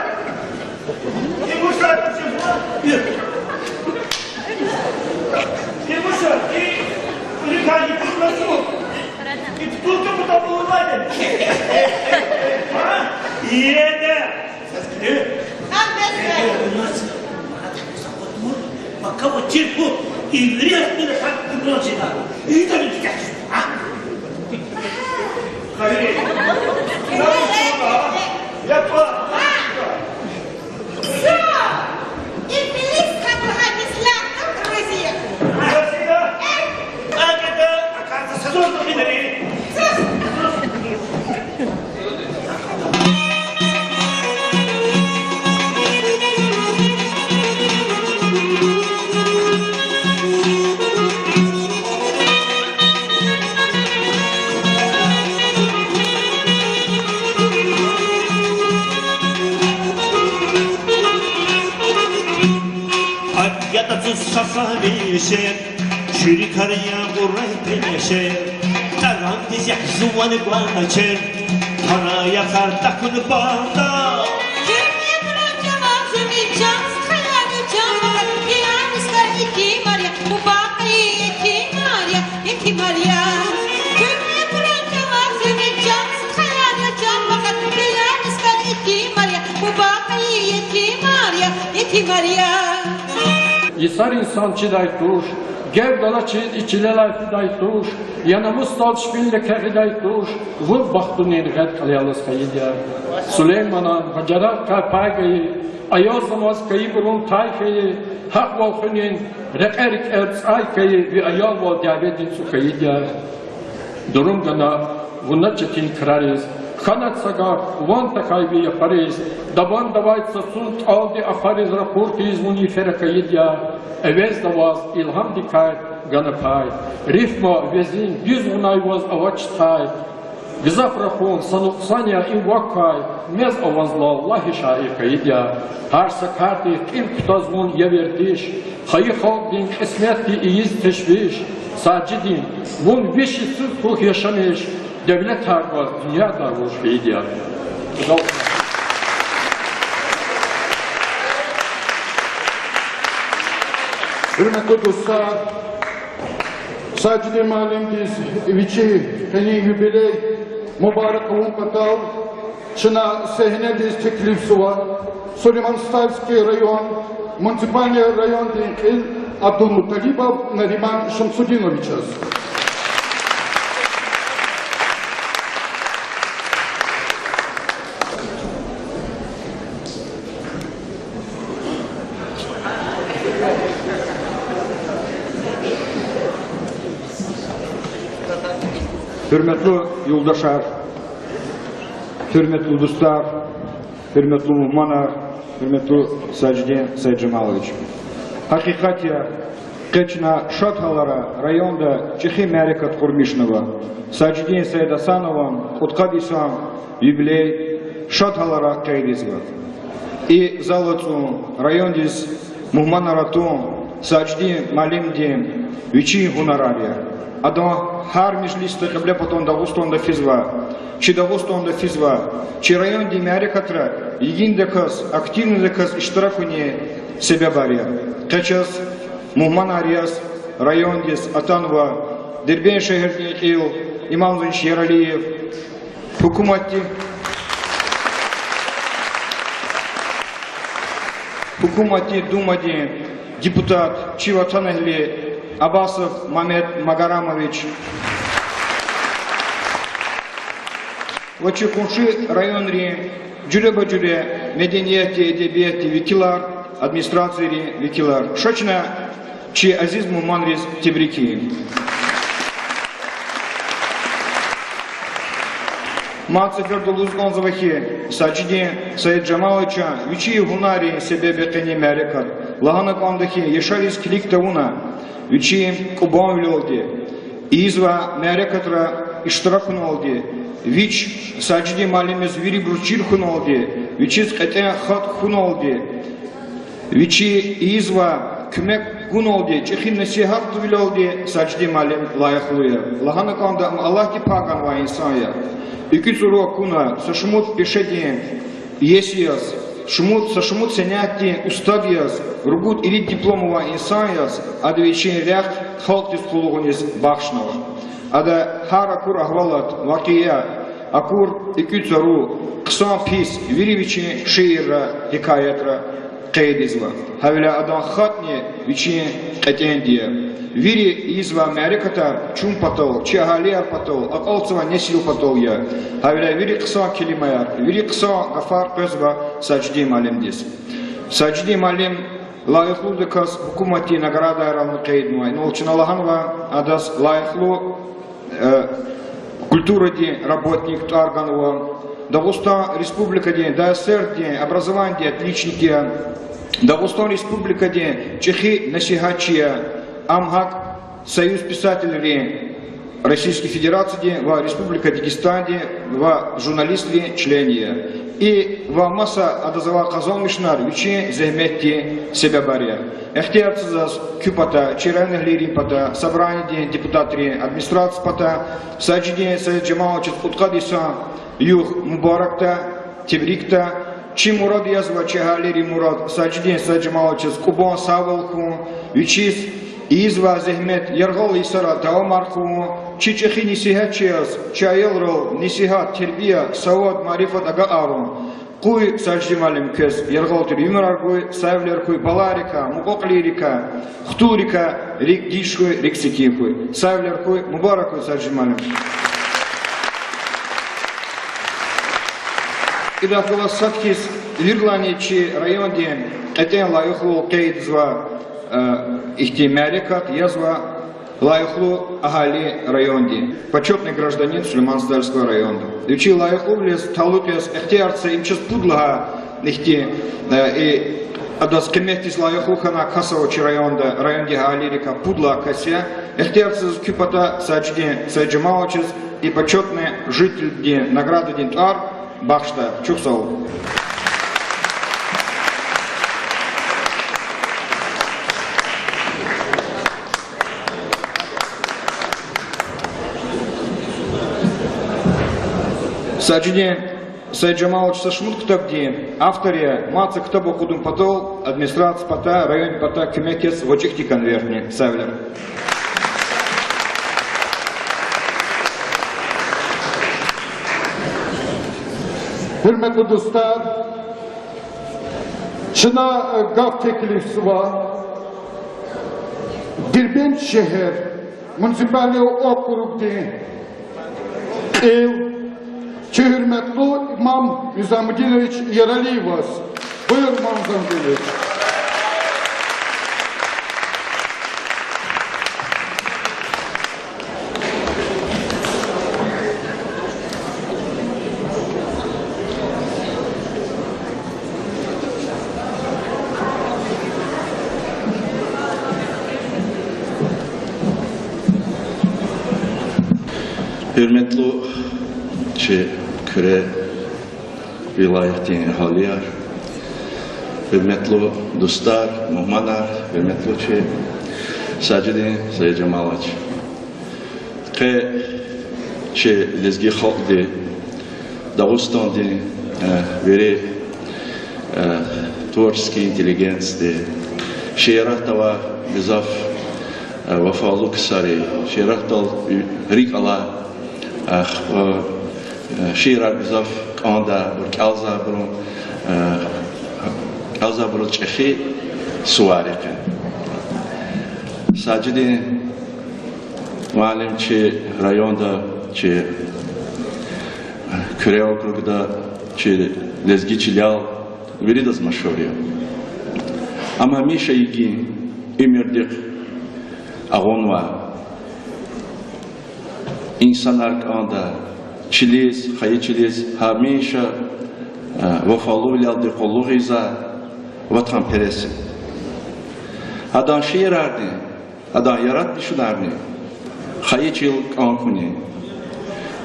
Игуша, Игуша, и, и рикади, и бутулка, бутулка. А? Еда. Э? Э, у нас, а, так, закон, пока вот чирку и вряд ли так не бросит, а? И это не так, а? Хайри. Я по. Всё! Иблис кабула дизлятда, друзья. Друзья? Э? А когда, оказывается, создан иблис. Сасани шер, чуьрикар ягъурай пешер, тарандиз ягъ зуван гвачер, тараяхар такун бата. Куьмек ракъаваз мичаз хаяр чама, пиянистар итимар я, мубакъи итимар я, итимар я. Куьмек ракъаваз мичаз хаяр чама, пиянистар итимар я, мубакъи итимар я, итимар я. Йисар инсан чидай туш, гердалачиз и чилелай фидай туш, я намусдал чпин леке гъидай туш, вун бахтунин гъед кьилелаз хьайид я. Сулейманан бажарагъ капай гайи, аялзамаз кайибурун тай хьайи, гьахъвал хуьнин рекье-рикӀер цӀай хьайи ви аялвал дяведин цӀу хьайид я. Дурум гана вуна четин крариз, хьана са гаф, ван тахьай ви япариз, дабандавай цацун тӀалди ахвариз ракъур тийиз вун йифер акайид я, эвезда ваз илгьамдикай гана пай, рифма везин дуьз гъунай ваз авач тай, гзаф рахун са нукьсан я им вакай, мез авазла лагьи шаир хьайид я. Гьар са кардихъ кьил кутаз вун я вердиш, хайи халкьдин кьисметди ийиз тешвиш, Сажидин, вун виш йисуз хьухь яшамиш, девлетар кваз дуьньяда вуж хьайид я. Гьуьрметлу дустар, Сажидин муаллимдиз вичин къенин юбилей мубарак авун патал чна сегьнедиз теклифзава Сулейман-Стальский район, муниципальный райондин кьил Абдулмуталибов Нариман Шамсудиновичаз. Гьуьрметлу юлдашар, гьуьрметлу дустар, гьуьрметлу мугьманар, гьуьрметлу Сажидин Саиджамалович. Гьакъикъат я, къе чна шад гьалара районда чӀехи мярекат къурмишнава. Сажидин Саидгьасанован кьудкъад йисан юбилей шад гьалара къейдзава. И зал ацӀун, райондиз мугьманар атун Сажидин муаллимдин вичин гьунарар я. Адан гьар межлисда кьиблепатан Дагъустанда физва, чи Дагъустанда физва, чи райондин мярекатра йигиндаказ, активнидаказ иштиракунин себебар я. Къе чаз мугьманар яз райондиз атанва Дербент шегьердин кьил Имамзинч Яралиев, гьукуматди-, Гьукуматдин Думадин депутат, чи ватанэгьли Абасов Мамед Магарамович ва чи къунши районрин жуьреба-жуьре медениятдин, эдебиятдин векилар, администрацийрин векилар. Ша чна чи азиз мугьманриз тебрик ийин. Мад сеферда лугьуз кӀанзава хьи, Сажидин Саиджамаловичан вичин гьунаррин себеб я къенин мярекат. Лагьана кӀанда хьи, яшариз килиг тавуна, вичин кӀубанвилелди, ийизвай мярекатра иштиракуналди, вич Сажидин муаллимдиз вирибуруз чир хьуналди, вичиз кьетӀен хатӀ хьуналди, вичи ийизвай куьмек гуналди, чӀехи насигьатвилелди Сажидин муаллим лайихлу я. Лагьана кӀанда, ам Аллагьди пай ганвай инсан я. ИкӀуьцӀру акуна са шумуд пешедин иеси яз, шумуд, са шумуд сенятдин устад яз, ругуд ирид диплом авай инсан яз, ада вичин рехъ халкьдиз къуллугъуниз бахшнава. Ада гьар акур агьвалат, вакъиа, акур икӀуьцӀру, хъсан-пис, вири вичин шиирра, гьикаятра къейдзава. Гьавиляй адан хатӀни вичин кьетӀенди я. Вири ийизвай мярекатар чун патал, чи агьалияр патал, акьалтзавай несил патал я. Гьавиляй вири хъсан келимаяр, вири хъсан гафар къвезва Сажидин муаллимдиз. Сажидин муаллим лайихлудаказ гьукуматдин наградайрални къейднава. Инал чна лагьанва, адаз лайихлу культурадин работник тӀвар ганва, Дагъустан Республикадин, ДАССР-дин образованидин отличник я, Дагъустан Республикадин чӀехи насигьатчи я, ам гьакӀ Союз писателрин Российской Федерациядин ва Республика Дагъустандин ва журналистрин член я. И ва маса адаз авай къазанмишунар вичин зегьметдин себебар я. Ихтияр це заз куь пата, чи районэгьлийрин пата, собраниедин депутатрин, администрация пата Сажидин Саиджамаловичаз кьудкъад йисан югъ мубаракда, тебрикда. Чи мурад язва, чи агьалийрин мурад, Сажидин Саиджамаловичаз кӀубан сагъвал хьун, вичиз ийизвай зегьмет яргъал йисара давамар хъувун, чи чӀехи несигьатчияз чи аялрал несигьат, тербия, савад, марифат агакьарун. Къуй, Сажидин муаллим, квез яргъал тир уьмуьрар гуй, сагъвилер хьуй, балайрикай, мукьвакьилийрикай, хтулрикай рикӀ геж хьуй, рикӀ секин хьуй. Сагъвилер хьуй, мубарак хьуй, Сажидин муаллим. Идахъ галаз сад хьиз виридалайни чи райондин кьетӀен лайихлу къейдзава, э, ихьтин мярекат язва лайихлу агьали райондин, почётный гражданин Сулейман-Стальского района. Вичи лайихлувилиз талукь яз ихтияр це, им чаз пуд лагьай ихьтин, э, и адаз къиметдиз лайихлу хьана кас ава чи районда, райондин агьалийрикай пуд лагьай кас я. Ихтияр це заз куь пата Сажидин Саиджамаловичаз и почётный жительдин наградадин тӀвар бахшда. Чухсагъул. Сажидин Саиджамалович са шумуд ктабдин автор я, мад са ктаб акъудун патал администрация пата, район пата куьмек яз гъвечӀи хьтин конвертни. Сагъвилер. Гьуьрметлу дустар, чна, э, гаф теклифзава Дербент шегьер муниципальный округдин кьил, чи гьуьрметлу имам Низамудинович Яралиеваз. Буюр, имам Низамудинович. Гьуьрметлу чи Куьре вилаятдин агьалияр, гьуьрметлу дустар, мугьманар, гьуьрметлу чи Сажидин Саиджамалович. Къе чи лезги халкьди, Дагъустандин, э, вири, э, творческий интеллигенциди, шииратда авай гзаф, э, вафалу ксари, шииратдал рикӀ алай, э, х-, э, шиирар гзаф кӀандай, абур кӀелзавайбурун, э, кӀелзавайбуруз чӀехи сувар я къе. Сажидин муаллим чи районда, чи Куьре округда, чи лезги чилел виридаз машгьур я. Ам гьамиша йигин уьмуьрдихъ агъунвай инсанар кӀандай, чилиз, хайи чилиз гьамиша, э, вафалувилелди къуллугъ ийизвай ватанперес я. Адан шиирарни, адан яратмишунарни хайи чил кӀан хьуни,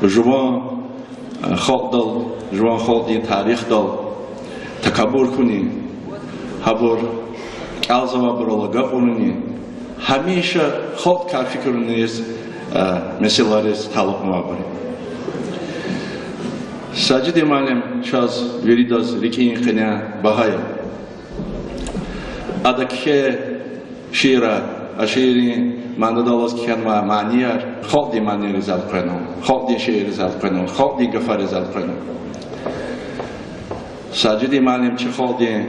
жуван, э, халкьдал, жуван халкьдин тарихдал такабур хьуни, гьабур кӀелзавайбурал агакьуруни, гьамиша халкьдикай фикируниз, э, месэлайриз талукьнавайбур я. Сажидин муаллим чаз виридаз рикӀин къене багьа я. Ада кхьей шиирар, а шииррин манадаллаз кхьенвай манияр халкьдин манийриз элкъвенва, халкьдин шиирриз элкъвенва, халкьдин гафариз элкъвенва. Сажидин муаллим чи халкьдин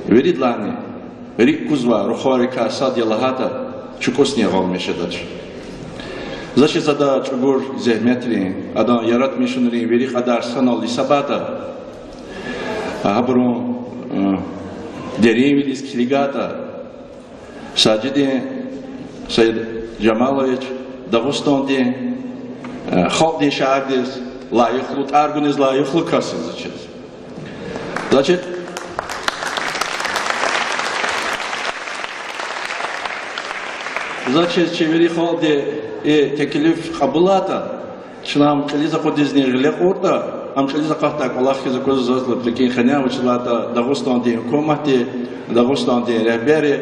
виридалайни рикӀ кузвай рухвайрикай сад я лагьайтӀа, чукӀусни ягъалмиш жедач. За чиз ада чӀугур зегьметрин, адан яратмишунрин вири кьадар санал гьисабайтӀа, гьабурун, э, деринвилиз килигайтӀа, Сажидин Саиджамалович Дагъустандин, э, халкьдин шаирриз лайихлу, тӀвар гуниз лайихлу кас я за чиз. За чи-, за чиз, чи вири халкьди и теклиф кьабулайтӀа, чна ам кьилиз акъудизни гъиле кьуртӀа, Ам чӀализ акъатдай кӀвалах хьиз аквазва заз лап рикӀин къене, вучиз лагьайтӀа Дагъустандин гьукуматди, Дагъустандин регьбери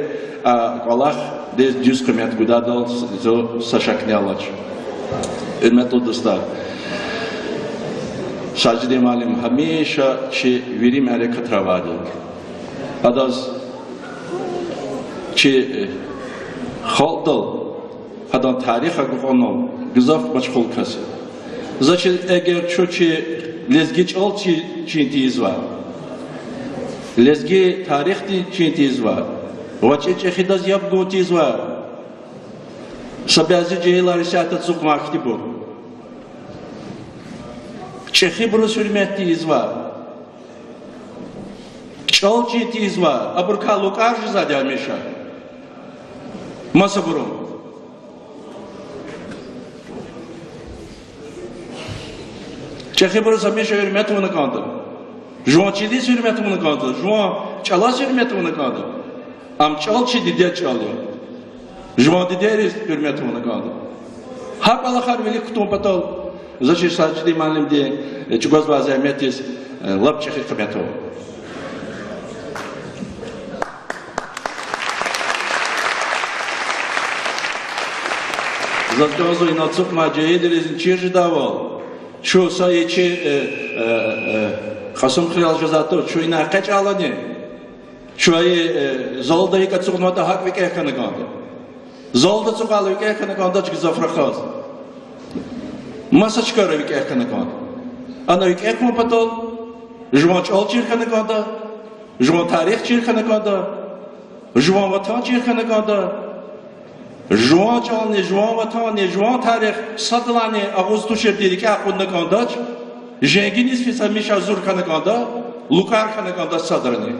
а кӀвалахдиз дуьз къимет гудайдал зун са шакни алач. Гьуьрметлу дустар, Сажидин муаллим гьамиша чи вири мярекатра авайди я. Адаз чи, э, халкьдал, гьадан тарих агакьунал гзаф машгъул кас я. За чиз, эгер чун чи лезги чӀал чи-, чин тийизвай, лезги тарихдин чин тийизвай, ва чи чӀехидаз яб гун тийизвай са бязи жегьилар исятда ацукьнавай хьтинбур, чӀехибуруз гьуьрмет тийизвай, чӀал чин тийизвай, абурукай лукӀар жезвайди гьамиша масабуру. ЧӀехибуруз гьамиша гьуьрмет авуна кӀанда. Жуван чилиз гьуьрмет авуна кӀанда. Жуван чӀалаз гьуьрмет авуна кӀанда. Ам чӀал чи дидед чӀал я. Жуван дидейриз гьуьрмет авуна кӀанда. Гьа кӀвалахар вилик кутун патал за чи Сажидин муаллимдин, э, чӀугвазвай зегьметдиз, э, лап чӀехи къимет ава. Заз кӀанзава инал ацукьнавай жегьилризни чир жедайвал, чун са и чи, э, э, э, Кьасумхуьрел жезвайди туш, чун инай экъечӀайла ни, чун и, э, залда икӀ ацукьнаватӀа гьакӀ викӀегь хьана кӀанда. Залда ацукьайла викӀегь хьана кӀандач гзаф рахаз. Маса чкайра викӀегь хьана кӀанда. Ана викӀегь хьун патал жуван чӀал чир хьана кӀанда, жуван тарих чир хьана кӀанда, жуван ватан чир хьана кӀанда. Жуван чӀални, жуван ватанни, жуван тарих садалайни агъуз туширди рикӀяй акъудна кӀандач, женгиниз физ гьамиша зур хьана кӀанда, лукӀар хьана кӀанда садрани.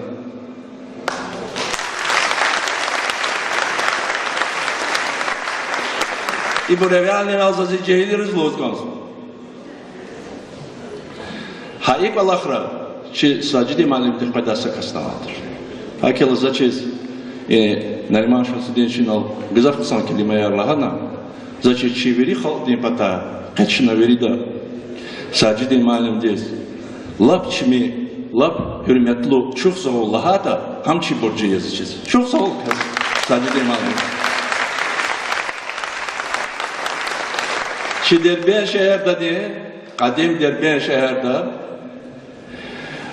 Ибур эвелни-эвел заз и жегьилриз лугьуз кӀанзава. Гьа и кӀвалахра чи Сажидин муаллимдихъ къведай са касни авайди туш. ГьакӀ хьайила за чиз, э, Нариман Шамсудинович инал гзаф хъсан келимаяр лагьана, за чиз чи вири халкьдин патай, къе чна вирида Сажидин муаллимдиз лап чими, лап гьуьрметлу, чухсагъул лагьайтӀа, гьам чи буржи я за чиз. Чухсагъул кас Сажидин муаллим. Чи Дербент шегьердани, къадим Дербент шегьерда,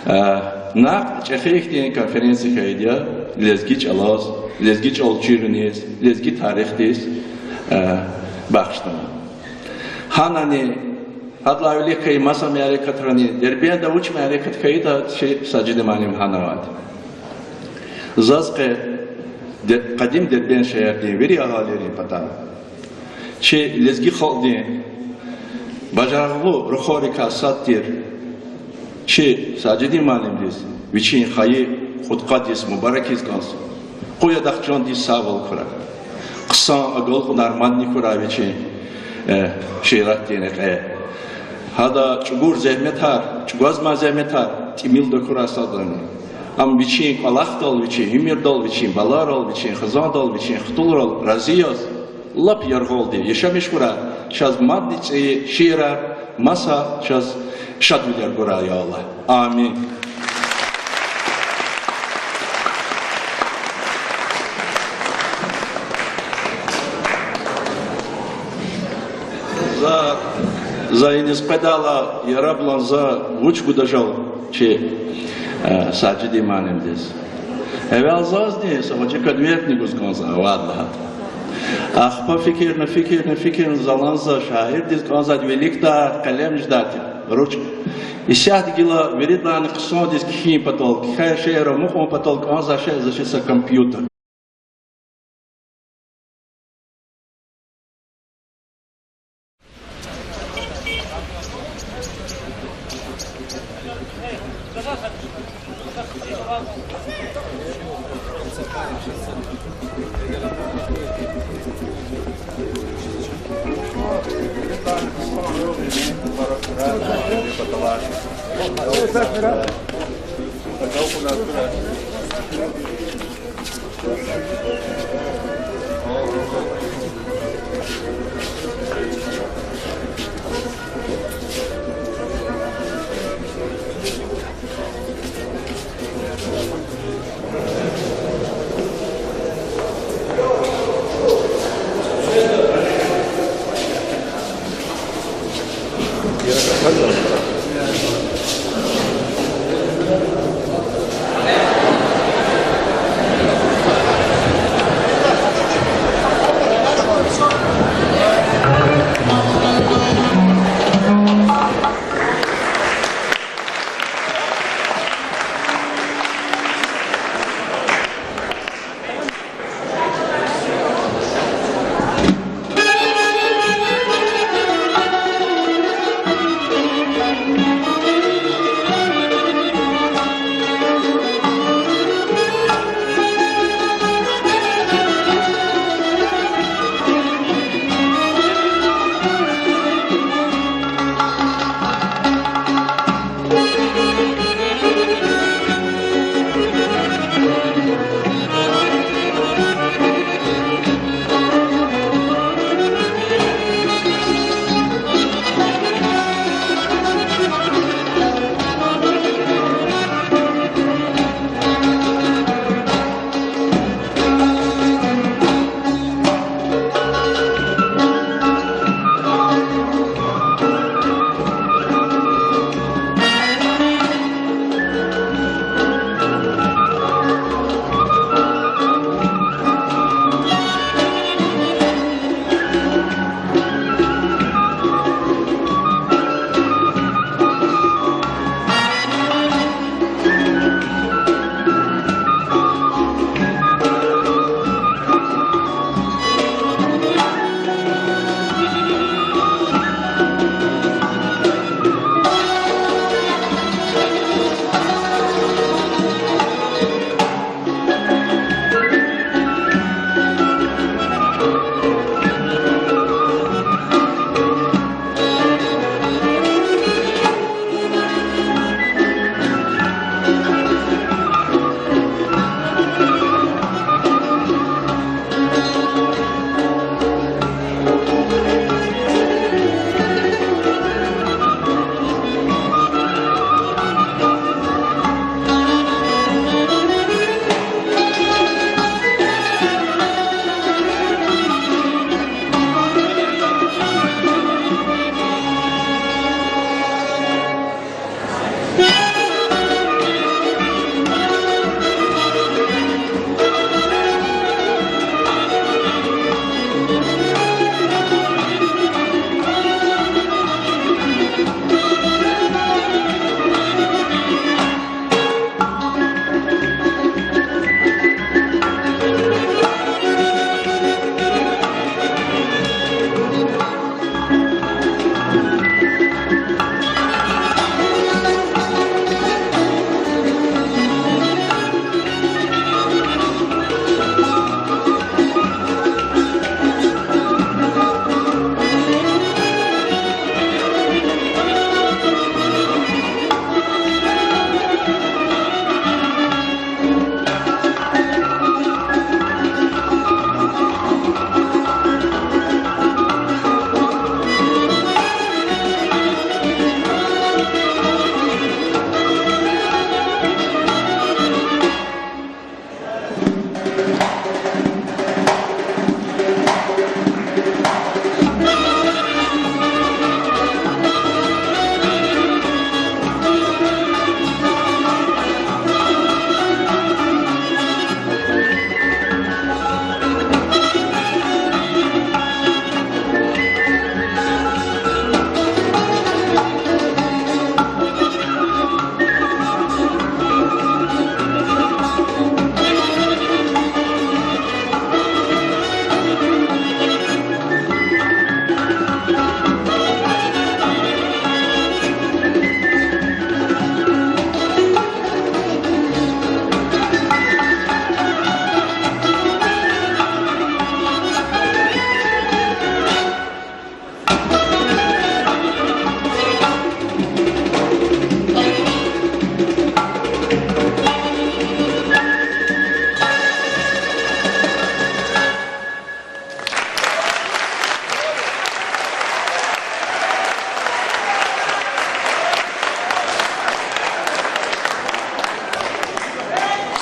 э, накь чӀехи ихьтин конференция хьайиди я, лезги чӀалаз, лезги чӀал чируниз, лезги тарихдиз, э, бахшна. Гьанани, гьадалай вилик хьайи маса мярекатрани, Дербентда вуч мярекат хьайитӀа, чи Сажидин муаллим гьана авайди. Заз къе Де-, къадим Дербент шегьердин вири агьалийрин патай, чи лезги халкьдин бажарагълу рухвайрикай сад тир чи Сажидин муаллимдиз вичин хайи кьудкъад йис мубарак ийиз кӀанзава. Къуй адахъ чандин сагъвал хьурай. Хъсан агалкьунар мадни хьурай вичин, э, шииратдин рекье. Гьадан чӀугур зегьметар, чӀугвазмай зегьметар тӀимил тахьурай садрани. Ам вичин кӀвалахдал, вичин уьмуьрдал, вичин балайрал, вичин хизандал, вичин хтулрал рази яз, лап яргъалди яшамиш хьурай, чаз мадни цӀийи шиирар, маса чаз шадвилер гурай, я Аллагь. Амин. За, за иниз къведайла, яраб лагьана, за вуч гуда жал чи, э, Сажидин муаллимдиз. Эвел зазни са гъвечӀи конвертни гуз кӀанзавайди лагьайтӀа. Ахпа фикирна, фикирна, фикирна, залан за шаирдиз кӀанзавайди виликдай къелем жедай тир, ручка. Исятда гила виридалайни хъсандиз кхьин патал, кхьей шиир амукьун патал кӀанзавай шей за чи са компьютер.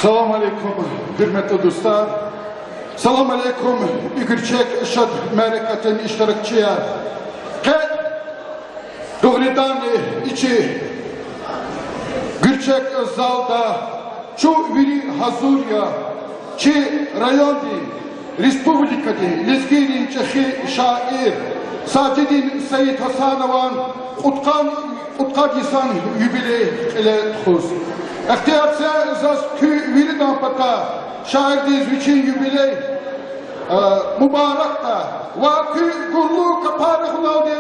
Салам алейкум, гьуьрметлу дустар! Салам алейкум, и гуьрчег шад мярекатдин иштиракчияр! Къе дугъриданни и чи гуьрчег залда чун вири гьазур я чи райондин, республикадин лезгийрин чӀехи шаир Сажидин Саидгьасанован кьудкъан, кьудкъад йисан юбилей кьиле тухуз. Ихтияр це заз куь виридан патай шаирдиз вичин юбилей мубаракдай ва куь гурлу капарихуналди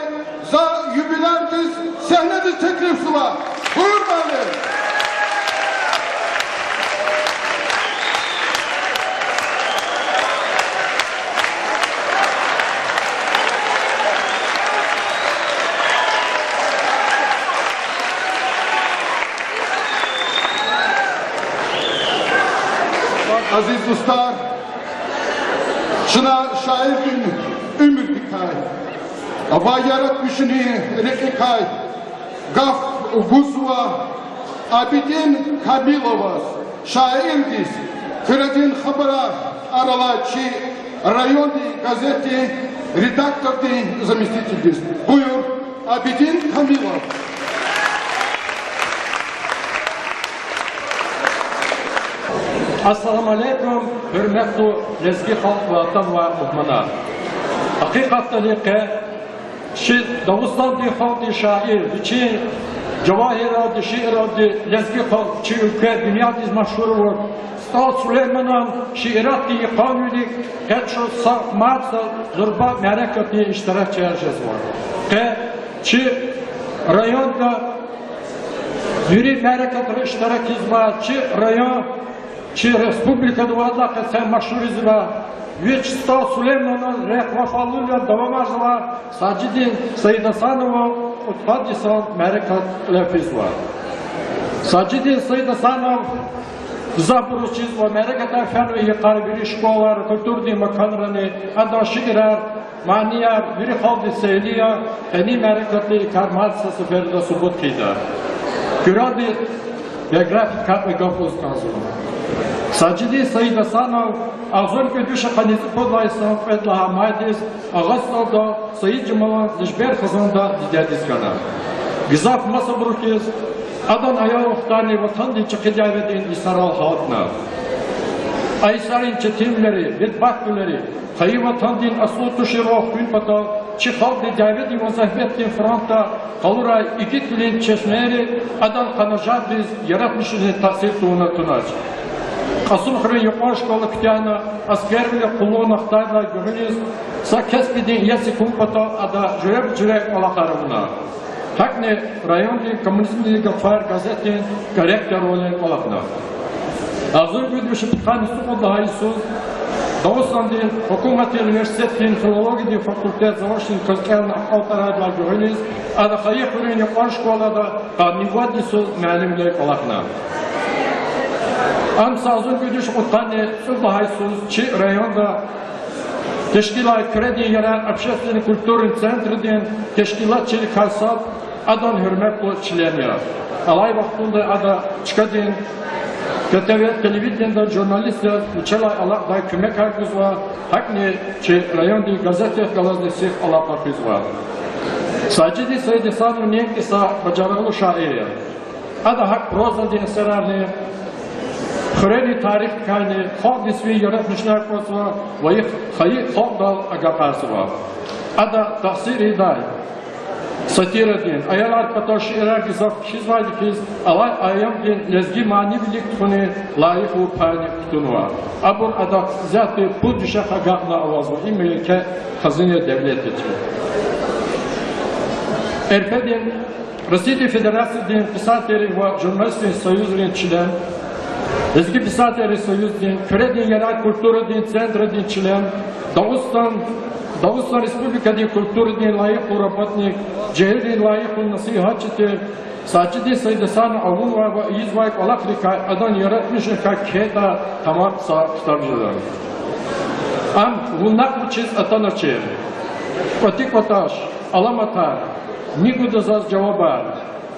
за юбилярдиз сегьнедиз теклифзава. Буюрмали! Азиз дустар, чна шаирдин уьмуьрдикай ва яратмишунин рекьикай гаф гузва Абидин Камиловаз, шаирдиз, Куьредин хабарар тӀвар алай чи райондин газетдин редактордин заместительдиз. Буюр, Абидин Камилов. Ассаламу алейкум, гьуьрметлу лезги халкь ва атанвай мугьманар! Гьакъикъатдани къе чи Дагъустандин халкьдин шаир, вичин жавагьирралди, шиирралди лезги халкь, чи уьлкве дуьньядиз машгьур авур СтӀал Сулейманан шииратдин йикъан вилик къе чун са мартдал зурба мярекатдин иштиракчияр жезва. Къе чи районда вири мярекатра иштиракзава, чи район, чи республикада ва адалай къецен машгьур ийизва. Вич СтӀал Сулейманан рехъ вафалувилелди давамарзавай Сажидин Саидгьасанован кьудкъад йисан мярекат кьиле физва. Сажидин Саидгьасанов, гзафбуруз чизва, мярекатар фенва йикъара вири школайра, культурадин маканрани, адан шиирар, манияр вири халкьдиз сейли я. Къенин мярекатда и кар мад са сеферда субут хъийида. Куьрелди биографиядикай кьве гаф лугьуз кӀанзава. Сажидин Саидгьасанов агъзурни кӀуьд виш ахъа низам пуд лагьай йисан кьвед лагьай майдиз Агъа СтӀалда Саиджамалан Лежбер хизанда дидедиз хьана. Гзаф масабуру хьиз, адан аял вахтарни ватандин чӀехи дяведин йисарал гьалтна. А йисарин четинвилери, бедбахтвилери, хайи ватандин аслу туширал хкун патал чи халкьди дяведин ва зегьметдин фронтда къалурай игитвилин чешмейри адан къанажагъриз яратмишунин таъсир тавуна тунач. Кьасумхуьруьн юкьван школа куьтягьна, аскервиле къуллугъна хтайдалай гуьгъуьниз са кеспидин иеси хьун патал ада жуьреба-жуьре кӀвалахар авуна. ГьакӀни райондин Коммунизмдин гатфар газетдин корректорвилин кӀвалахна. Агъзур кӀуьд виши пудкъанни цӀукьуд лагьай йисуз Дагъустандин гьукуматдин университетдин филологиядин факультет завачни кваз кӀелна акьалтӀарайдалай гуьгъуьниз ада Хайи хуьруьн юкьван школада къанни вад йисуз муаллимвиле кӀвалахна. Ам са агъзур кӀуьд виши кьудкъанни цӀуд лагьай йисуз чи районда тешкилай Куьредин ярар общественный культурный центрдин тешкилатчидикай сад адан гьуьрметлу член я. Алай вахтунда ада чкадин КТВ телевиденида журналист яз вичелай алакьдай куьмекар гузва, гьакӀни чи райондин газетдихъ галазни сих алакьа хуьзва. Сажидин Саидгьасанов неинки са бажарагълу шаир я. Ада гьакӀ прозадин эсерарни, хуьрерин тарихдикайни халкьдиз фейи яратмишунар кӀватӀзава ва и хайи халкьдал агакьарзава. Ада таъсир ийидай сатирадин, аялар патал шиирар гзаф кхьизвайди хьиз, алай аямдин лезги мани вилик тухунин лайихлу пайни кутунва. Абур адак исятда пуд вишехъ агакьна авазва, им еке хазина я девлетдин. Эрпедин, Россиядин Федерациядин писателрин ва журналистарин союзрин член, Лезги писателрин союздин, Куьредин ярар культурадин центрдин член, Дагъустан, Дагъустан Республикадин культурадин лайихлу работник, жегьилрин лайихлу насигьатчи тир Сажидин Саидгьасанова авунвай ва ийизвай кӀвалахрикай, адан яратмишуникай кхьейтӀа, тамам са ктаб жеда. Ам вун накьбур чиз атаначир: КӀватӀи-кӀватӀаш, Аламатар, Ни гуда заз жавабар,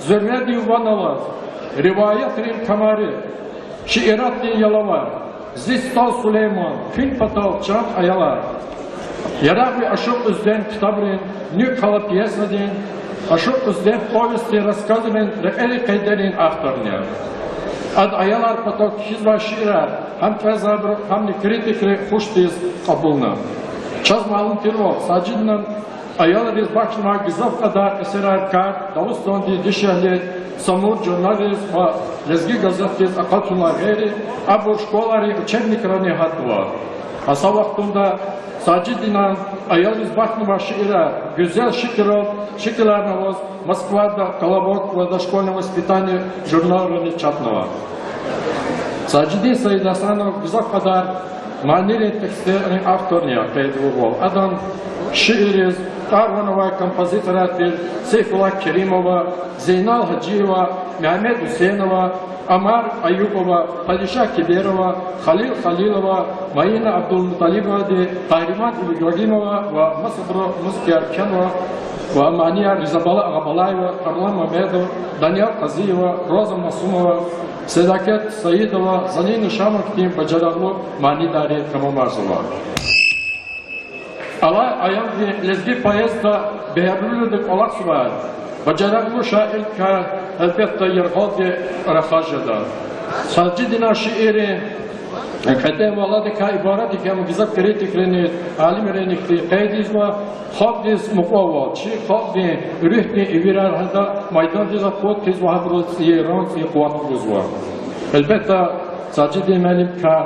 Зуьрведин ван алаз, Риваятрин камари, Шииратдин ялавар: Зи СтӀал Сулейман, Куьн патал чан аялар, Ярагъви Ашукь Уьзден ктабрин, Нуькӏ хала пьесадин, Ашукь Уьзден повестдин, рассказрин рекьери къейдерин авторни я. Ада аялар патал кхьизвай шиирар гьам кӏелзавайбуру, гьамни критикри хушдиз кьабулна. Чаз малум тирвал, Сажидинан аялриз бахшнавай гзаф кьадар эсерар кар Дагъустандин дишегьли Самур журналриз ва Лезги газетдиз акъатунрай гъейри, абур школайрин учебникрани гьатнава. Гьа са вахтунда Сажидинан аялриз бахшнавай шиирар гуьзел шикилрал, шикиларни аваз Москвада Колобок ва Дошкольное воспитание журналрани чапнава. Сажидин Саидгьасанов гзаф кьадар манийрин текстарин авторни я, къейд авурвал. Адан шиирриз тӏвар-ван авай композиторар тир Сейфуллагь Керимова, Зейнал Гьажиева, Мегьамед Гьуьсейнова, Омар Аюпова, Падишагь Киберова, Халил Халилова, Маина Абдулмуталибовади, Къагьриман Ибрагьимова ва масабуру музыкаяр кхьенва ва манияр Ризабала Агъабалаева, Тамерлан Мамедов, Даниял Къазиева, Роза Масумова, Седакет Саидова, Залина Шамовадин бажарагълу манийдари тамамарзава. Алай аямдин лезги поэзияда бегьерлудик кӏвалахзавай бажарагълу шаирдикай, гьелбетда, яргъалди рахаз жеда. Сажидинан шииррин кьетӏен ва аладикай ибарат я хьи, ам гзаф критикрини, алимрини хьтин къейд ийизва, халкьдиз мукьвавал, чи халкьдин руьгьдин ивирар гьада майдандиз акъуд хьиз ва гьабуруз цӏийи ран, цӏийи къуват гузва. Гьелбетда, Сажидин муаллимдикай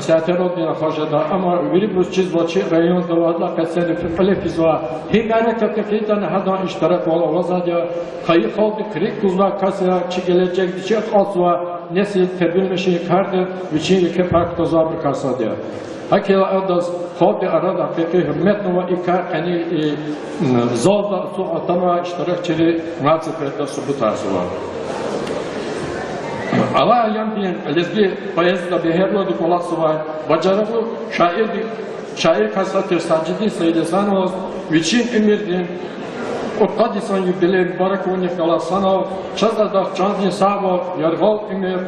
сятаралди рахаз жеда, амма вирибуруз чизва чи районда ва гьадалай къецени кьиле физвай гьи мярекатдин къейддани гьадан иштираквал авазвайди я. Хайи халкьдик рикӏ гузвай кас я, чи гележегдин, чи акьалтзавай несилдин тербиямишин кардиз вичин еке пай кутазвайбурукай сад я. Гьавиляй адаз халкьдин арада гьакъикъи гьуьрметни ава, и кар къени и залда ацукьна атанвай иштиракчийри мад сеферда субутарзава. Алай аямдин лезги поэзияда бегьерлудик кӏвалахзавай бажарагълу шаирди, шаирдикай сад тир Сажидин Саидгьасановаз вичин уьмуьрдин кьудкъад йисан юбилей мубарак авунихъ галаз санал, чаз адахъ чандин сагъвал, яргъал уьмуьр,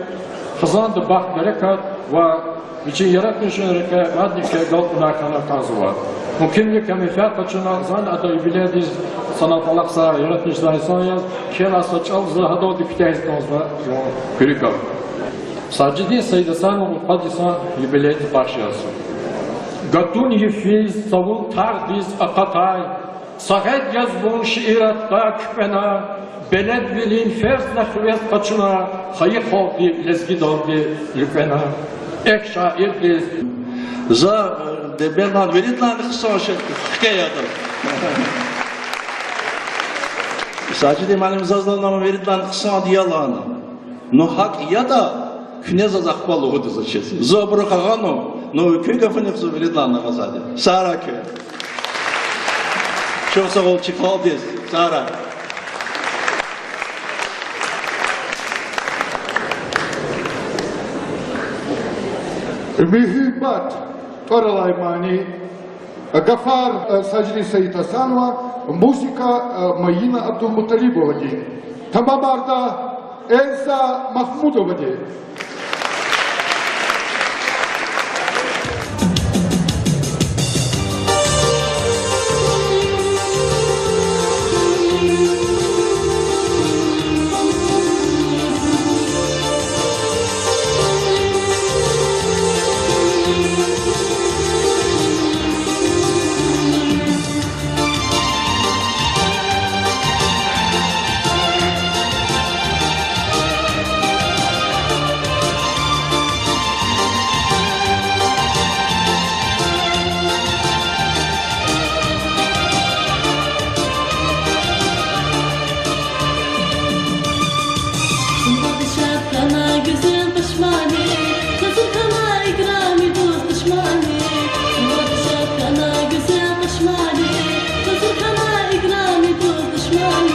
хизанда бахт-берекат ва вичин яратмишунрин рекье мадни хьайи агалкьунар хьана кӏанзава. Мумкинвиликай менфят къачуна, зани ада юбилейдиз санал кӏвалахзавай яратмишзавай инсан яз, кхьенвай са чӏал за гьадалди куьтягьиз кӏанзава, жуван куьруь гаф. Сажидин Саидгьасанован кьудкъад йисан юбилейдиз бахш яз. Гатун йифиз, цавун тагъдиз акъатай, сагъед яз вун шииратда куьпӏена, беледвилин ферз на хивез къачуна, хайи халкьди лезгидалди луькӏвена. Эхь, шаирдиз. За, э, Дебелан виридалайни хъсан шиир хкведа. Сажидин муаллим, заз лагьана виридалайни хъсанди я лагьана. Ну гьакӏ ятӏа, куьне заз ахпа лугьуда заз чиз. Зун абурухъ агъанва, ну куь гафуникъ зун виридалайни агъазайди. Сагърай куьн. Чухсагъул чи халкьдиз. Сагърай. Муьгьуьббат тӏвар алай мани. Гафар, э, Сажидин Саидгьасанова, музыка, э, Майина Абдулмуталибовади. Тамамарда Эльза Махмудовади. Зун падишагь хьана, гуьзел пашмани, гьазур хьана, играми дуст, душмани. Зун падишагь хьана, гуьзел пашмани, гьазур хьана, играми дуст, душмани.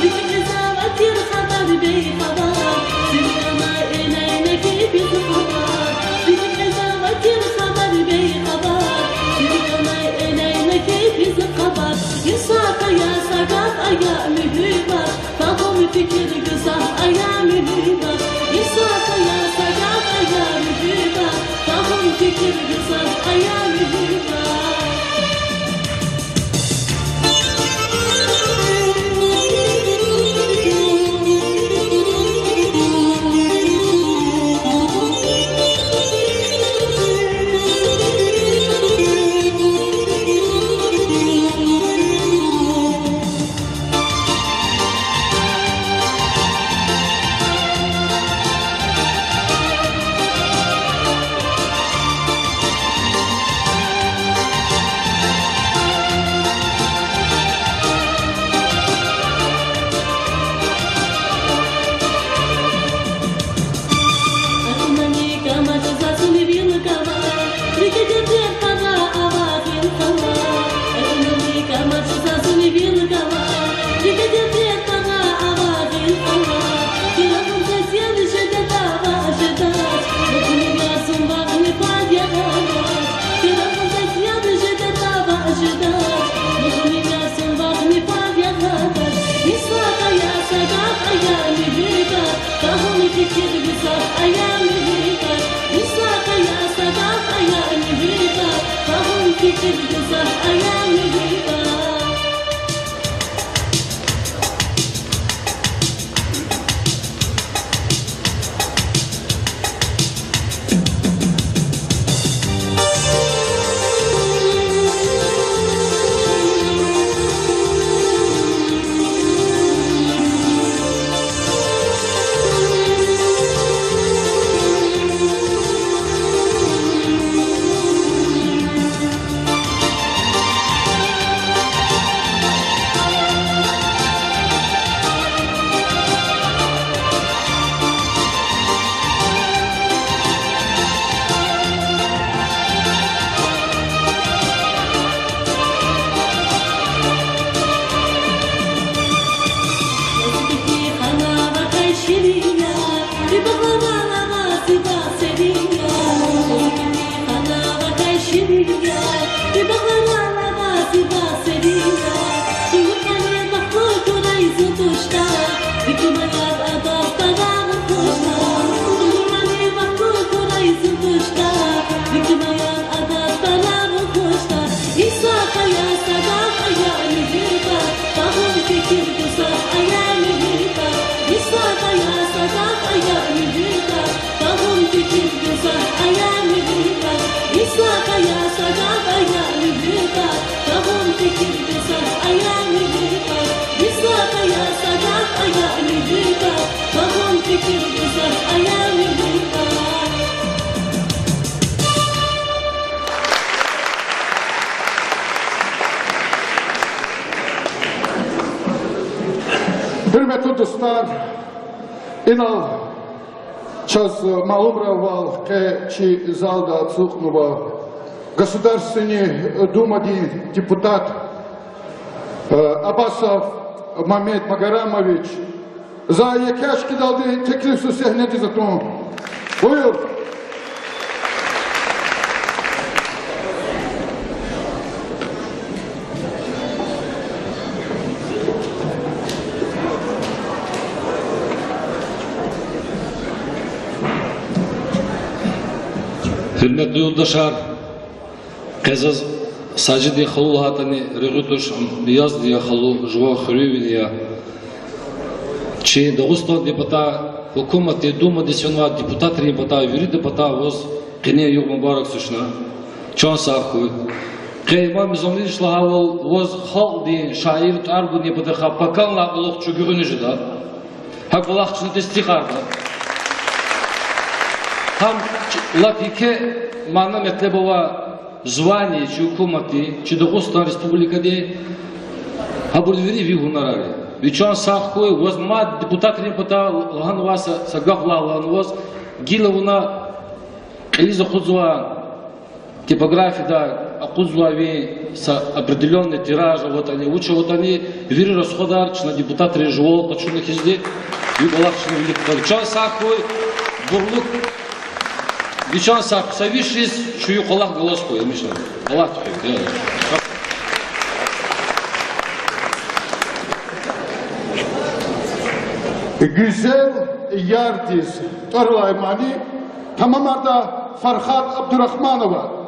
Рикӏ кьезвай тир хабар бейхабар, зун хьана, элейна хьи бизин хабар. Рикӏ кьезвай тир хабар бейхабар, зун хьана, элейна хьи бизин хабар. Инсаф ая, са гаф ая, муьгьуьббат, фагьум, фикир гзаф ая, муьгьуьббат. Инсаф ая, са гаф Гьуьрметлу дустар, инал чаз малумарвал къе чи залда ацукьнава Государственный Думадин депутат, э, Абасов Мамед Магарамович. За еке ашкъидалди теклифзава сегьнедиз атун. Буюр. Гьуьрметлу юлдашар, къе заз Сажидин халу лагьайтӀани регъуь туш, ам Язди я халу, жуван хуьруьнвийни я. Чи Дагъустандин патай, гьукуматдин, Думадиз фенвай депутатрин патай, виридан патай ваз къенин югъ мубарак тушни. Чан сагъ хьуй. Къе Имам Мизанлуевич лагьайвал, ваз халкьдин шаир, тӀвар гунин патахъай паканлай кӀвалах чун гуьгъуьниз жеда. Гьа кӀвалах чна тестикьарда. Гьам лап еке мана-метлеб авай звание чи гьукуматдин, чи Дагъустан Республикадин, гьабур вири ви гьунарар я. Ви чан сагъ хьуй, ваз мад депутатрин патай лагьанвай са, са гаф лагь лагьана ваз, гила вуна кьилиз акъудзавай типографиядай акъудзавай ви са определённый тираж аватӀани, вуч аватӀани, вири расходар чна депутатрин жувал къачуна хьизди, ви кӀвалах чна вилик кутади. Чан сагъ хьуй, бурлу. Ви чан сагъ хьуй, са виш йис чуьнуьх кӀвалах галаз хьуй, амишна. Аллагь тухуй. Гуьзел ярдиз тӀвар алай мани тамамарда. Фархад Абдурахманова.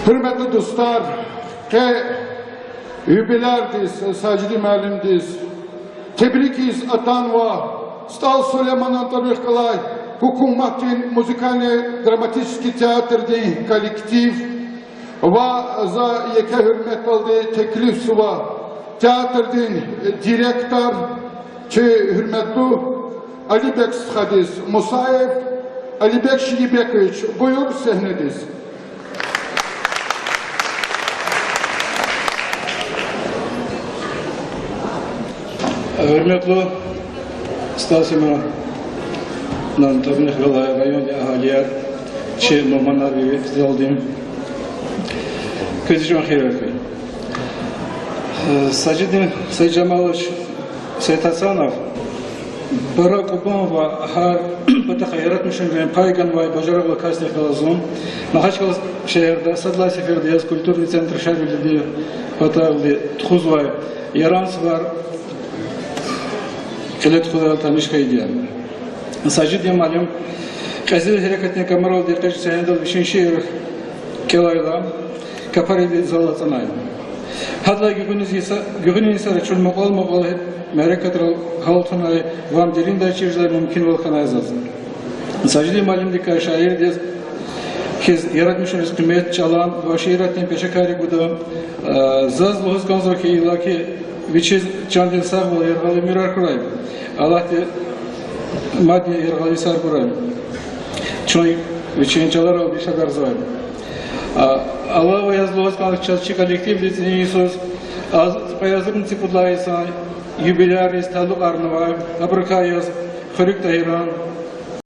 Гьуьрметлу дустар, къе юбилярдиз, Сажидин муаллимдиз тебрикиз атанва СтӀал Сулейманан тӀварунихъ галай гьукуматдин музыкально-драматический театрдин коллектив ва за еке гьуьрметдалди теклифзава театрдин директор, чи гьуьрметлу Алибек стхадиз. Мусаев Алибек Ширинбекович, буюр сегьнедиз. Гьуьрметлу СтӀал Сулейманан тӀварунихъ галай райондин агьалияр, чи мугьманар, вири залдин. Квез чан хийирар хьуй. Сажидин Саиджамалович Саидгьасанов пара кьубан ва гьар патахъай яратмишунрин пай ганвай бажарагълу касдихъ галаз зун Магьачкъала шегьерда сад лагьай сеферда яз культурный центр Шарвилидин паталди тухузвай Яран сувар кьиле тухудайла таниш хьайиди я. Сажидин муаллим кьезил гьерекатдин камералди экъечӀ сегьнедал вичин шиир кӀелайла, капаридиз зал ацӀанай. Гьадалай гуьгъуьниз йиса-, гуьгъуьнин йисара чун мукьвал-мукьвал гьерекатрал гьалтунай ва ам дериндай чир жедай мумкинвал хьанай заз. Сажидин муаллимдикай шаирдиз хьиз яратмишунриз къимет, чӀалан ва шииратдин пешекаррик гуда. Заз лугьуз кӀанзава хьи, иллаки вичиз чандин сагъвал, яргъал уьмуьрар хьурай. Аллагьди мадни яргъал йисар гурай. Чун вичин чӀаларал бишадарзавай. Алава яз лугьуз кӀанзава чаз чи коллективдиз, цӀинин йисуз, кьве агъзурни цӀипуд лагьай йисан юбилярриз талукьарнавай, абурукай яз Хуьруьг Тагьиран,